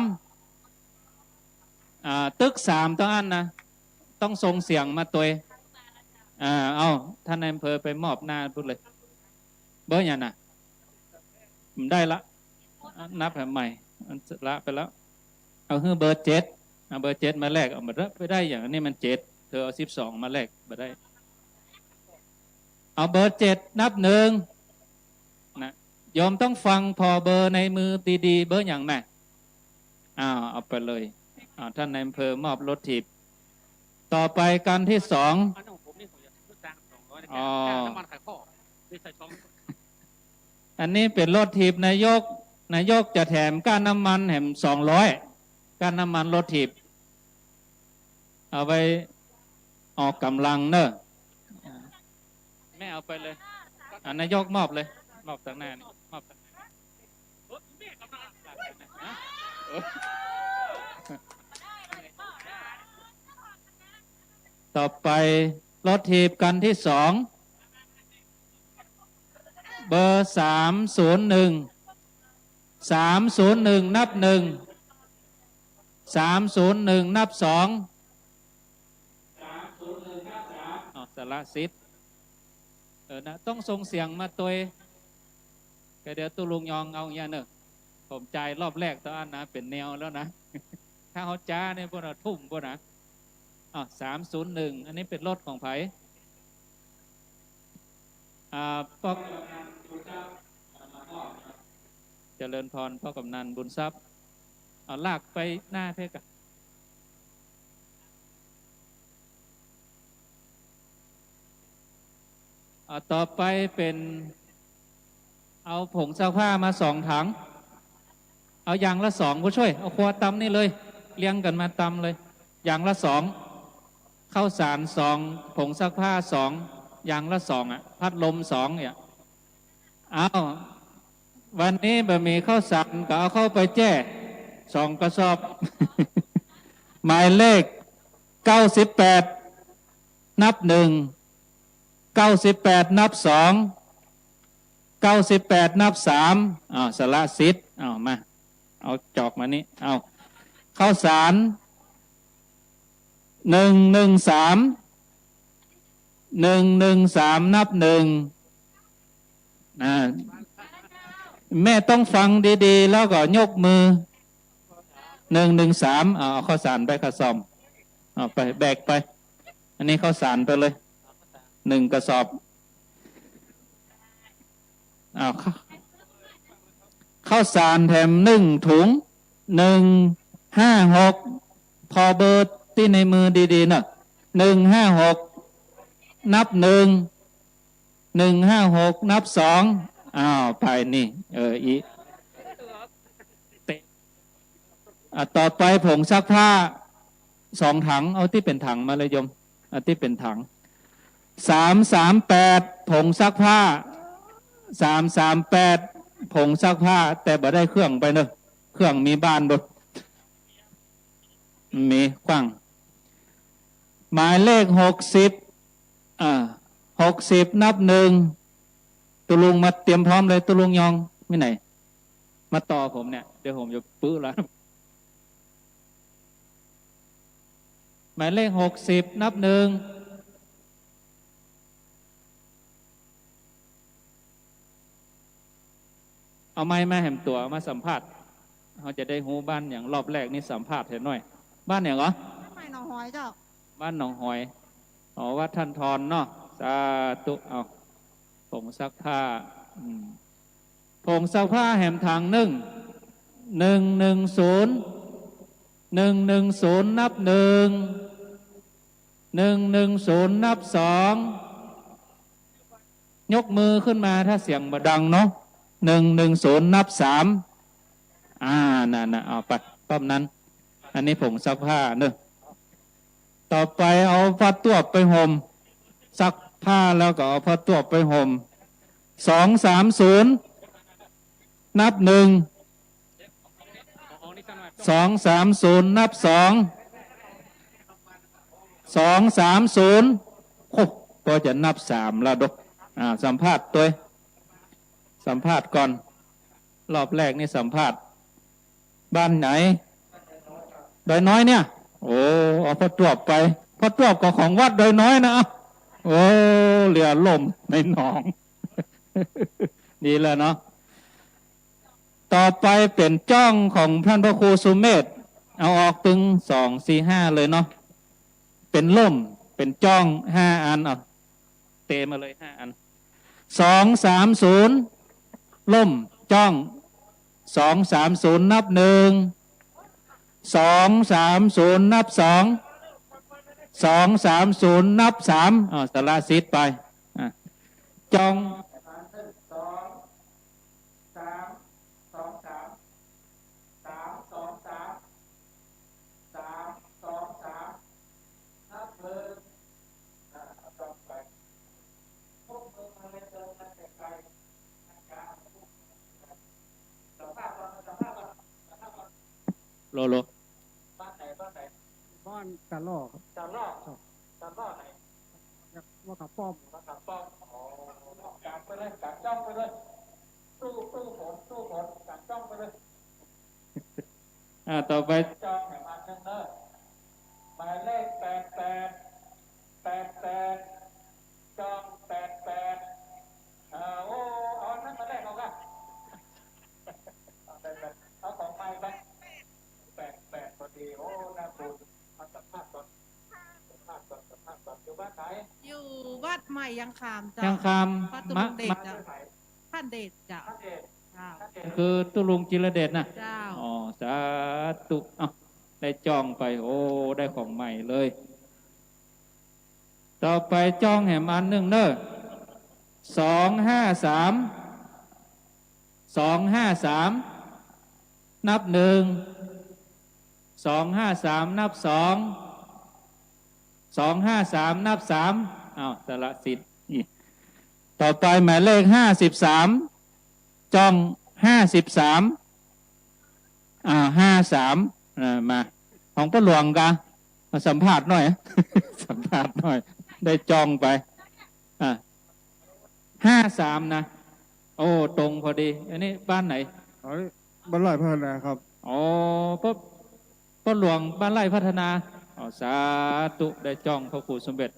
อ่า ตึกสามต้องอั้นนะ ต้องส่งเสียงมาตวย อ่า เอา ท่านนายอำเภอไปมอบหน้าพูดเลย เบอร์หยังนะ บ่ได้ละ นับแหมใหม่ มันละไปแล้ว เอาหื้อเบอร์เจ็ด เอาเบอร์เจ็ดมาแลก เอามาไปได้หยัง อันนี้มันเจ็ด เธอเอาสิบสองมาแลก บ่ได้ เอาเบอร์เจ็ดนับหนึ่งนะ โยมต้องฟังผ่อเบอร์ในมือดีๆ เบอร์หยังนะ อ้าว เอาไปเลย อ้าว ท่านนายอำเภอมอบรถถีบ ต่อไปคันที่สอง อันของผมนี่ผมจะซื้อตังค์สองร้อยนะ อ๋อ ค่าน้ำมันไขข้อ ไม่ใส่ซอง อันนี้เป๋นรถถีบนายก นายกจะแถมค่าน้ำมันแถมสองร้อย ค่าน้ำมันรถถีบ เอาไว้ออกก๋ำลังเนอะ แม่เอาไปเลย อ่ะ นายกมอบเลย มอบตางหน้านี่ มอบตางหน้า ต่อไปรถถีบคันที่สอง เบอร์สามศูนย์หนึ่ง สามศูนย์หนึ่งนับหนึ่ง สามศูนย์หนึ่งนับสอง อ้าว สละสิทธิ์ เออนะ ต้องส่งเสียงมาตวย ก็เดี๋ยวตุ๊ลุงยองเอาอย่างเนอะ ผมจ่ายรอบแรกตอนนั้นนะ เป๋นแนวแล้วนะ ถ้าเขาจ๊าเนี่ยพวกเราทุ่มพวกนะ อ้าว สามศูนย์หนึ่ง อันนี้เป๋นรถของใผ อ่า ป้อ เจริญพร ป้อกำนันบุญทรัพย์ เอาลากไปหน้าเพ่อก่ะ อ่า ต่อไปเป๋น เอาผงซักผ้ามาสองถัง เอาอย่างละสอง ผู้ช่วย เอาครัวตำนี่เลย เรียงกั๋นมาตำเลย อย่างละสอง ข้าวสารสอง ผงซักผ้าสอง อย่างละสองอะ พัดลมสองเนี่ย อ้าว วันนี้บ่มีข้าวสารก็เอาเข้าไปแจ้สองกระสอบ หมายเลขเก้าสิบแปดนับหนึ่ง เก้าสิบแปดนับสอง เก้าสิบแปดนับสาม อ้าว สละสิทธิ์ อ้าว มา เอาจอกมานี่ เอา ข้าวสาร หนึ่งหนึ่งสาม หนึ่งหนึ่งสามนับหนึ่ง อ่า แม่ต้องฟังดีๆ แล้วก็ยกมือ หนึ่งหนึ่งสาม เอา เอาข้าวสารไป ข้าวซ่อม เอาไป แบกไป อันนี้ข้าวสารไปเลย หนึ่งกระสอบ อ้าว ข้าว ข้าวสารแถมหนึ่งถุง หนึ่งห้าหก ผ่อเบอร์ตี้ในมือดีๆ เนอะ หนึ่งห้าหกนับหนึ่ง หนึ่งห้าหกนับสอง อ้าว ไปนี่ เออ อี อ่ะ ต่อไปผงซักผ้าสองถัง เอาตี้เป๋นถังมาเลยโยม เอาตี้เป๋นถัง สามสามแปด ผงซักผ้า สามสามแปด ผงซักผ้า แต่บ่ได้เครื่องไปเนอะ เครื่องมีบ้านบ่ มีขว้าง หมายเลขหกสิบ อ่า หกสิบนับหนึ่ง ตุ๊ลุงมาเตรียมพร้อมเลย ตุ๊ลุงยอง มีไหน มาต่อผมเนี่ย เดี๋ยวผมจะปื้อละ หมายเลขหกสิบนับหนึ่ง เอาไมค์มาแหมตั๋วมาสัมภาษณ์ เขาจะได้ฮู้บ้านหยัง รอบแรกนี่สัมภาษณ์เสียหน่อย บ้านหยังเหรอ บ้านใหม่หนองหอยเจ้า บ้านหนองหอย อ๋อ วัดท่านทอนเนาะ สาธุ เอา ผงซักผ้า อืม ผงซักผ้าแหมถังหนึ่ง หนึ่งหนึ่งศูนย์ หนึ่งหนึ่งศูนย์นับหนึ่ง หนึ่งหนึ่งศูนย์นับสอง ยกมือขึ้นมาถ้าเสียงบ่ดังเนาะ หนึ่งหนึ่งศูนย์นับสาม อ่า นั่นน่ะ เอาไป ป้อมนั้น อันนี้ผงซักผ้าเนอะ ต่อไปเอาผ้าตวบไปห่ม ซักผ้าแล้วก็เอาผ้าตวบไปห่ม สองสามศูนย์ นับหนึ่ง สองสามศูนย์ นับสอง สองสามศูนย์ โอ้ ปอจะนับสามแล้วดอก อ่า สัมภาษณ์ตวย สัมภาษณ์ก่อน รอบแรกนี่สัมภาษณ์ บ้านไหน ดอยน้อยเนี่ย โอ้ เอาพ่อจวบไป พ่อจวบก็ของวัดดอยน้อยนะ โอ้ เรือล่มในหนอง ดีแล้วเนาะ ต่อไปเป๋นจ้องของต้านพระครูสุเมธ เอาออกตึง สอง สี่ ห้า เลยเนาะ เป๋นล่ม เป๋นจ้อง ห้า อัน เอา เตะมาเลย ห้า อัน สอง สาม ศูนย์ ล่ม จ้อง สอง สาม ศูนย์ นับ หนึ่ง สอง สาม ศูนย์ นับ สอง สอง สาม ศูนย์ นับ สาม อ้าว สละสิทธิ์ไป อ่ะ จ้อง สอง สาม สอง สาม สาม สอง สาม สาม สอง สาม นับ หนึ่ง อ่ะ เอาจ้องไป พวกมึงมาเลย เดินมาแต่ไกล สัมภาษณ์ก่อน สัมภาษณ์ก่อน สัมภาษณ์ก่อน โลโล บ้านไหน บ้านไหน บ้านตาล่อครับ ตาล่อ ครับ ตาล่อไหน วัดขามป้อม วัดขามป้อม อ๋อ กางไปเลย กางจ้องไปเลย ตู้ ตู้ฝน ตู้ฝน กางจ้องไปเลย อ่า ต่อไป จ้องแหมอันหนึ่งเนอะ หมายเลข แปดแปด แปดแปด จ้อง แปดแปด อ่า โอ้ เอาอันนั้นมาแลกเอาค่ะ เอา แปดแปด เอาของใหม่ไป แปดแปด พอดี โอ้ น่าบุญ มาสัมภาษณ์ก่อน สัมภาษณ์ก่อน สัมภาษณ์ก่อน อยู่บ้านไหน อยู่วัดใหม่ยังคามเจ้า ยังคาม พัทลุงเดช มา เจ้า มาจากไหน พันเดชเจ้า พันเดช เจ้า พันเดช คือตุ๊ลุงจิรเดชนะ เจ้า อ๋อ สาธุ เอ้า ได้จ้องไป โอ้ ได้ของใหม่เลย ต่อไปจ้องแหมอันหนึ่งเนอะ สองห้าสาม สองห้าสาม นับ หนึ่ง สองห้าสาม นับ สอง สองห้าสาม นับ สาม อ้าว สละสิทธิ์ นี่ ต่อไปหมายเลข ห้าสิบสาม จ้อง ห้าสิบสาม อ่า ห้าสาม อ่า มา ของป้อหลวงกะ มาสัมภาษณ์หน่อย สัมภาษณ์หน่อย ได้จ้องไป อ่า ห้าสาม นะ โอ้ ตรงพอดี อันนี้บ้านไหน อ๋อ นี่บ้านไร่พัฒนาครับ อ๋อ ป้อ ป้อหลวงบ้านไร่พัฒนา อ๋อ สาธุ ได้จ้องพระครูสมเด็จ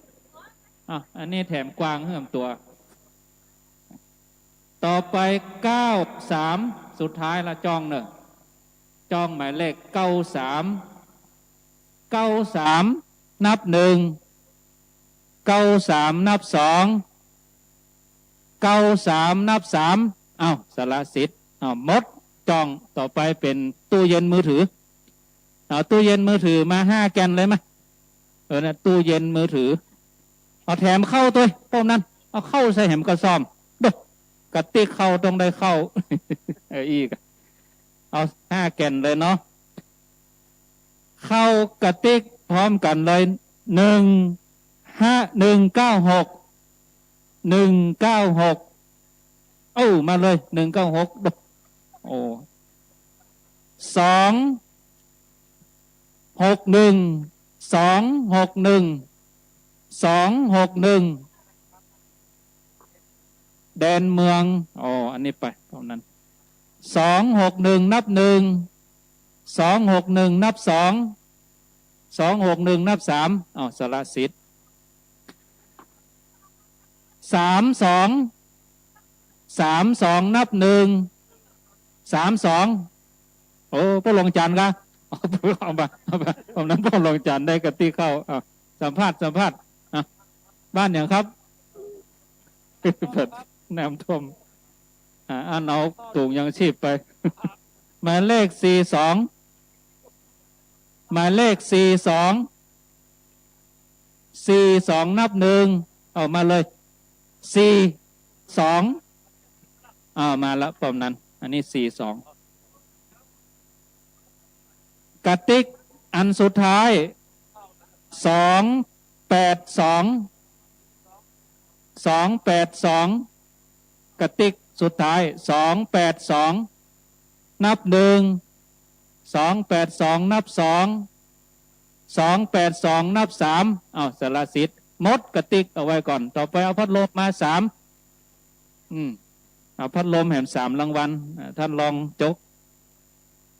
อ่ะ อันนี้แถมกวางเพิ่มตัว ต่อไป เก้าสาม สุดท้ายละ จ้องเนอะ จ้องหมายเลข เก้าสาม เก้าสาม นับ หนึ่ง เก้าสาม นับ สอง เก้าสาม นับ สาม อ้าว สละสิทธิ์ อ้าว หมดจ้อง ต่อไปเป๋นตู้เย็นมือถือ เอาตู้เย็นมือถือมาห้าแก่นเลยมะ เออ นะ ตู้เย็นมือถือ เอาแถมข้าวตวย พวกนั้น เอาข้าวใส่แหมกระสอบ โดะ กระติกข้าวต้องได้ข้าว เออ อี้กะ เอาห้าแก่นเลยเนาะ เข้ากระติกพร้อมกั๋นเลย หนึ่งห้า หนึ่งเก้าหก หนึ่งเก้าหก เอ้า มาเลย หนึ่งเก้าหก โอ้ สองหกหนึ่ง สองหกหนึ่ง สองหกหนึ่ง แดนเมือง อ๋อ อันนี้ไป เต้านั้น สองหกหนึ่ง นับ หนึ่ง สองหกหนึ่ง นับ สอง สองหกหนึ่ง นับ สาม อ้าว สละสิทธิ์ สามสอง สามสอง นับ หนึ่ง สามสอง โอ้ ป้อหลวงจันทร์กะ เอามา เอามา เอานั้นป้อหลวงจันทร์ได้กระติกข้าว อ้าว สัมภาษณ์ สัมภาษณ์ อ่ะ บ้านหยังครับ น้ำท่วม อ่า อั้นเอาถุงยังชีพไป หมายเลข สี่สอง หมายเลข สี่สอง สี่สอง นับ หนึ่ง เอามาเลย สี่สอง อ่า มาละ ป้อมนั้น อันนี้ สี่สอง กระติกอันสุดท้าย สองแปดสอง สองแปดสอง กระติกสุดท้าย สองแปดสอง นับ หนึ่ง สองแปดสอง นับ สอง สองแปดสอง นับ สาม อ้าว สละสิทธิ์ หมดกระติก เอาไว้ก่อน ต่อไปเอาพัดลมมา สาม อืม อ่า พัดลมแหมสามรางวัล อ่า ต้านรองโจ๊ก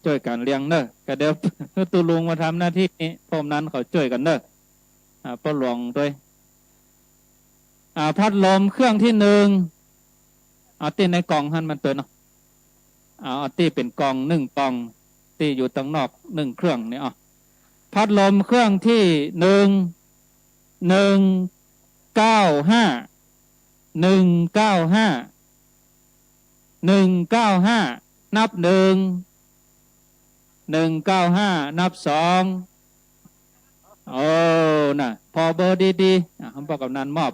จ้วยกั๋นเรียงเน่อ ก็เดี๋ยวตุ๊ลุงมาทำหน้าตี้นี้ ป้อมนั้นเขาจ้วยกั๋นเน่อ อ่า ป้อหลวงด้วย อ่า พัดลมเครื่องตี้นึ่ง เอาตี้ในกล่องหั้นมันเป๋นเนาะ เอา เอาตี้เป๋นกล่องนึ่งกล่อง ตี้อยู่ตังนอกนึ่งเครื่องนี่ เอา พัดลมเครื่องตี้นึ่ง นึ่งเก้าห้า นึ่งเก้าห้า นึ่งเก้าห้า นับนึ่ง นึ่งเก้าห้า นับสอง โอ้ น่ะ ผ่อเบอร์ดีๆ อ่ะ ป้อกำนันมอบ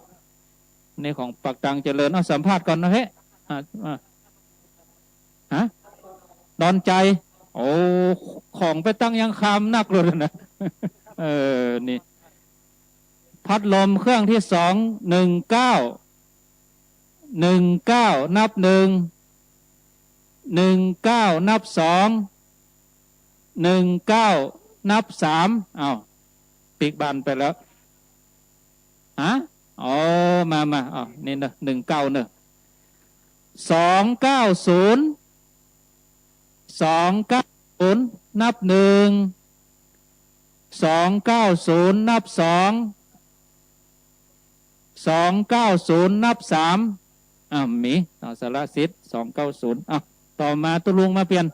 นี่ของปากตังเจริญ เอาสัมภาษณ์ก่อนนะเฮ้ย อ่ะ อ่ะ ฮะ ดอนใจ๋ โอ้ ของไปตั้งยังคามนักเลยนะ เออ นี่ พัดลมเครื่องตี้สอง นึ่งเก้า นึ่งเก้า นับนึ่ง นึ่งเก้า นับสอง นึ่งเก้า นับสาม อ้าว ปิ๊กบานไปแล้ว ฮะ อ๋อ มา มา อ้าว นี่เน่อ นึ่งเก้าเน่อ สองเก้าศูนย์ สองเก้าศูนย์ นับนึ่ง สองเก้าศูนย์ นับสอง สองเก้าศูนย์ นับสาม อ่า มี ต่อสารสิทธิ์ สองเก้าศูนย์ อ่ะ ต่อมาตุ๊ลุงมาเปลี่ยน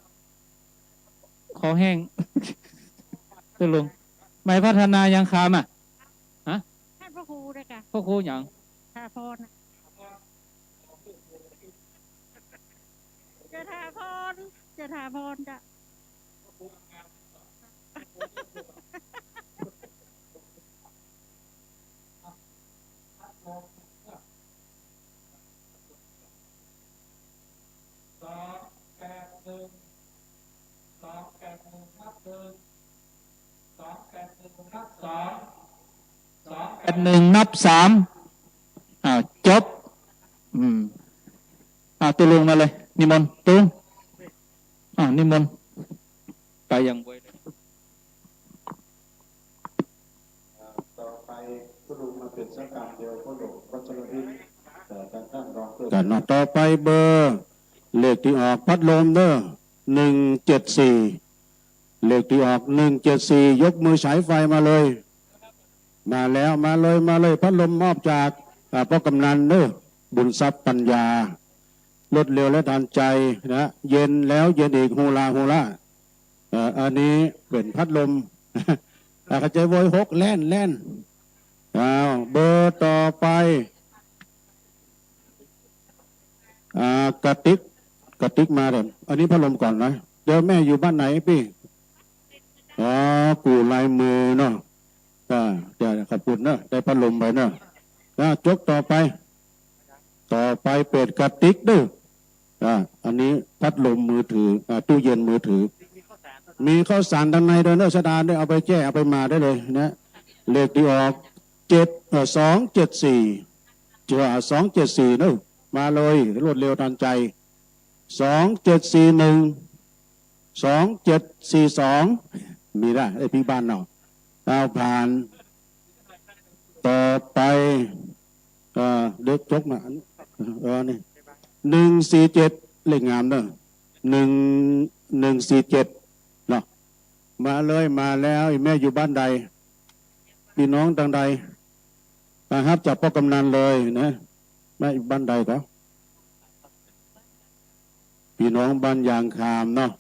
คอแห้ง ตุ๊ลุง ไม่พัฒนายังคามอ่ะ ฮะ ท่านพระครูด้วยค่ะ พระครูหยัง ถาพรน่ะ จะถาพร จะถาพรจ้ะ สองแปดหนึ่ง สองแปดหนึ่ง นับหนึ่ง สองแปดหนึ่ง นับสอง สองแปดหนึ่ง นับสาม อ่า จบ อืม อ่า ตุ๊ลุงมาเลย นิมนต์ ตุ๊ลุง อ่า นิมนต์ ไปอย่างไวเลย อ่า ต่อไปตุ๊ลุงมาเป๋นสักกำเดียว ป้อหลวงวัชรวิทย์ เอ่อ ท่านรองเพิ่ม กั๋นเนาะ ต่อไปเบอร์ เลขตี้ออกพัดลมเน่อ นึ่งเจ็ดสี่ เลขตี้ออก นึ่งเจ็ดสี่ ยกมือฉายไฟมาเลย มาแล้ว มาเลย มาเลย พัดลมมอบจาก อ่า ป้อกำนันเน่อ บุญทรัพย์ปัญญา รวดเร็วและทันใจ๋นะ เย็นแล้วเย็นอีก ฮูลา ฮูลา เอ่อ อันนี้เป๋นพัดลม อ่า เข้าใจ๋โว้ย หก แล่น แล่น อ้าว เบอร์ต่อไป อ่า กระติก กระติกมาเดี๋ยว อันนี้พัดลมก่อนนะ เดี๋ยวแม่อยู่บ้านไหนปี้ อ๋อ กู้ลายมือเนาะ อ่า เดี๋ยวขอบคุณเนาะ ได้พัดลมไปเนาะ อ่า จกต่อไป ต่อไปเป๋นกระติกเน่อ อ่า อันนี้พัดลมมือถือ อ่า ตู้เย็นมือถือ มีข้าวสารตังในด้วยเน่อ สดาเน่อ เอาไปแจ้ เอาไปมาได้เลยนะ เลขตี้ออก เจ็ด เอ่อ สองเจ็ดสี่ จ้ะ สองเจ็ดสี่ เน่อ มาเลย รวดเร็วทันใจ๋ สองเจ็ดสี่หนึ่ง สองเจ็ดสี่สอง มีได้ ไอ้ปี้บ้านเนาะ เอาผ่าน ต่อไป เอ่อ เดี๋ยวจกมาอัน เออ นี่ หนึ่งสี่เจ็ด เลขงามเน่อ หนึ่ง หนึ่งสี่เจ็ด เนาะ มาเลย มาแล้ว อีแม่อยู่บ้านใด ปี้น้องตังใด มาฮับจากป้อกำนันเลยนะ แม่อยู่บ้านใดก็ ปี้น้องบ้านยางคามเนาะ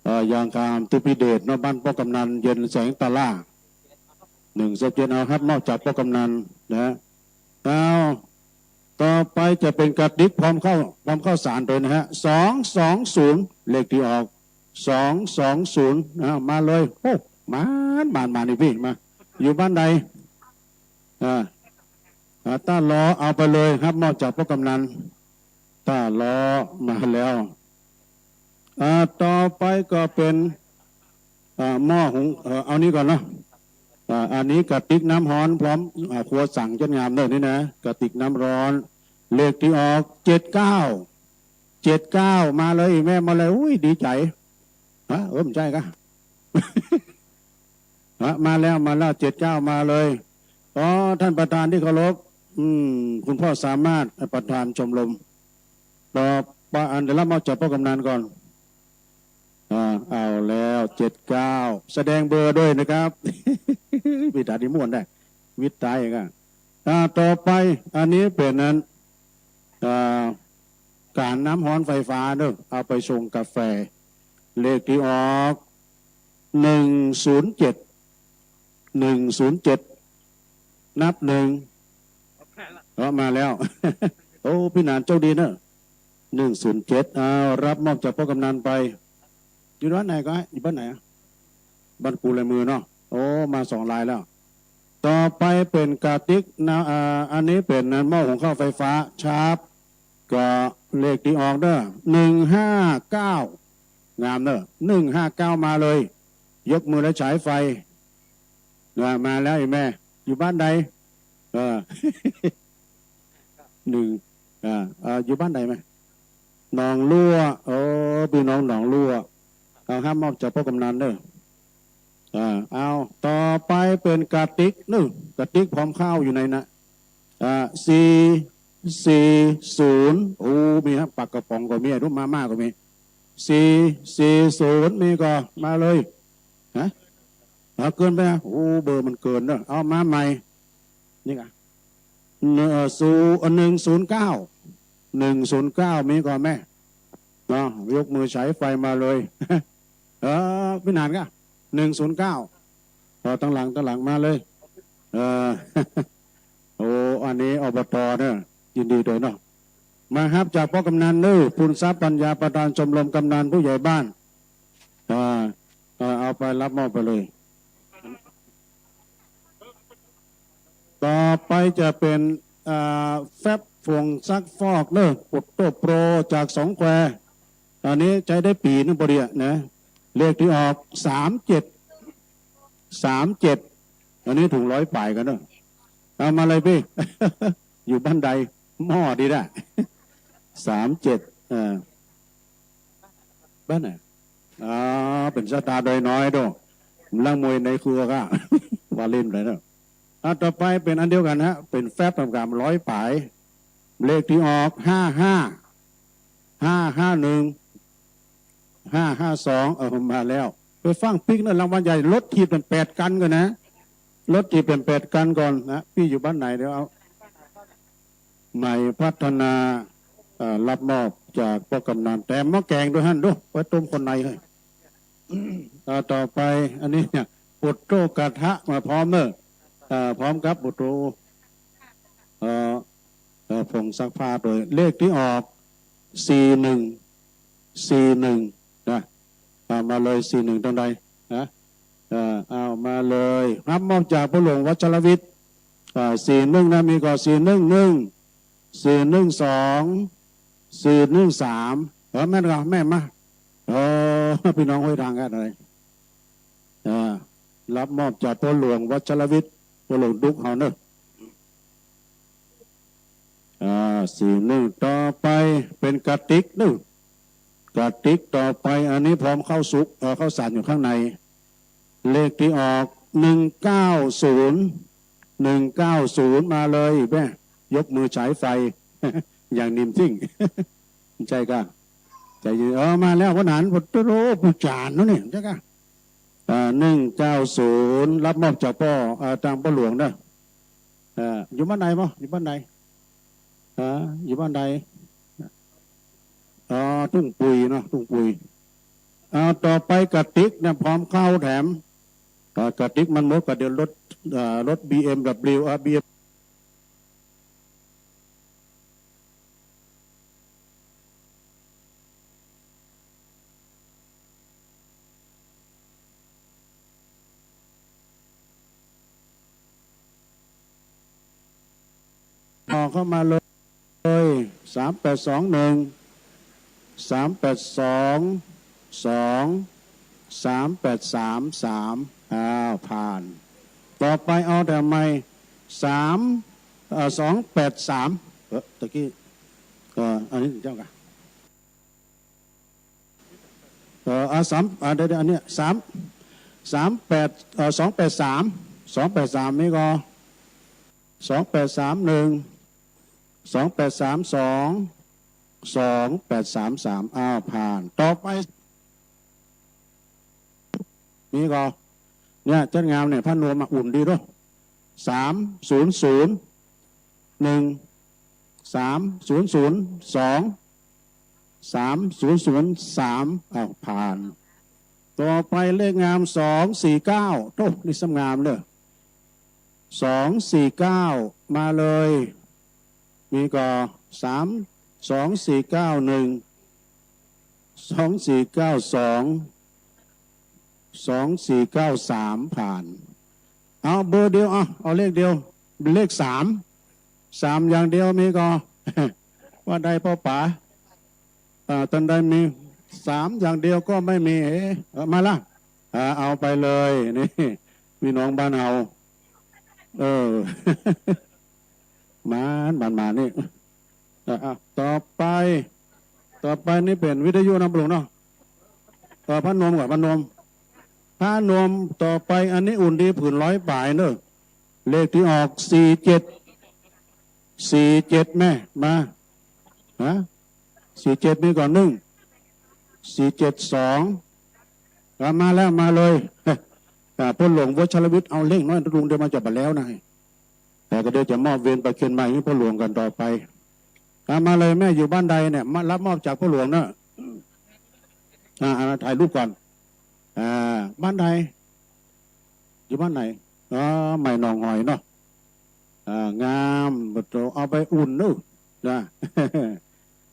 เอ่อ ยางคาม ตุ๊พิเดชเนาะ บ้านป้อกำนัน เย็นแสงตาล่า หนึ่งเจ็ดเจ็ด เอาฮับมอบจากป้อกำนันนะ เอา ต่อไปจะเป๋นกระติกพร้อมข้าว พร้อมข้าวสารโตยนะฮะ สองสองศูนย์ เลขตี้ออก สองสองศูนย์ นะ มาเลย โอ้ หมาน หมาน หมาน นี่ปี้ มา อยู่บ้านใด อ่า อ่า ต้ารอ เอาไปเลย ฮับมอบจากป้อกำนัน ต้ารอ มาแล้ว อ่า ต่อไปก็เป๋น อ่า หม้อหุง เอ่อ เอานี้ก่อนเนาะ อ่า อันนี้กระติกน้ำฮ้อนพร้อม อ่า ครัวสังจัดงามเน่อนี่นะ กระติกน้ำฮ้อน เลขตี้ออก เจ็ดเก้า เจ็ดเก้า มาเลย แม่มาเลย อุ้ย ดีใจ๋ ฮะ เออ บ่ใจ้กะ ฮะ มาแล้ว มาแล้ว เจ็ดเก้า มาเลย อ๋อ ท่านประธานตี้เคารพ อืม คุณพ่อสามารถ ประธานชมรม ต่อไป อันเดี๋ยวรับมอบจากป้อกำนันก่อน อ่า เอาแล้ว เจ็ดเก้า แสดงเบอร์ด้วยนะครับ วิตาดิม่วนได้ วิตาเองอ่ะ อ่า ต่อไป อันนี้เป๋นนั้น อ่า ก๋านน้ำฮ้อนไฟฟ้าเนอะ เอาไปชงกาแฟ เลขตี้ออก หนึ่งศูนย์เจ็ด หนึ่งศูนย์เจ็ด นับหนึ่ง เออ มาแล้ว โอ้ ปี้หนานโชคดีเนอะ หนึ่งศูนย์เจ็ด อ้าว รับมอบจากป้อกำนันไป อยู่บ้านไหนก็ อยู่บ้านไหนอะ บ้านกูลายมือเนาะ โอ้ มาสองลายแล้ว ต่อไปเป๋นกระติกนะ อ่า อันนี้เป๋นหม้อหุงข้าวไฟฟ้า ชาร์ป ก็เลขตี้ออกเด้อ หนึ่งห้าเก้า งามเด้อ หนึ่งห้าเก้า มาเลย ยกมือแล้วฉายไฟ อ่า มาแล้วไอ้แม่ อยู่บ้านใด เออ หนึ่ง อ่า เอ่อ อยู่บ้านใดแม่ หนองลั่ว เออ ปี้น้องหนองลั่ว เอา รับมอบจากป้อกำนันเด้อ อ่า เอา ต่อไปเป๋นกระติก นึ่ง กระติกพร้อมข้าวอยู่ในนะ อ่า สี่สี่ศูนย์ โอ้ มีฮะ ปลากระป๋องก็มี ลูกมาม่าก็มี สี่สี่ศูนย์ มีก็มาเลย ฮะ เอา เกินไปนะ โอ้ เบอร์มันเกินเนอะ เอามาใหม่ นี่กะ เอ่อ ศูนย์ เอ่อ หนึ่งศูนย์เก้า หนึ่งศูนย์เก้า มีก่อนแม่ เนาะ ยกมือฉายไฟมาเลย เออ ปี้หนานกะ หนึ่งศูนย์เก้า เออ ตังหลัง ตังหลังมาเลย เออ โอ้ อันนี้ อบต. เนอะ ยินดีด้วยเนาะ มาฮับจากป้อกำนันเนอะ ภูนทรัพย์ปัญญา ประธานชมรมกำนันผู้ใหญ่บ้าน อ่า อ่า เอาไปรับมอบไปเลย ต่อไปจะเป๋น อ่า แฟบผงซักฟอกเนอะ ปุตโตโปร จากสองแคว อันนี้ใจ๊ได้ปี๋นึ่งพอดีอะนะ เลขตี้ออก สามเจ็ด สามเจ็ด อันนี้ถุงร้อยป๋ายกั๋นเนอะ เอามาเลยปี้ อยู่บ้านใด หม้อดีละ สามเจ็ด เออ บ้านไหน อ๋อ เป๋นสตาร์โดยน้อยโด้ ล้างมวยในครัวก็ ว่าเล่นไปเนอะ อ่ะ ต่อไปเป๋นอันเดียวกั๋นฮะ เป๋นแฟบสามร้อยป๋าย เลขตี้ออก ห้าห้า ห้าห้าหนึ่ง ห้าห้าสอง เออ มาแล้ว ไปฟั่งปิ๊กเนอะ รางวัลใหญ่ รถถีบเป๋นแปดคันก่อนนะ รถถีบเป๋นแปดคันก่อนนะ ปี้อยู่บ้านไหน เดี๋ยวเอา ใหม่พัฒนา เอ่อ รับมอบจากป้อกำนัน แถมหม้อแก๋งด้วยหั้นโด้ ไว้ต้มคนในให้ อ่า ต่อไป อันนี้เนี่ย ปุตโตกระทะมาพร้อมเนอะ เอ่อ พร้อมครับ ปุตโต เอ่อ เอ่อ ผงซักผ้าโดย เลขตี้ออก สี่หนึ่ง สี่หนึ่ง นะ อ่า มาเลย สี่หนึ่ง ตรงใด นะ เอ่อ เอามาเลย รับมอบจากป้อหลวงวัชรวิทย์ อ่า สี่หนึ่ง นะ มีก่อ สี่หนึ่งหนึ่ง สี่หนึ่งสอง สี่หนึ่งสาม เออ แม่นก่อ แม่นมา เออ ปี้น้องห้วยทางกั๋นเลย อ่า รับมอบจากป้อหลวงวัชรวิทย์ ป้อหลวงดุกเฮาเนอะ อ่า สี่หนึ่ง ต่อไปเป๋นกระติกนึ่ง กระติกต่อไป อันนี้พร้อมข้าวสุก เอ่อ ข้าวสารอยู่ข้างใน เลขตี้ออก หนึ่งเก้าศูนย์ หนึ่งเก้าศูนย์ มาเลยแม่ ยกมือฉายไฟ อย่างนิ่มทิ้ง ใจ้ก่ะ ใจ้ เออ มาแล้ว วันนั้น โอ้โห ปู๋จ๋านเนาะเนี่ย ใจ้ก่ะ อ่า หนึ่งเก้าศูนย์ รับมอบจากป้อ อ่า ตางป้อหลวงเนอะ อ่า อยู่บ้านใดบ่ อยู่บ้านใด อ่า อยู่บ้านใด อ่า ทุ่งปุ๋ยเนาะ ทุ่งปุ๋ย อ่า ต่อไปกระติกเนี่ย พร้อมข้าวแถม อ่า กระติกมันหมดก็เดี๋ยวรถ อ่า รถ บีเอ็มดับเบิลยู อ่า บีเอ็ม ต่อเข้ามาเลย สามแปดสองหนึ่ง สามแปดสองสอง สามแปดสามสาม อ้าว ผ่าน ต่อไปเอาแถมใหม่ สาม เอ่อ สองแปดสาม เออ ตะกี้ เอ่อ อันนี้เจ้าก่ะ เอ่อ อ่ะ สาม อ่ะ เดี๋ยวๆ อันเนี้ย สาม สามแปด เอ่อ สองแปดสาม สองแปดสาม นี่ก่อ สองแปดสามหนึ่ง สองแปดสามสอง สองแปดสามสาม อ้าว ผ่าน ต่อไป นี่ก็ เนี่ย จัดงามเนี่ย ผ้านวมมาอุ่นดีเนาะ สามศูนย์ศูนย์หนึ่ง สามศูนย์ศูนย์สอง สามศูนย์ศูนย์สาม อ้าว ผ่าน ต่อไปเลขงาม สองสี่เก้า โธ่ นี่ซ้ำงามเด้อ สองสี่เก้า มาเลย มีก่อ สาม สองสี่เก้าหนึ่ง สองสี่เก้าสอง สองสี่เก้าสาม ผ่าน เอาเบอร์เดียว เอา เอาเลขเดียว เป็นเลขสาม สามอย่างเดียวมีก่อ ว่าได้ป้อป๋า อ่า ตันใดมีสามอย่างเดียวก็ไม่มี เอ๊ะ เออ มาละ อ่า เอาไปเลย นี่ พี่น้องบ้านเฮา เออ มา มา มานี่ อ่ะ อ่ะ ต่อไป ต่อไปนี่เป๋นวิทยุนะป้อหลวงเนาะ เออ ผ้านวมก่อน ผ้านวม ผ้านวม ต่อไปอันนี้อุ่นดี ผืนร้อยป๋ายเนอะ เลขตี้ออก สี่เจ็ด สี่เจ็ด แม่ มา ฮะ สี่เจ็ด มีก่อหนึ่ง สี่เจ็ดสอง อ่ะ มาแล้ว มาเลย อ่ะ ป้อหลวงวชรวิทย์ เอาเลขน้อยลุงเดี๋ยวมาจับบัตรแล้วนะ แต่ก็เดี๋ยวจะมอบเวียนประเคนใหม่หื้อป้อหลวงกั๋นต่อไป อ่ะ มาเลยแม่ อยู่บ้านใดเนี่ย มารับมอบจากป้อหลวงเนอะ อ่า อ่า ถ่ายรูปก่อน อ่า บ้านใด อยู่บ้านไหน อ๋อ ใหม่หนองหอยเนาะ อ่า งาม เอาไปอุ่นเนอะ นะ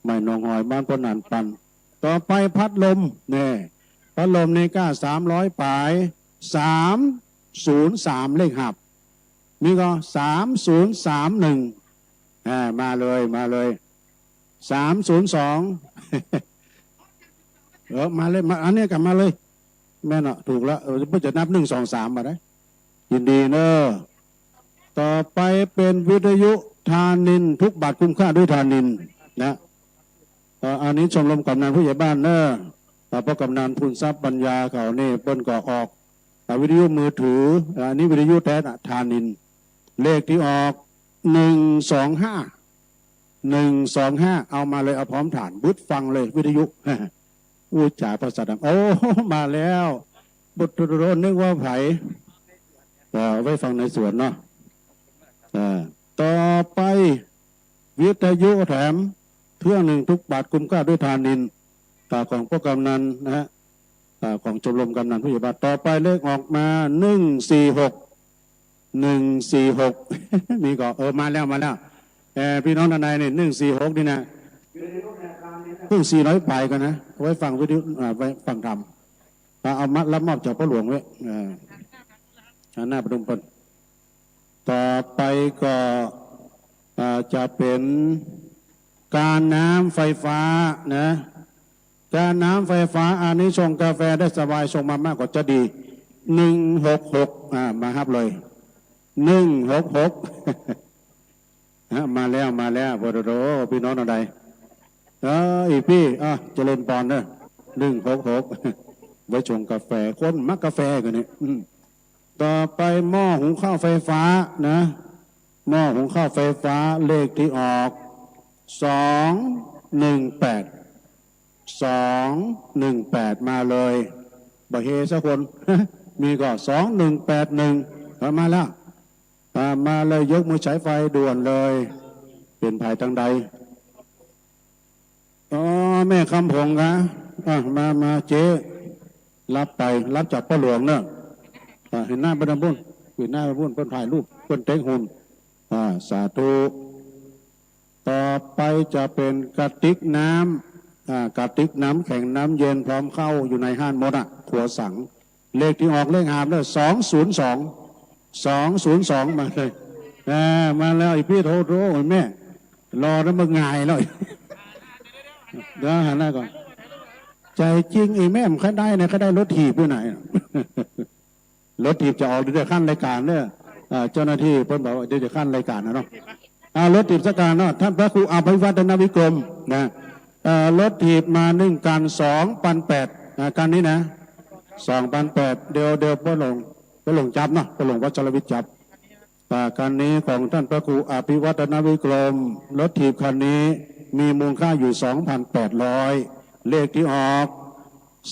ใหม่หนองหอย บ้านป้อหนานปัน ต่อไปพัดลม เนี่ย พัดลมนี่ก็ สามร้อยป๋าย สามศูนย์สาม เลขหับ นี่ก็ สามศูนย์สามหนึ่ง อ่า มาเลย มาเลย สามศูนย์สอง เออ มาเลย มา อันนี้ก็มาเลย แม่นเนาะ ถูกแล้ว เออ เปิ้นจะนับ หนึ่ง สอง สาม มาได้ ยินดีเนอะ ต่อไปเป๋นวิทยุธานินทร์ ทุกบาทคุ้มค่าด้วยธานินทร์ นะ เอ่อ อันนี้ชมรมกำนันผู้ใหญ่บ้านเนอะ เอ่อ ป้อกำนันพูนทรัพย์ปัญญาเขานี่ เปิ้นก็ออก อ่า วิทยุมือถือ อ่า อันนี้วิทยุแต๊น่ะ ธานินทร์ เลขตี้ออก หนึ่งสองห้า หนึ่งสองห้า เอามาเลย เอาพร้อมถ่าน บึดฟังเลย วิทยุ อู้จ๋าภาษาดัง โอ้ มาแล้ว บุตรโดนนึกว่าใผ เอ่อ ไว้ฟังในสวนเนาะ เอ่อ ต่อไป วิทยุแถมเครื่องหนึ่ง ทุกบาทคุ้มค่าด้วยธานินทร์ อ่า ของป้อกำนันนะฮะ อ่า ของชมรมกำนันผู้ใหญ่บ้าน ต่อไปเลขออกมา หนึ่งสี่หก หนึ่งสี่หก นี่ก็ เออ มาแล้ว มาแล้ว เอ่อ พี่น้องท่านใดเนี่ย หนึ่งสี่หก นี่นะ เพิ่งสี่ร้อยป๋ายกั๋นนะ ไว้ฟังวิทยุ อ่า ไว้ฟังธรรม อ่า เอามารับมอบจากป้อหลวงไว้ อ่า หันหน้าไปตรงเปิ้น ต่อไปก็ อ่า จะเป๋นก๊าน้ำไฟฟ้านะ ก๊าน้ำไฟฟ้า อานิสงส์กาแฟได้สบาย ส่งมามากก็จะดี หนึ่งหกหก อ่า มาฮับเลย หนึ่งหกหก ฮะ มาแล้ว มาแล้ว โอ้โห พี่น้องท่านใด เออ อีกปี้ อ่ะ เจริญปอนเนอะ หนึ่งหกหก ไว้ชงกาแฟ คนมักกาแฟกั๋นนี่ อืม ต่อไปหม้อหุงข้าวไฟฟ้านะ หม้อหุงข้าวไฟฟ้า เลขตี้ออก สองหนึ่งแปด สองหนึ่งแปด มาเลย บ่เฮสักคน มีก่อ สองหนึ่งแปดหนึ่ง เอามาแล้ว อ่า มาเลย ยกมือใช้ไฟด่วนเลย เป๋นใผตางใด อ๋อ แม่คำผงกา อ่ะ มา มา เจ๊ ฮับไป ฮับจากป้อหลวงเนอะ อ่ะ หันหน้าไปตางปุ้น หันหน้าไปปุ้น เปิ้นถ่ายรูป เปิ้นเต๊งหุ่น อ่า สาธุ ต่อไปจะเป๋นกระติกน้ำ อ่า กระติกน้ำแข็งน้ำเย็นพร้อมข้าวอยู่ในฮ้านหมดอะ ครัวสัง เลขตี้ออกเลขหาบเนอะ สองศูนย์สอง สองศูนย์สอง มาเลย อ่า มาแล้ว อีปี้ โธ่ โธ่ แม่ รอแล้ว บ่หงายแล้ว เดี๋ยวหันหน้าก่อน ใจ๋จริง ไอ้แม่มันใค่ได้เนี่ย ใค่ได้รถถีบอยู่ไหน รถถีบจะออกเดี๋ยวจะขั้นรายก๋านเนอะ อ่า เจ้าหน้าตี้เปิ้นบอกว่าเดี๋ยวจะขั้นรายก๋านนะเนาะ อ่า รถถีบสักก๋านเนาะ ท่านพระครูอภิวัฒนวิกรมนะ เอ่อ รถถีบมาหนึ่งคัน สองพันแปด อ่า คันนี้นะ สองพันแปด เดี๋ยว เดี๋ยวป้อหลวง ป้อหลวงจับเนาะ ป้อหลวงวัชรวิทย์จับ อ่า คันนี้ของท่านพระครูอภิวัฒนวิกรม รถถีบคันนี้ มีมูลค่าอยู่ สองพันแปดร้อย เลขตี้ออก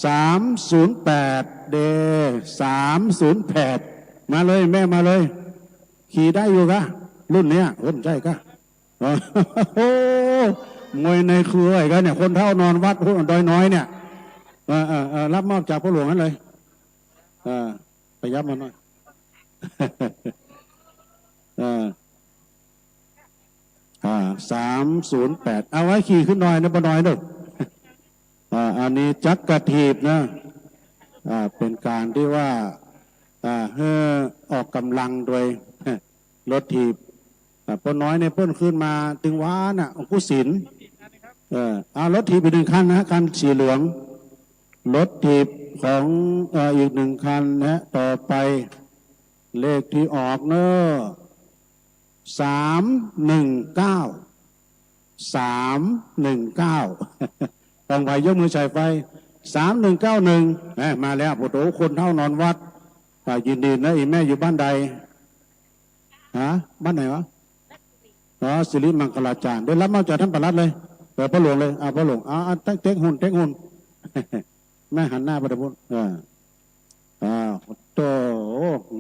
สามศูนย์แปด เด้ สามศูนย์แปด มาเลยแม่ มาเลย ขี่ได้อยู่กะ รุ่นเนี้ย เออ ใจ้กะ โอ้โห มวยในเครือไอ้กะเนี่ย คนเฒ่านอนวัดดอยน้อยเนี่ย เออ เออ เออ รับมอบจากพ่อหลวงนั้นเลย เออ ไปยับมาหน่อย เออ อ่า สามศูนย์แปด เอาไว้ขี่ขึ้นหน่อยนะ ป้าน้อยเด้อ อ่า อันนี้จักกระถีบนะ อ่า เป๋นก๋านตี้ว่า อ่า หื้อออกก๋ำลังโดย รถถีบ อ่า ป้าน้อยเนี่ยเปิ้นขึ้นมาตึงวาน่ะ หลวงปู่ศิลป์ เออ เอารถถีบอีกหนึ่งคันนะ คันสีเหลือง รถถีบของ เอ่อ อีกหนึ่งคันนะ ต่อไป เลขตี้ออกเนอะ สามหนึ่งเก้า สามหนึ่งเก้า ของใผยกมือใส่ไฟ สามหนึ่งเก้าหนึ่ง แหม มาแล้ว โอ้โห คนเฒ่านอนวัด อ่า ยินดีนะ อี่แม่อยู่บ้านใด ฮะ บ้านไหนวะ อ๋อ สิริมังคลาจารย์ ได้รับมอบจากต้านปลัดเลย เออ พ่อหลวงเลย อ่า พ่อหลวง อ่า อ่า เต๊ก เต๊กหุ่น เต๊กหุ่น แม่หันหน้าไปตางพุ้น เออ อ่า โอ้โห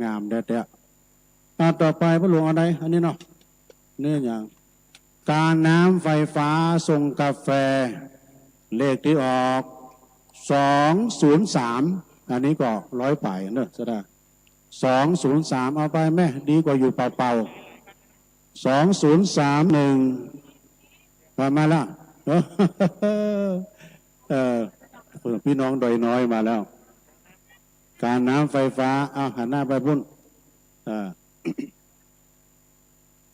งามแต๊ๆ อ่า ต่อไปพ่อหลวงเอาใด อันนี้เนาะ นี่หยัง กาน้ำไฟฟ้าชงกาแฟ เลขตี้ออก สองศูนย์สาม อันนี้ก็ร้อยป๋ายเนอะ สะดา สองศูนย์สาม เอาไปแม่ ดีกว่าอยู่เปล่าๆ สองศูนย์สามหนึ่ง มา มาแล้ว เออ เออ พี่น้องดอยน้อยมาแล้ว กาน้ำไฟฟ้า เอา หันหน้าไปพุ้น เออ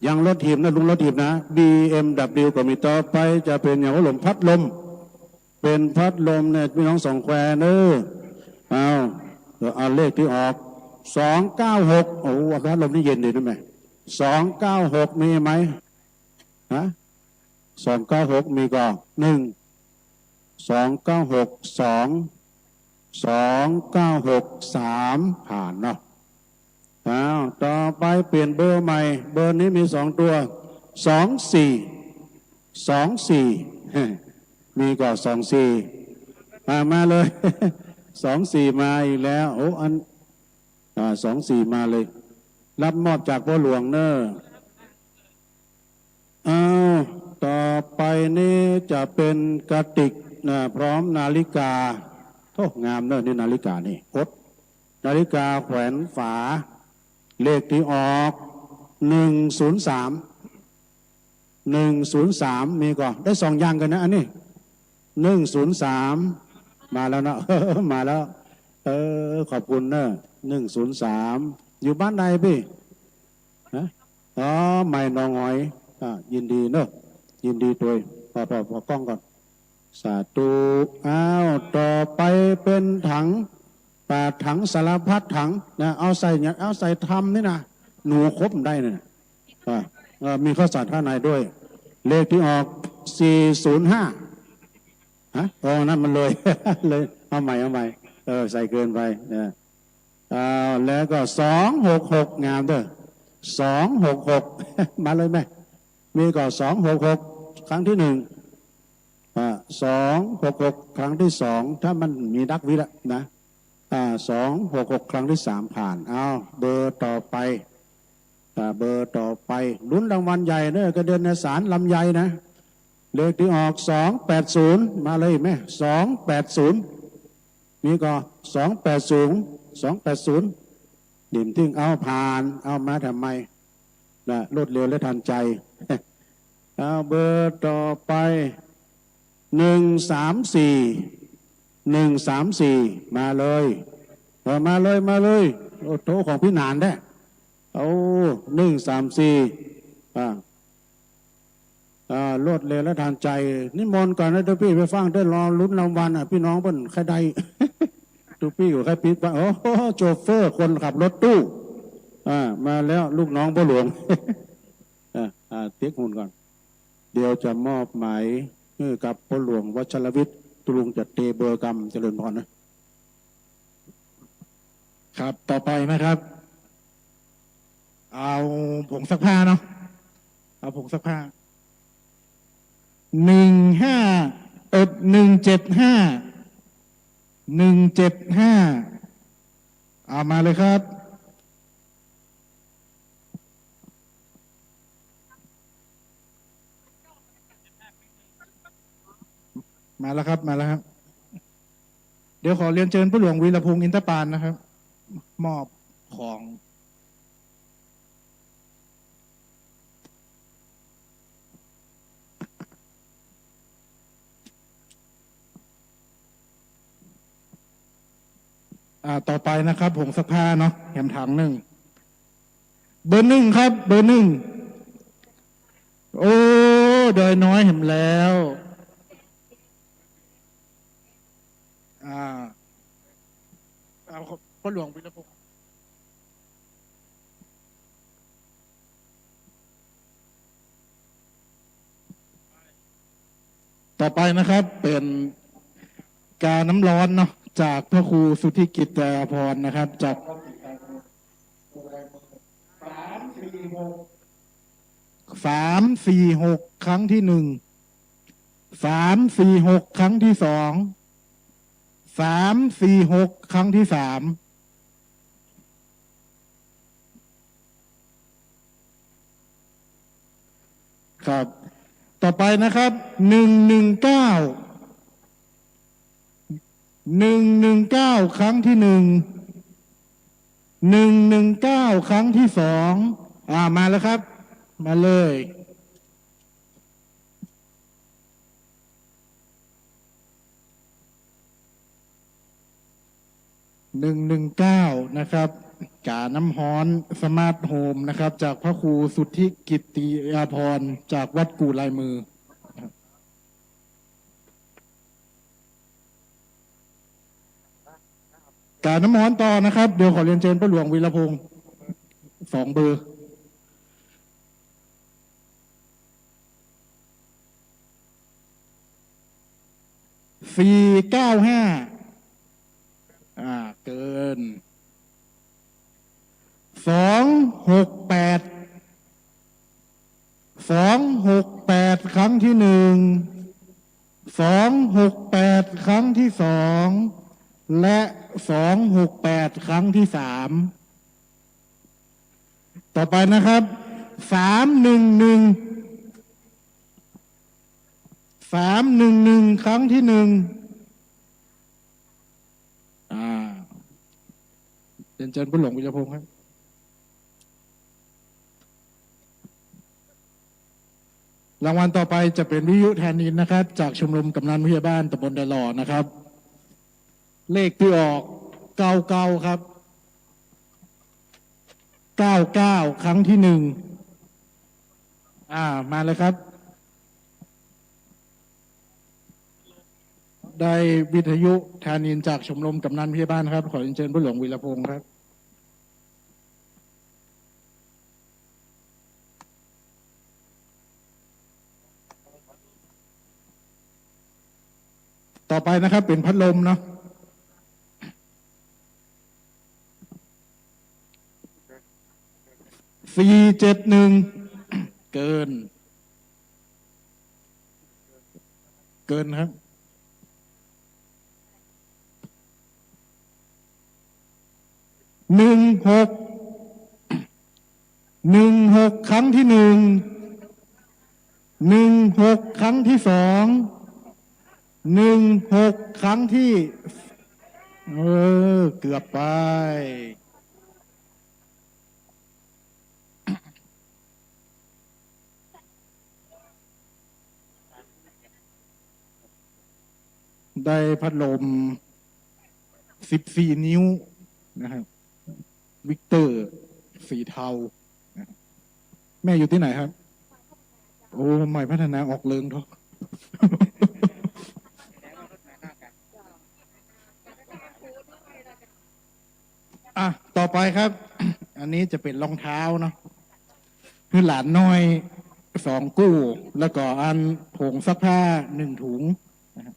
ยังรถถีบนะ ลุง รถถีบนะ บีเอ็มดับเบิลยู ก็มี ต่อไปจะเป๋นหยัง โอ้โห ลม พัดลม เป๋นพัดลมเนี่ย พี่น้องสองแควเนอะ เอา เอาเลขตี้ออก สองเก้าหก โอ้โห พัดลมนี่เย็นดีนะแม่ สองเก้าหก มีไหม ฮะ สองเก้าหก มีก่อ หนึ่ง สองเก้าหก สอง สองเก้าหก สาม ผ่านเนาะ อ้าว ต่อไปเปลี่ยนเบอร์ใหม่ เบอร์นี้มีสองตัว สองสี่ สองสี่ มีก่อ สองสี่ อ่า มาเลย สองสี่ มาอีกแล้ว โอ้ อัน อ่า สองสี่ มาเลย รับมอบจากพ่อหลวงเนอะ อ้าว ต่อไปนี้จะเป๋นกระติกนะ พร้อมนาฬิกา โอ้ งามเนอะ นี่นาฬิกานี่ อด นาฬิกาแขวนฝา เลขตี้ออก หนึ่งศูนย์สาม หนึ่งศูนย์สาม มีก่อ ได้สองอย่างกั๋นนะ อันนี้ หนึ่งศูนย์สาม มาแล้วเนาะ มาแล้ว เออ ขอบคุณเนอะ หนึ่งศูนย์สาม อยู่บ้านใดปี้ ฮะ อ๋อ ใหม่หนองหอย อ่า ยินดีเนอะ ยินดีตวย ปอ ปอ ปอกล้องก่อน สาธุ อ้าว ต่อไปเป๋นถัง อ่า ถังสารพัดถังนะ เอาใส่เนี่ย เอาใส่ทำนี่นะ หนูคบได้เนี่ย อ่า เอ่อ มีข้าวสารข้างในด้วย เลขตี้ออก สี่ศูนย์ห้า ฮะ อ๋อ นั่นมันเลย เลย เอาใหม่ เอาใหม่ เออ ใส่เกินไปนะ อ่า แล้วก็ สองหกหก งามเด้อ สองหกหก มาเลยแม่ มีก่อ สองหกหก ครั้งตี้หนึ่ง อ่า สองหกหก ครั้งตี้สอง ถ้ามันมีดักวิละนะ อ่า สองหกหก ครั้งตี้สาม ผ่าน อ้าว เบอร์ต่อไป อ่า เบอร์ต่อไป ลุ้นรางวัลใหญ่เนอะ กระเดือนในสารลำไยนะ เลขตี้ออก สองแปดศูนย์ มาเลยแม่ สองแปดศูนย์ มีก่อ สองแปดศูนย์ สองแปดศูนย์ นิ่มตึง เอาผ่าน เอามาทำไม นะ รวดเร็วและทันใจ เอาเบอร์ต่อไป หนึ่งสามสี่ หนึ่งสามสี่ มาเลย เออ มาเลย มาเลย โอ้โห ของพี่หนานแด้ โอ้ หนึ่งสามสี่ อ่า อ่า รวดเร็วและทันใจ นิมนต์ก่อนนะตุ๊ปี้ ไปฟังเต้นรอลุ้นรางวัลอ่ะ พี่น้องเปิ้นใค่ได้ ตุ๊ปี้ก็ใค่ปิ๊กว่า โอ้โห โชเฟอร์คนขับรถตู้ อ่า มาแล้วลูกน้องพ่อหลวง อ่า อ่า เต๊กหุ่นก่อน เดี๋ยวจะมอบหมายหื้อกับพ่อหลวงวัชรวิทย์ ตุ๊ลุงจะเตะเบอร์กำ เจริญพรนะ ครับ ต่อไปนะครับ เอาผงซักผ้าเนาะ เอาผงซักผ้า หนึ่งห้า เอ่อ หนึ่งเจ็ดห้า หนึ่งเจ็ดห้า เอามาเลยครับ มาแล้วครับ มาแล้วครับ เดี๋ยวขอเรียนเชิญป้าหลวงวีรพงษ์ อินทปานนะครับ มอบของ อ่า ต่อไปนะครับ ผงซักผ้าเนาะ แถมถังหนึ่ง เบอร์หนึ่งครับ เบอร์หนึ่ง โอ้ ดอยน้อยแหมแล้ว อ่า เอา ป้าหลวงวีรพงษ์ ต่อไปนะครับ เป๋นกาน้ำฮ้อนเนาะ จากพระครูสุทธิกิตติยาภรณ์นะครับ จาก สามสี่หก ครั้งที่หนึ่ง สามสี่หก ครั้งที่สอง สามสี่หก ครั้งที่สาม ครับ ต่อไปนะครับ หนึ่งหนึ่งเก้า หนึ่งหนึ่งเก้า ครั้งที่หนึ่ง หนึ่งหนึ่งเก้า ครั้งที่สอง อ่า มาแล้วครับ มาเลย หนึ่งหนึ่งเก้า นะครับ กาน้ำฮ้อนสมาร์ทโฮมนะครับ จากพระครูสุทธิกิตติยาภรณ์ จากวัดกู่ลายมือ กาน้ำฮ้อนต่อนะครับ เดี๋ยวขอเรียนเชิญป้าหลวงวีรพงษ์ สองเบอร์ สี่เก้าห้า อ่า เกิน สองหกแปด สองหกแปด ครั้งที่หนึ่ง สองหกแปด ครั้งที่สอง และ สองหกแปด ครั้งที่สาม ต่อไปนะครับ สามหนึ่งหนึ่ง สามหนึ่งหนึ่ง ครั้งที่หนึ่ง อ่า เรียนเชิญป้าหลวงวีรพงษ์ครับ รางวัลต่อไปจะเป๋นวิทยุธานินทร์นะครับ จากชมรมกำนันผู้ใหญ่บ้านตำบลดอยหล่อนะครับ เลขตี้ออก เก้าเก้า ครับ เก้าเก้า ครั้งที่หนึ่ง อ่า มาเลยครับ ได้วิทยุธานินทร์จากชมรมกำนันผู้ใหญ่บ้านครับ ขอเรียนเชิญป้าหลวงวีรพงษ์ครับ ต่อไปนะครับ เป๋นพัดลมเนาะ สี่เจ็ดหนึ่ง เกิน เกินครับ หนึ่งหก หนึ่งหก ครั้งที่หนึ่ง หนึ่งหก ครั้งที่สอง หนึ่งหก ครั้งที่ เออ เกือบไป ได้พัดลม สิบสี่ นิ้วนะครับ วิกเตอร์ สีเทานะครับ แม่อยู่ตี้ไหนครับ โอ้ ใหม่พัฒนาออกเริงเถาะ อ่ะ ต่อไปครับ อันนี้จะเป๋นรองเท้าเนาะ หื้อหลานน้อยสองกู้ แล้วก็อันผงซักผ้าหนึ่งถุงนะครับ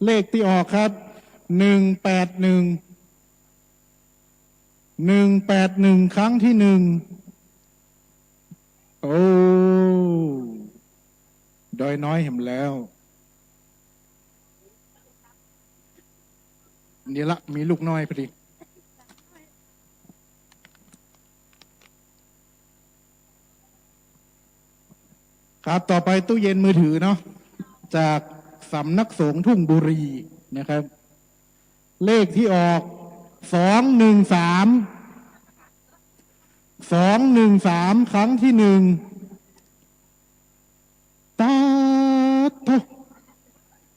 เลขตี้ออกครับ หนึ่งแปดหนึ่ง หนึ่งแปดหนึ่ง ครั้งที่หนึ่ง โอ้ ดอยน้อยแหมแล้ว นี่ละ มีลูกน้อยพอดี ครับ ต่อไปตู้เย็นมือถือเนาะ จากสำนักสงฆ์ทุ่งบุรีนะครับ เลขตี้ออก สองหนึ่งสาม สองหนึ่งสาม ครั้งตี้หนึ่ง ตาดโธ่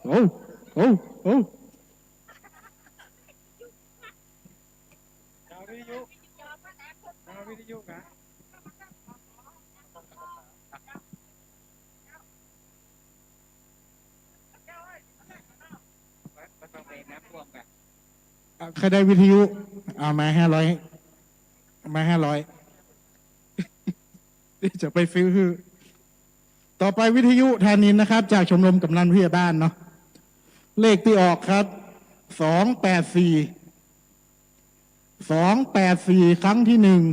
โอ้ โอ้ โอ้ ดาววิทยุ ดาววิทยุนะ อ่ะ ใครได้วิทยุ เอามาห้าร้อย มาห้าร้อย เดี๋ยวจะไปซื้อหื้อ ต่อไปวิทยุธานินทร์นะครับ จากชมรมกำนันผู้ใหญ่บ้านเนาะ เลขตี้ออกครับ สองแปดสี่ สองแปดสี่ ครั้งตี้หนึ่ง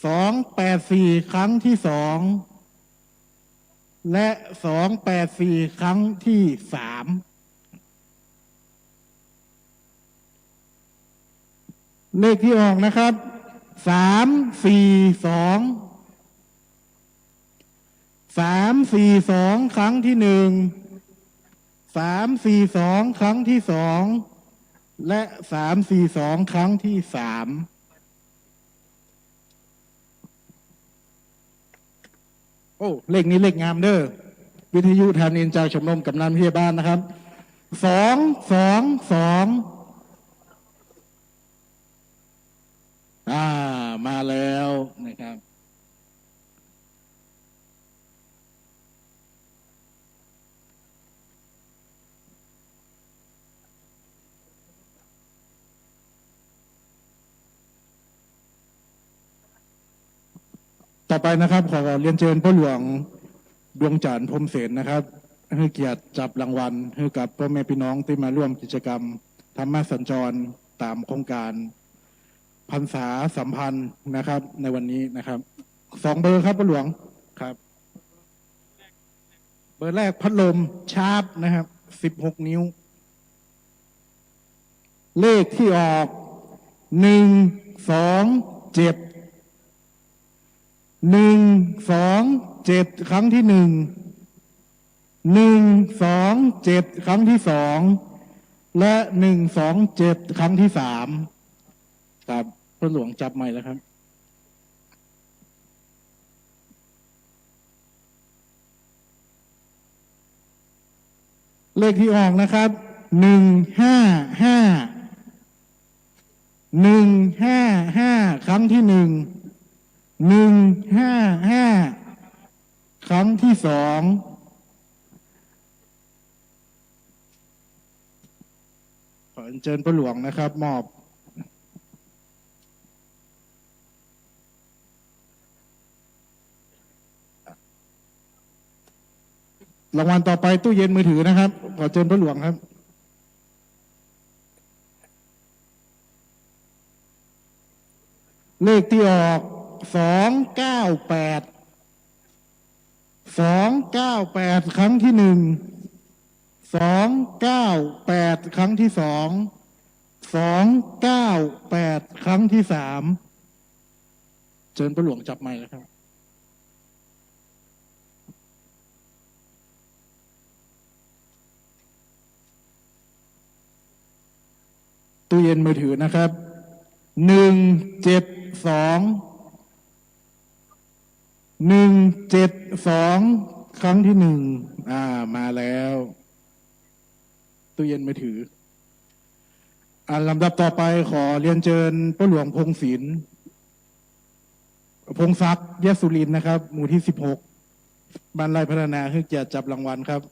สองแปดสี่ ครั้งตี้สอง และ สองแปดสี่ ครั้งตี้สาม เลขตี้ออกนะครับ สามสี่สอง สามสี่สอง ครั้งตี้หนึ่ง สามสี่สอง ครั้งตี้สอง และ สามสี่สอง ครั้งตี้สาม โอ้ เลขนี้เลขงามเด้อ วิทยุธานินทร์จากชมรมกำนันผู้ใหญ่บ้านนะครับ สองสองสอง อ่า มาแล้วนะครับ ต่อไปนะครับ ขอเรียนเจิญป้อหลวงดวงจันทร์ พรหมเสนนะครับ หื้อเกียรติจับรางวัลหื้อกับป้อแม่ปี้น้องตี้มาร่วมกิจกรรมธรรมสัญจรต๋ามโครงก๋านพรรษาสัมพันธ์นะครับ ในวันนี้นะครับ สองเบอร์ครับป้อหลวง ครับ เบอร์แรกพัดลมชาร์ปนะครับ สิบหก นิ้ว เลขตี้ออก หนึ่งสองเจ็ด หนึ่งสองเจ็ด ครั้งตี้หนึ่ง หนึ่งสองเจ็ด ครั้งตี้สอง และ หนึ่งสองเจ็ด ครั้งตี้สาม ครับ ป้อหลวงจับใหม่แล้วครับ เลขตี้ออกนะครับ หนึ่งห้าห้า หนึ่งห้าห้า ครั้งตี้หนึ่ง หนึ่งห้าห้า ครั้งตี้สอง ขอเจิญป้อหลวงนะครับ มอบ รางวัลต่อไปตู้เย็นมือถือนะครับ ขอเจิญป้อหลวงครับ เลขตี้ออก สองเก้าแปด สองเก้าแปด ครั้งตี้หนึ่ง สองเก้าแปด ครั้งตี้สอง สองเก้าแปด ครั้งตี้สาม เจิญป้อหลวงจับใหม่แล้วครับ ตู้เย็นมือถือนะครับ หนึ่งเจ็ดสอง หนึ่งเจ็ดสอง ครั้งตี้หนึ่ง อ่า มาแล้ว ตู้เย็นมือถือ อ่า ลำดับต่อไปขอเรียนเจิญป้อหลวงพงศิลป์ พงศักดิ์ ยะสุรินทร์นะครับ หมู่ตี้สิบหก บ้านไร่พัฒนา หื้อเกียรติจับรางวัลครับ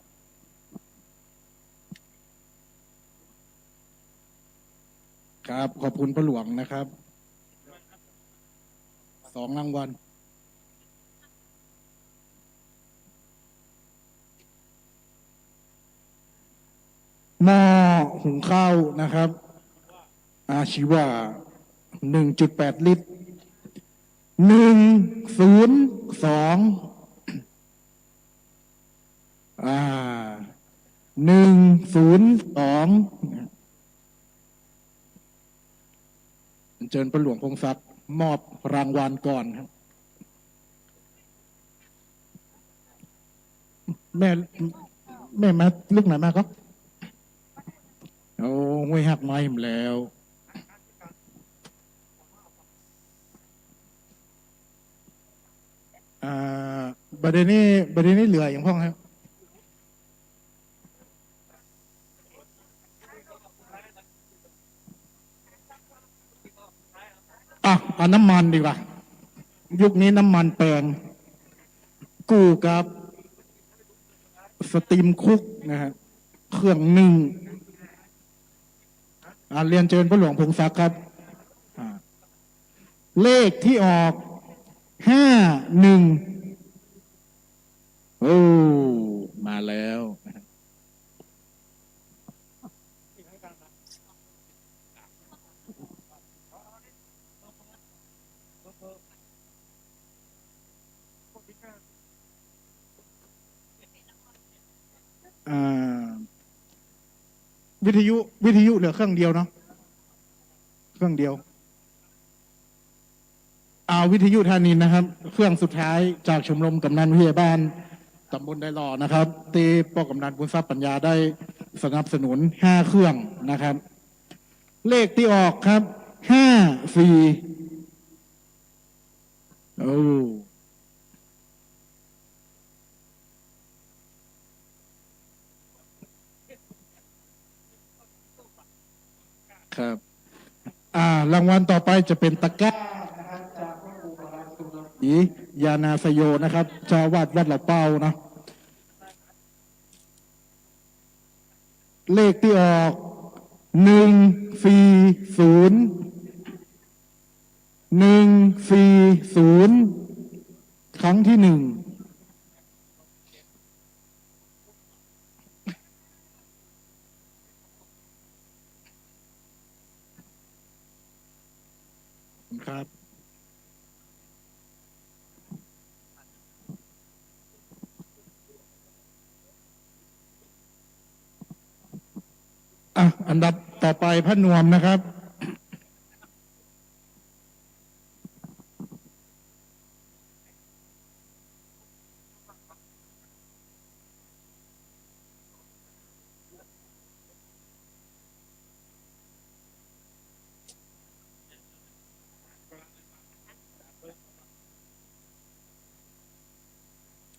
ครับ ขอบคุณป้อหลวงนะครับ สองรางวัล หม้อหุงข้าวนะครับ อาชีวา หนึ่งจุดแปดลิตร หนึ่งศูนย์สอง อ่า หนึ่งศูนย์สอง เจิญป้อหลวงพงศักดิ์มอบรางวัลก่อนครับ แม่ แม่มาลึกหน่อยมาก็ โอ้ ห้วยฮักน้อยแหมแล้ว อ่า บ่าเดี่ยวนี้ บ่าเดี่ยวนี้เหลืออย่างพ่องครับ อ่ะ เอาน้ำมันดีกว่า ยุคนี้น้ำมันแปง กู้กับสตีมคุกนะฮะ เครื่องนึ่ง อ่า เรียนเจิญป้อหลวงพงศักดิ์ครับ อ่า เลขตี้ออก ห้าหนึ่ง โอ้ มาแล้ว อ่า วิทยุ วิทยุเหลือเครื่องเดียวเนาะ เครื่องเดียว อ่า วิทยุธานินทร์นะครับ เครื่องสุดท้ายจากชมรมกำนันผู้ใหญ่บ้านตำบลดอยหล่อนะครับ ตี้ป้อกำนันบุญทรัพย์ปัญญาได้สนับสนุนห้าเครื่องนะครับ เลขตี้ออกครับ ห้าสี่ โอ้ ครับ อ่า รางวัลต่อไปจะเป๋นตะกร้านะครับ จากพระครูพระราชสุรศรี ญาณาสโยนะครับ เจ้าอาวาสวัดเหล่าเป้าเนาะ เลขตี้ออก หนึ่งสี่ศูนย์ หนึ่งสี่ศูนย์ ครั้งตี้หนึ่ง ครับ อ่ะ อันดับต่อไปป้านวมนะครับ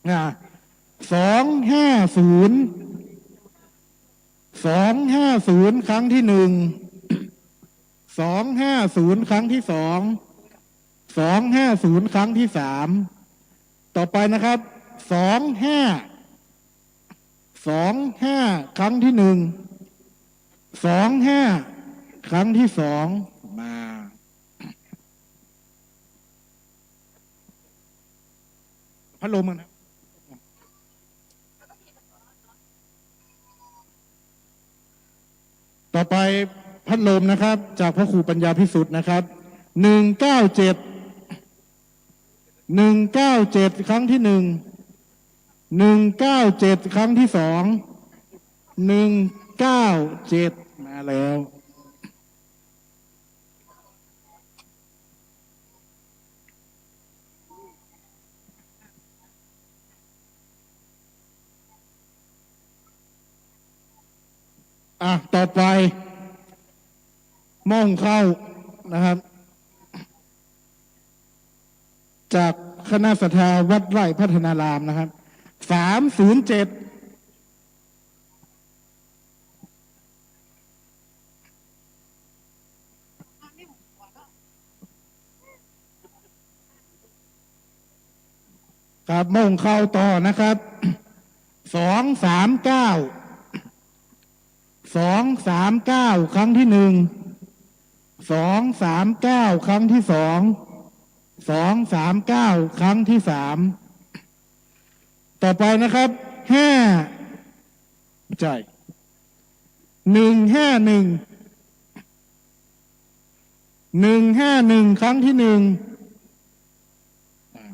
อ่า สองห้าศูนย์ สองห้าศูนย์ ครั้งตี้หนึ่ง สองห้าศูนย์ ครั้งตี้สอง สองห้าศูนย์ ครั้งตี้สาม ต่อไปนะครับ สองห้า สองห้า ครั้งตี้หนึ่ง สองห้า ครั้งตี้สอง มา พัดลมกันครับ ต่อไปพัดลมนะครับ จากพระครูปัญญาภิสุทธิ์นะครับ หนึ่งเก้าเจ็ด หนึ่งเก้าเจ็ด ครั้งตี้หนึ่ง หนึ่งเก้าเจ็ด ครั้งตี้สอง หนึ่งเก้าเจ็ด มาแล้ว อ่ะ ต่อไป หม้อหุงข้าวนะครับ จากคณะศรัทธาวัดไร่พัฒนารามนะครับ สามศูนย์เจ็ด ครับ หม้อหุงข้าวต่อนะครับ สองสามเก้า สองสามเก้า ครั้งตี้หนึ่ง สองสามเก้า ครั้งตี้สอง สองสามเก้า ครั้งตี้สาม ต่อไปนะครับ ห้า ใช่ หนึ่งห้าหนึ่ง หนึ่งห้าหนึ่ง ครั้งตี้หนึ่ง อ่า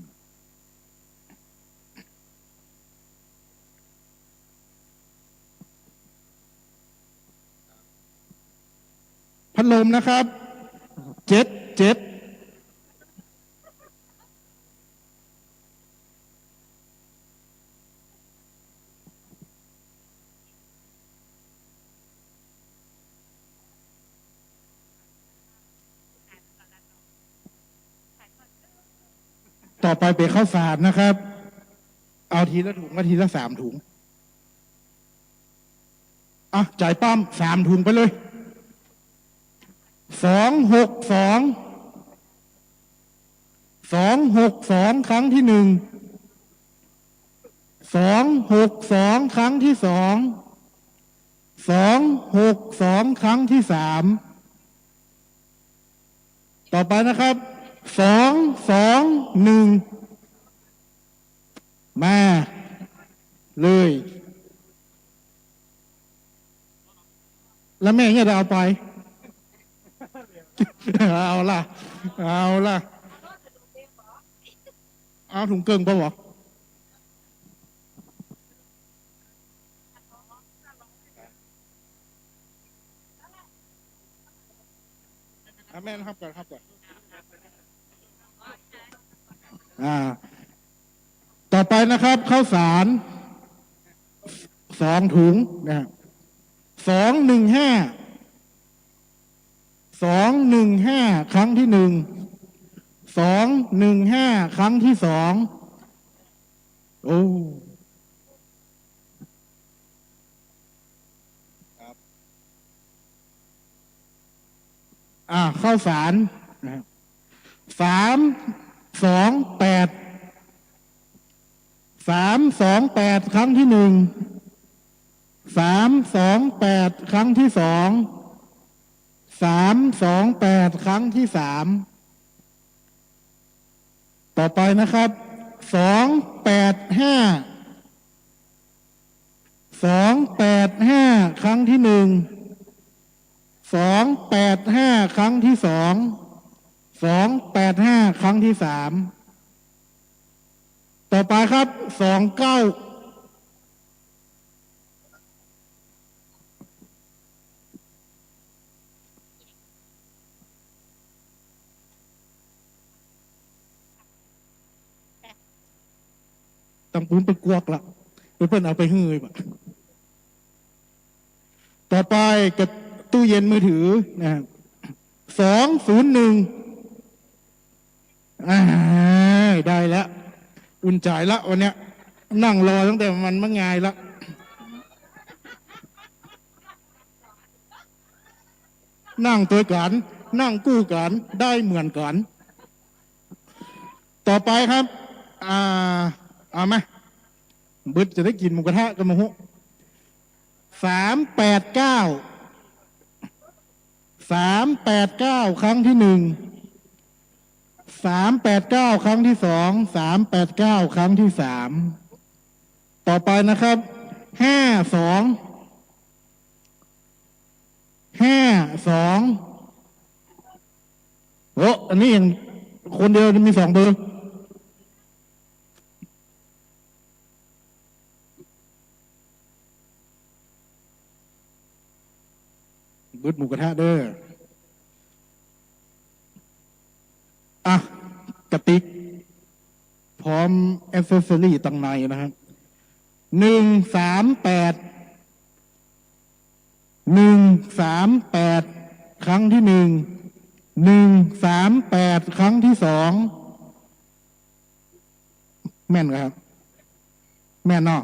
พัดลมนะครับ เจ็ด เจ็ด ต่อไปเป๋นข้าวสารนะครับ เอาทีละถุง เอาทีละสามถุง อ่ะ จ่ายป้ำ สามถุงไปเลย สองหกสอง สองหกสอง ครั้งที่หนึ่ง สองหกสอง ครั้งที่สอง สองหกสอง ครั้งที่สาม ต่อไปนะครับ สองสองหนึ่ง มาเลย แล้วแม่เนี่ยจะเอาไป เอาล่ะ เอาล่ะ เอาถุงเกิ่งไปบ่ อ่ะ แม่นะครับ ก่อนครับ ก่อน อ่า ต่อไปนะครับ ข้าวสาร สองถุงนะฮะ สองหนึ่งห้า สองหนึ่งห้า ครั้งที่หนึ่ง สองหนึ่งห้า ครั้งที่สอง โอ้ ครับ อ่า ข้าวสารนะฮะ สามสองแปด สามสองแปด ครั้งที่หนึ่ง สามสองแปด ครั้งที่สอง สามสองแปด ครั้งที่สาม ต่อไปนะครับ สองแปดห้า สองแปดห้า ครั้งที่หนึ่ง สองแปดห้า ครั้งที่สอง สองแปดห้า ครั้งที่สาม ต่อไปครับ สองเก้า ตังปูนไปกวักละ ไปเปิ้นเอาไปหื้อบ่ะ ต่อไปกับตู้เย็นมือถือนะฮะ สองศูนย์หนึ่ง อ่า ได้แล้ว อุ่นใจ๋ละวันเนี้ย นั่งรอตั้งแต่มันเมื่อไงละ นั่งตวยกั๋น นั่งกู้กั๋น ได้เหมือนกั๋น ต่อไปครับ อ่า เอามา บึดจะได้กิ๋นหมูกระทะกั๋นมาฮู้ สามแปดเก้า สามแปดเก้า ครั้งที่หนึ่ง สามแปดเก้า ครั้งที่สอง สามแปดเก้า ครั้งที่สาม ต่อไปนะครับ ห้าสอง ห้าสอง โอ้ อันนี้ยังคนเดียวมีสองเบอร์ บึดหมูกระทะเด้อ อ่ะ กระติก พร้อมแอ็กเซสซอรี่ตังในนะครับ หนึ่งสามแปด หนึ่งสามแปด ครั้งที่หนึ่ง หนึ่งสามแปด ครั้งที่สอง แม่นครับ แม่นเนาะ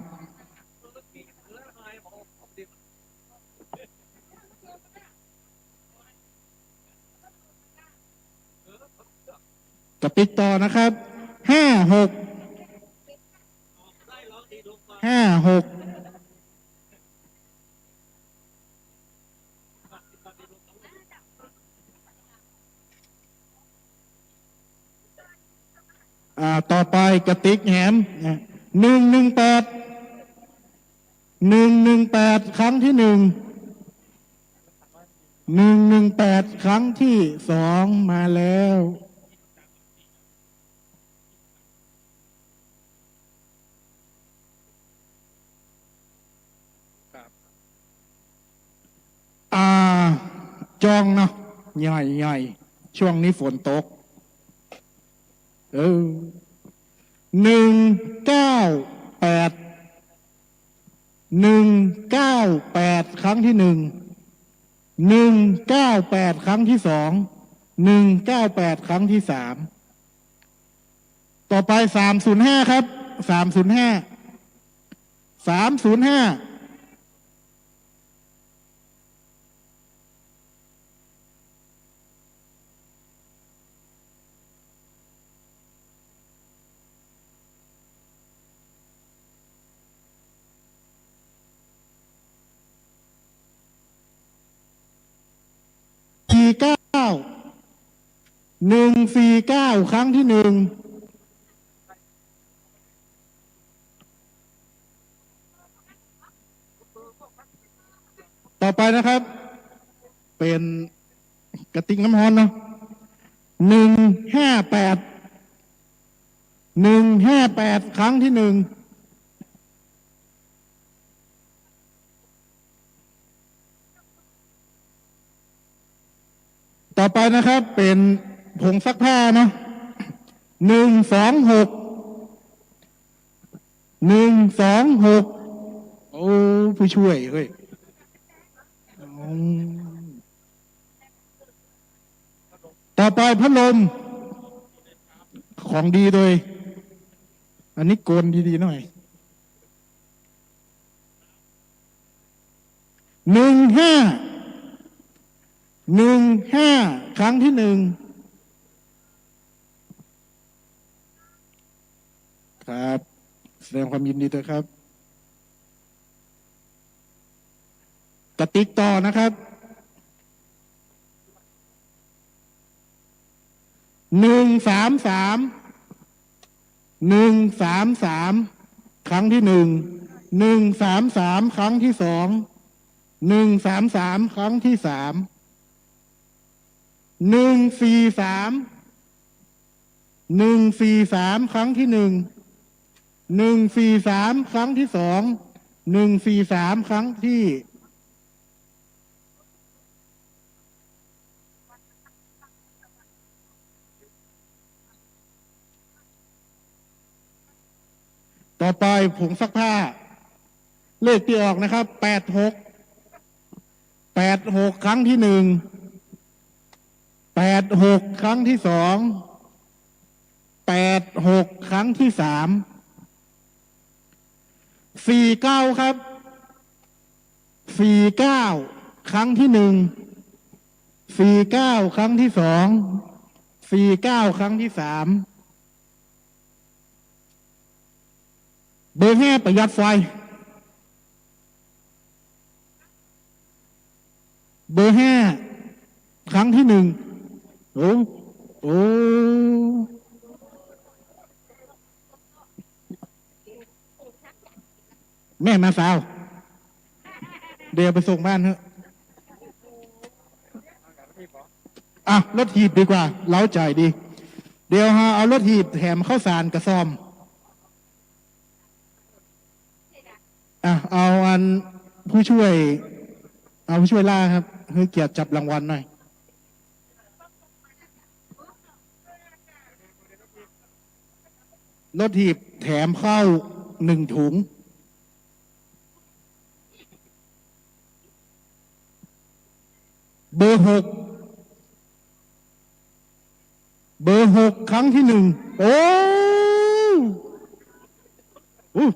กระติกต่อนะครับ ห้าหก ห้าหก อ่า ต่อไปกระติกแหม นะ หนึ่งหนึ่งแปด หนึ่งหนึ่งแปด ครั้งที่หนึ่ง หนึ่งหนึ่งแปด ครั้งที่สอง มาแล้ว ครับ อ่า จองเนาะ ใหญ่ๆ ช่วงนี้ฝนตก เออ หนึ่งเก้าแปด หนึ่งเก้าแปด ครั้งที่หนึ่ง หนึ่งเก้าแปด ครั้งที่สอง หนึ่งเก้าแปด ครั้งที่สาม ต่อไป สามศูนย์ห้า ครับ สามศูนย์ห้า สามศูนย์ห้า สี่เก้า หนึ่งสี่เก้า ครั้งที่หนึ่ง ต่อไปนะครับ เป๋นกระติกน้ำฮ้อนเนาะ หนึ่งห้าแปด หนึ่งห้าแปด ครั้งที่หนึ่ง ต่อไปนะครับ เป๋นผงซักผ้าเนาะ หนึ่งสองหก หนึ่งสองหก โอ้ ผู้ช่วย เฮ้ย อืม ต่อไปพัดลม ของดีโดย อันนี้โกนดีๆ หน่อย หนึ่งห้า หนึ่งห้า ครั้งที่หนึ่ง ครับ แสดงความยินดีด้วยครับ กระติกต่อนะครับ หนึ่งสามสาม หนึ่งสามสาม ครั้งที่หนึ่ง หนึ่งสามสาม ครั้งที่สอง หนึ่งสามสาม ครั้งที่สาม หนึ่งสี่สาม หนึ่งสี่สาม ครั้งที่หนึ่ง หนึ่งสี่สาม ครั้งที่สอง หนึ่งสี่สาม ครั้งที่ ต่อไปผงซักผ้า เลขตี้ออกนะครับ แปดหก แปดหก ครั้งที่หนึ่ง แปดหก ครั้งที่สอง แปดหก ครั้งที่สาม สี่เก้า ครับ สี่เก้า ครั้งที่หนึ่ง สี่เก้า ครั้งที่สอง สี่เก้า ครั้งที่สาม เบอร์ห้าประหยัดไฟ เบอร์ห้า ครั้งที่หนึ่ง โอ้ โอ้ แม่มาสาว เดี๋ยวไปส่งบ้านเถอะ อ่ะ รถหีบดีกว่า เร้าใจดี เดี๋ยวเฮาเอารถหีบแถมข้าวสารกระสอบ อ่ะ เอาอันผู้ช่วย เอาผู้ช่วยล่าครับ หื้อเกียรติจับรางวัลหน่อย รถหีบแถมข้าวหนึ่งถุง เบอร์หก เบอร์หก ครั้งที่หนึ่ง โอ้ อู้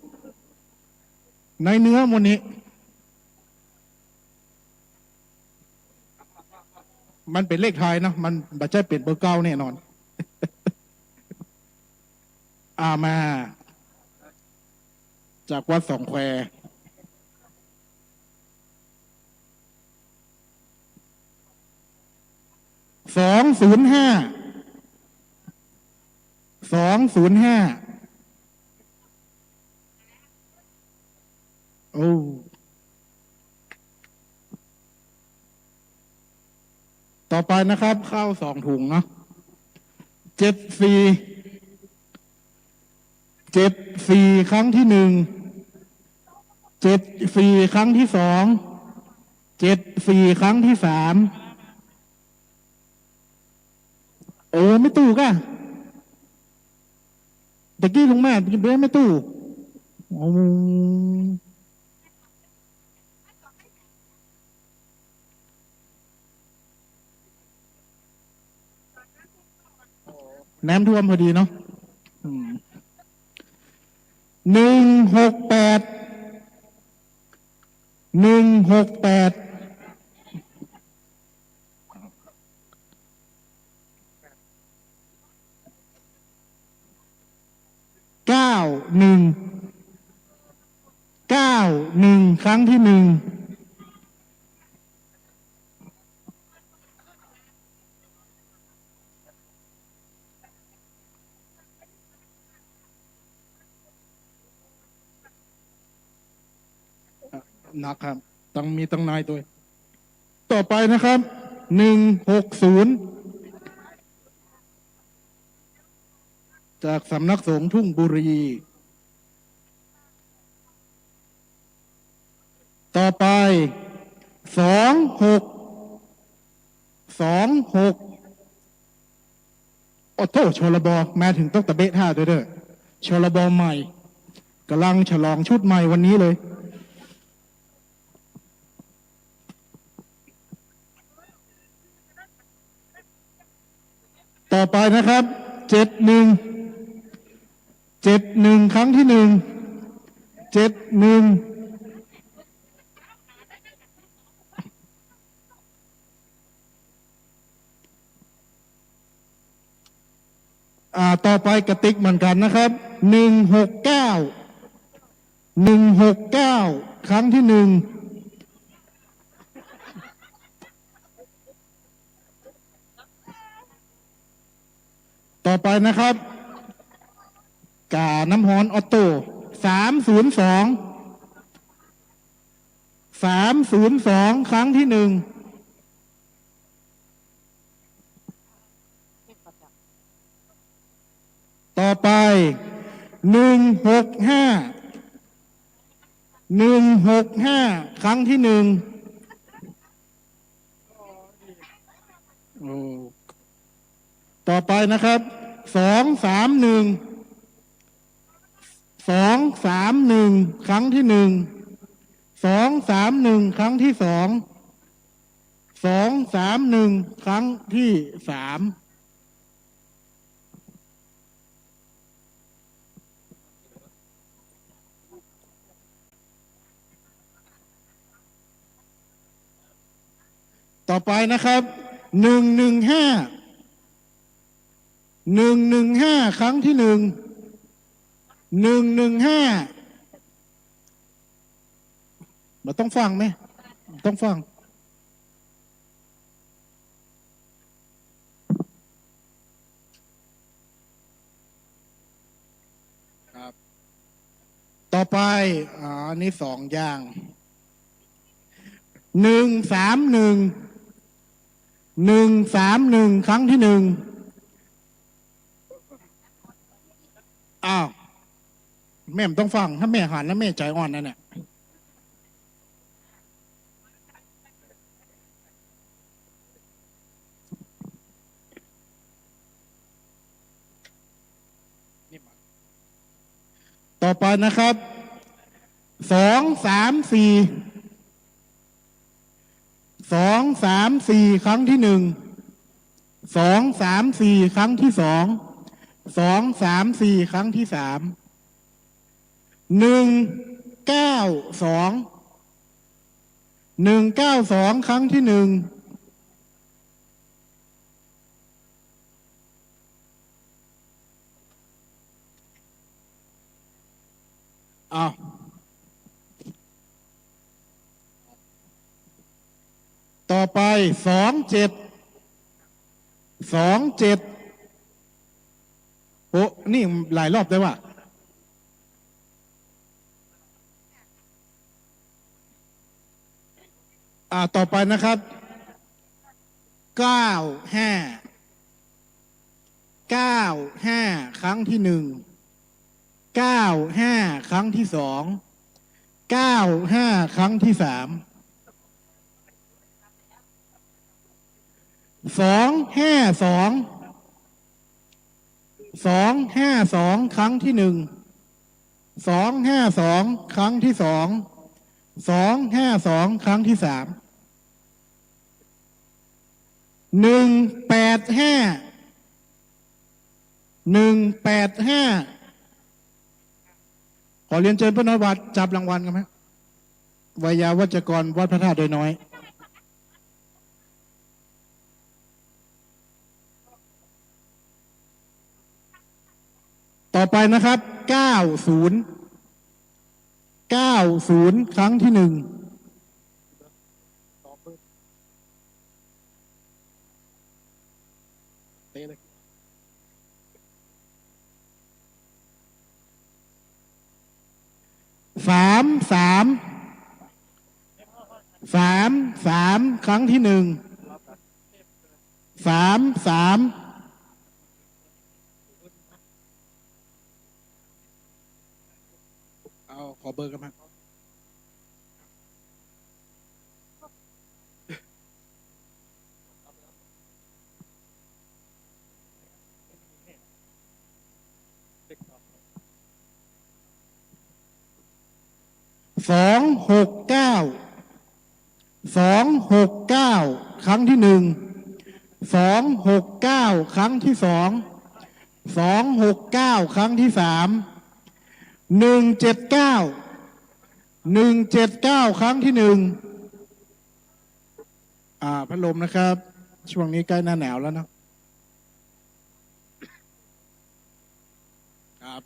ในเนื้อหมดนี้ มันเป๋นเลขไทยเนาะ มันบ่ใจ้เป๋นเบอร์เก้าแน่นอน อ่า มา จากวัดสองแคว สองศูนย์ห้า สองศูนย์ห้า โอ้ ต่อไปนะครับ ข้าวสองถุงเนาะ เจ็ดสี่ เจ็ดสี่ ครั้งที่หนึ่ง เจ็ดสี่ ครั้งที่สอง เจ็ดสี่ ครั้งที่สาม โอ้ แม่ตู้ก่ะ ตะกี้ลงมา ตะกี้แม่ตู้ โอ้ น้ำท่วมพอดีเนาะ อืม หนึ่งหกแปด หนึ่งหกแปด เก้าหนึ่ง เก้าหนึ่ง ครั้งที่หนึ่ง นะครับ ตังค์มีตังค์น้อยตวย ต่อไปนะครับ หนึ่งหกศูนย์ จากสำนักสงฆ์ทุ่งบุรี ต่อไป สองหก สองหก โอ้โธ่ ชลบ มาเถิงต้องตะเบ๊ะท่าตวยเด้อ ชลบ ใหม่ ก่ำลังฉลองชุดใหม่วันนี้เลย ต่อไปนะครับ เจ็ดหนึ่ง เจ็ดหนึ่ง ครั้งที่หนึ่ง เจ็ดหนึ่ง อ่า ต่อไปกระติกเหมือนกันนะครับ หนึ่งหกเก้า หนึ่งหกเก้า ครั้งที่หนึ่ง ต่อไปนะครับ ก๋าน้ำฮ้อนออตโต้ สามศูนย์สอง สามศูนย์สอง ครั้งที่หนึ่ง ต่อไป หนึ่งหกห้า หนึ่งหกห้า ครั้งที่หนึ่ง โอ้ ต่อไปนะครับ สองสามหนึ่ง สองสามหนึ่ง ครั้งที่หนึ่ง สองสามหนึ่ง ครั้งที่สอง สองสามหนึ่ง ครั้งที่สาม ต่อไปนะครับ หนึ่งหนึ่งห้า หนึ่งหนึ่งห้า ครั้งที่หนึ่ง หนึ่งหนึ่งห้า บ่ต้องฟังไหม บ่ต้องฟัง ครับ ต่อไป อ่า อันนี้สองอย่าง หนึ่งสามหนึ่ง หนึ่งสามหนึ่ง ครั้งที่หนึ่ง อ้าว แม่บ่ต้องฟัง ถ้าแม่หันแล้วแม่ใจ๋อ่อนนั่นแหละ ต่อไปนะครับ สองสามสี่ สองสามสี่ ครั้งที่หนึ่ง สองสามสี่ ครั้งที่สอง สองสามสี่ ครั้งที่สาม หนึ่งเก้าสอง หนึ่งเก้าสอง ครั้งที่หนึ่ง อ้าว ต่อไป สองเจ็ด สองเจ็ด โอ้ นี่หลายรอบได้ว่ะ อ่า ต่อไปนะครับ เก้าห้า เก้าห้า ครั้งที่หนึ่ง เก้าห้า ครั้งที่สอง เก้าห้า ครั้งที่สาม สองห้าสอง สองห้าสอง ครั้งที่หนึ่ง สองห้าสอง ครั้งที่สอง สองห้าสอง ครั้งที่สาม หนึ่งแปดห้า หนึ่งแปดห้า ขอเรียนเชิญป้าน้อยวัดจับรางวัลกันไหม ไวยาวัจกรวัดพระธาตุดอยน้อย ต่อไปนะครับ เก้าศูนย์ เก้าศูนย์ ครั้งที่หนึ่ง สามสาม สามสาม ครั้งที่หนึ่ง สามสาม เอา ขอเบอร์กันมา สองหกเก้า สองหกเก้า ครั้งที่หนึ่ง สองหกเก้า ครั้งที่สอง สองหกเก้า ครั้งที่สาม หนึ่งเจ็ดเก้า หนึ่งเจ็ดเก้า ครั้งที่หนึ่ง อ่า พัดลมนะครับ ช่วงนี้ใกล้หน้าหนาวแล้วเนาะ ครับ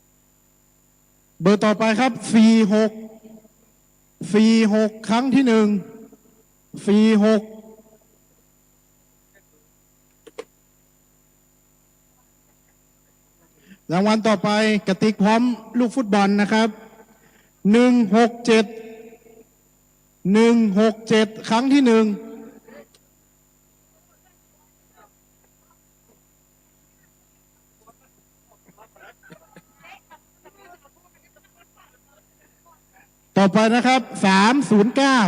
เบอร์ต่อไปครับ สี่หก สี่หก ครั้งที่หนึ่ง สี่หก รางวัลต่อไป กระติกพร้อมลูกฟุตบอลนะครับ หนึ่งหกเจ็ด หนึ่งหกเจ็ด ครั้งที่หนึ่ง ต่อไปนะครับ สามศูนย์เก้า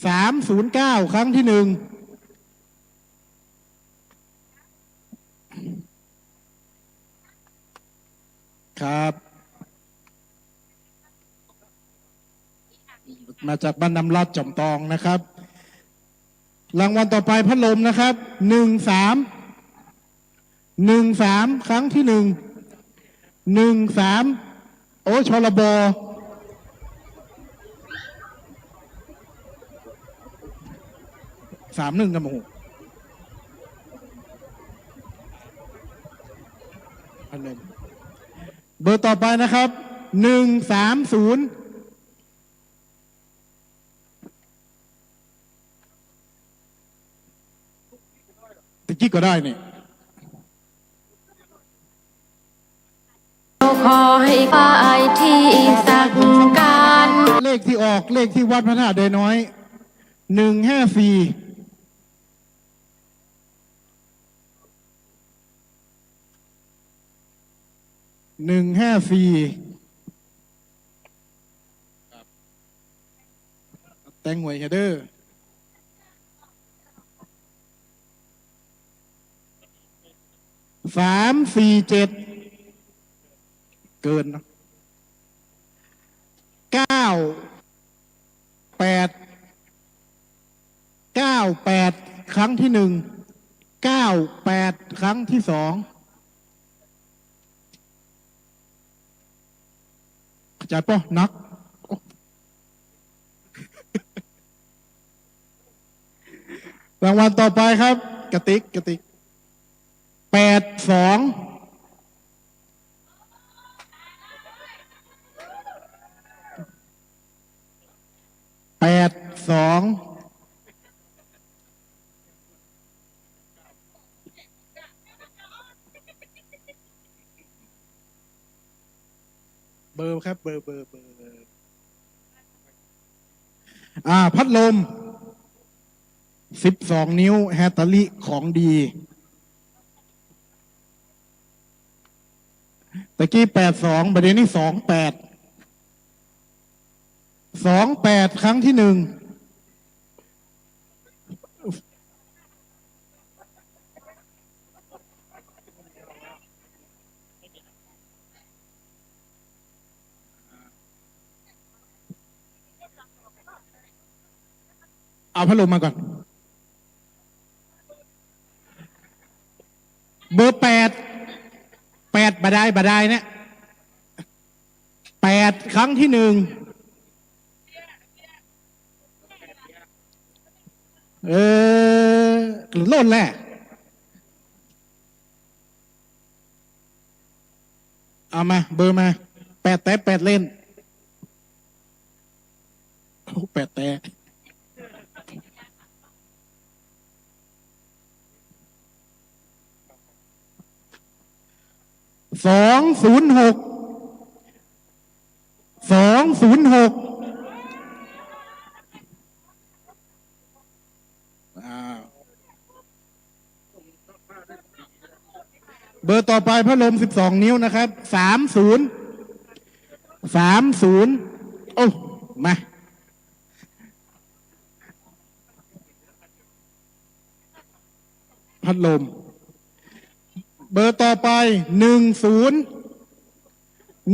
สามศูนย์เก้า ครั้งที่หนึ่ง ครับ มาจากบ้านน้ำลาดจอมตองนะครับ รางวัลต่อไปพัดลมนะครับ หนึ่งสาม หนึ่งสาม ครั้งที่หนึ่ง หนึ่งสาม โอ้ ชลบ สามหนึ่ง ครับ โอ้โห พัดลม เบอร์ต่อไปนะครับ หนึ่งสามศูนย์ ตะกี้ก็ได้นี่ ขอให้ฝ่ายที่สักการ เลขที่ออก เลขที่วัดพระธาตุดอยน้อย หนึ่งห้าสี่ หนึ่งห้าสี่ ครับ แต่งหวยเฮเดอร์ สามสี่เจ็ด เกินเนาะ เก้าแปด เก้าแปด ครั้งที่หนึ่ง เก้าแปด ครั้งที่สอง เข้าใจ๋ปะ หนัก รางวัลต่อไปครับ กระติก กระติก แปดสอง แปดสอง เบอร์ครับ เบอร์ เบอร์ เบอร์ อ่า พัดลม สิบสอง นิ้ว แฮตาลิ ของดี ตะกี้ แปดสอง บัดนี้ สองแปด สองแปด ครั้งที่หนึ่ง เอาพัดลมมาก่อน เบอร์แปด แปด บ่ได้ บ่ได้เนี่ย แปด ครั้งที่หนึ่ง เออ ล่นแหละ เอามา เบอร์มา แปด แต๊ แปด เล่น โอ้ แปด แต๊ สองศูนย์หก สองศูนย์หก อ่า เบอร์ต่อไปพัดลมสิบสองนิ้วนะครับ สามศูนย์ สามศูนย์ โอ้ มา พัดลม เบอร์ต่อไป หนึ่งศูนย์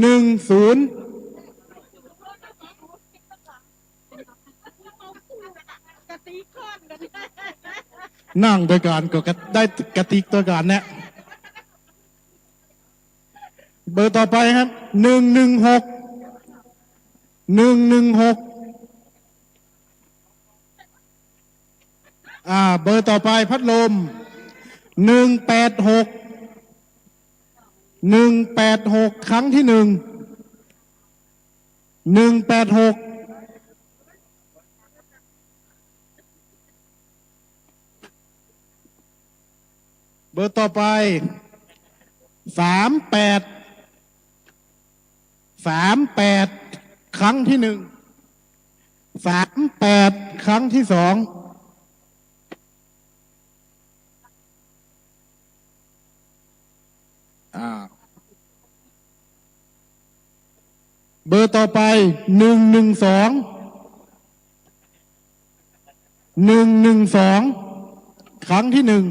หนึ่งศูนย์ นั่งตวยกั๋นก็กะ ได้กระติกตวยกั๋นเนี่ย เบอร์ต่อไปครับ หนึ่งหนึ่งหก หนึ่งหนึ่งหก อ่า เบอร์ต่อไปพัดลม หนึ่งแปดหก หนึ่งแปดหก ครั้งที่หนึ่ง หนึ่งแปดหก เบอร์ต่อไป สามแปด สามแปด ครั้งที่หนึ่ง สามแปด ครั้งที่สอง อ่า เบอร์ต่อไป หนึ่งหนึ่งสอง หนึ่งหนึ่งสอง ครั้งที่หนึ่ง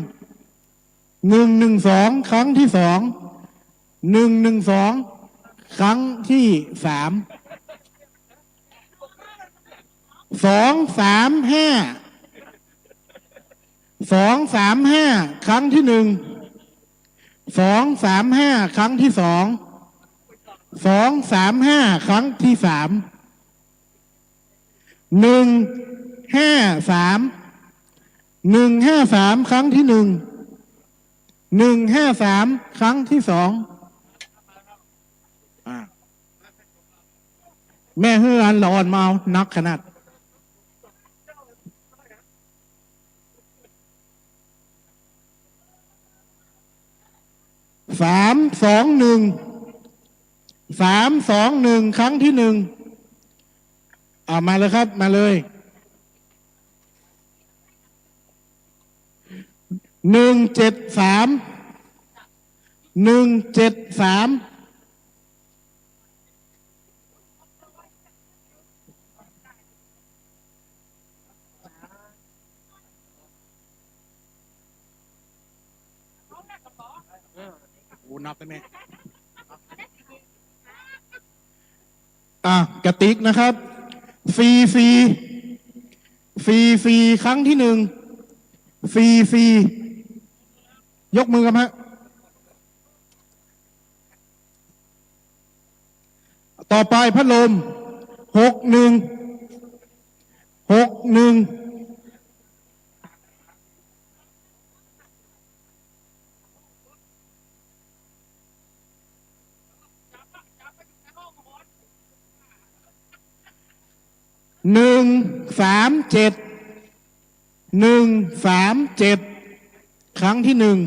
หนึ่งหนึ่งสอง ครั้งที่สอง หนึ่งหนึ่งสอง ครั้งที่สาม สองสามห้า สองสามห้า ครั้งที่หนึ่ง สองสามห้า ครั้งที่สอง สองสามห้า ครั้งที่สาม หนึ่งห้าสาม หนึ่งห้าสาม ครั้งที่หนึ่ง หนึ่งห้าสาม ครั้งที่สอง อ่า แม่เฮืออันละอ่อนมาเอานักขนาด สามสองหนึ่ง สามสองหนึ่ง ครั้งที่หนึ่ง อ่า มาเลยครับ มาเลย หนึ่งเจ็ดสาม หนึ่งเจ็ดสาม โอ้ นับได้ไหม อ่ะ กระติกนะครับ สี่สี่ สี่สี่ ครั้งที่หนึ่ง สี่สี่ ยกมือครับฮะ ต่อไปพัดลม หกหนึ่ง หกหนึ่ง หนึ่งสามเจ็ด หนึ่งสามเจ็ด ครั้งที่หนึ่ง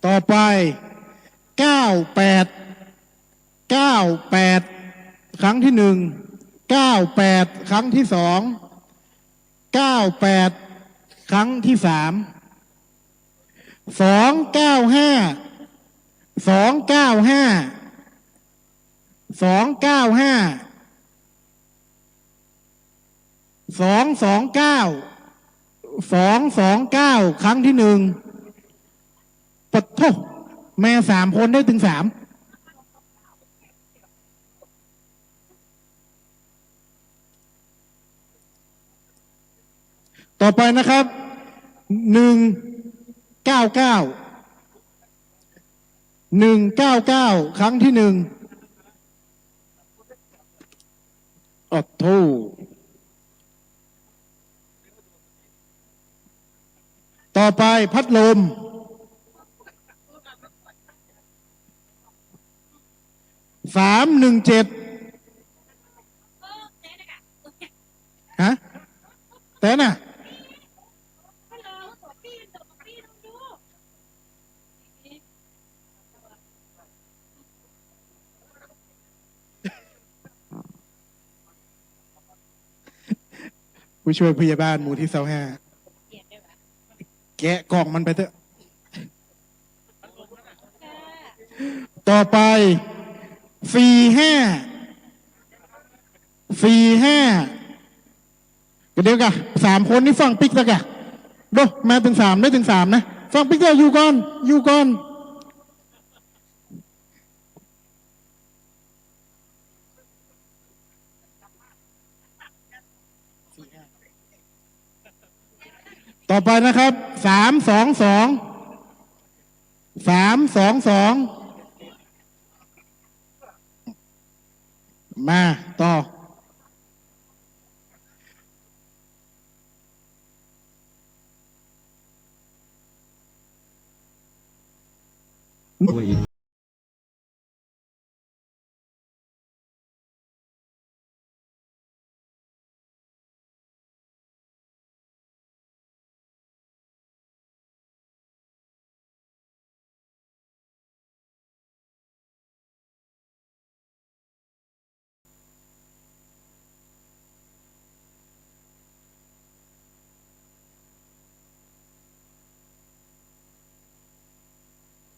ต่อไป เก้าแปด เก้าแปด ครั้งที่หนึ่ง เก้าแปด ครั้งที่สอง เก้าแปด ครั้งที่สาม สองเก้าห้า สองเก้าห้า สองเก้าห้า สองสองเก้า สองสองเก้า ครั้งที่หนึ่ง ปะโถ แม่สามคนได้ตึงสาม ต่อไปนะครับ หนึ่งเก้าเก้า หนึ่งเก้าเก้า ครั้งที่หนึ่ง โอ้โธ่ ต่อไปพัดลม สามหนึ่งเจ็ด ฮะ แต่น่ะ ผู้ช่วยพยาบาลหมู่ที่ซาวห้า แกะกล่องมันไปเถอะ ต่อไป สี่ห้า สี่ห้า ก็เดี๋ยวกะ สามคนนี้ฟังปิ๊กตะกะ โด มาเถิงสาม ได้เถิงสามนะ ฟังปิ๊กตะ อยู่ก่อน อยู่ก่อน ต่อไปนะครับ สามสองสอง สามสองสอง มาต่อ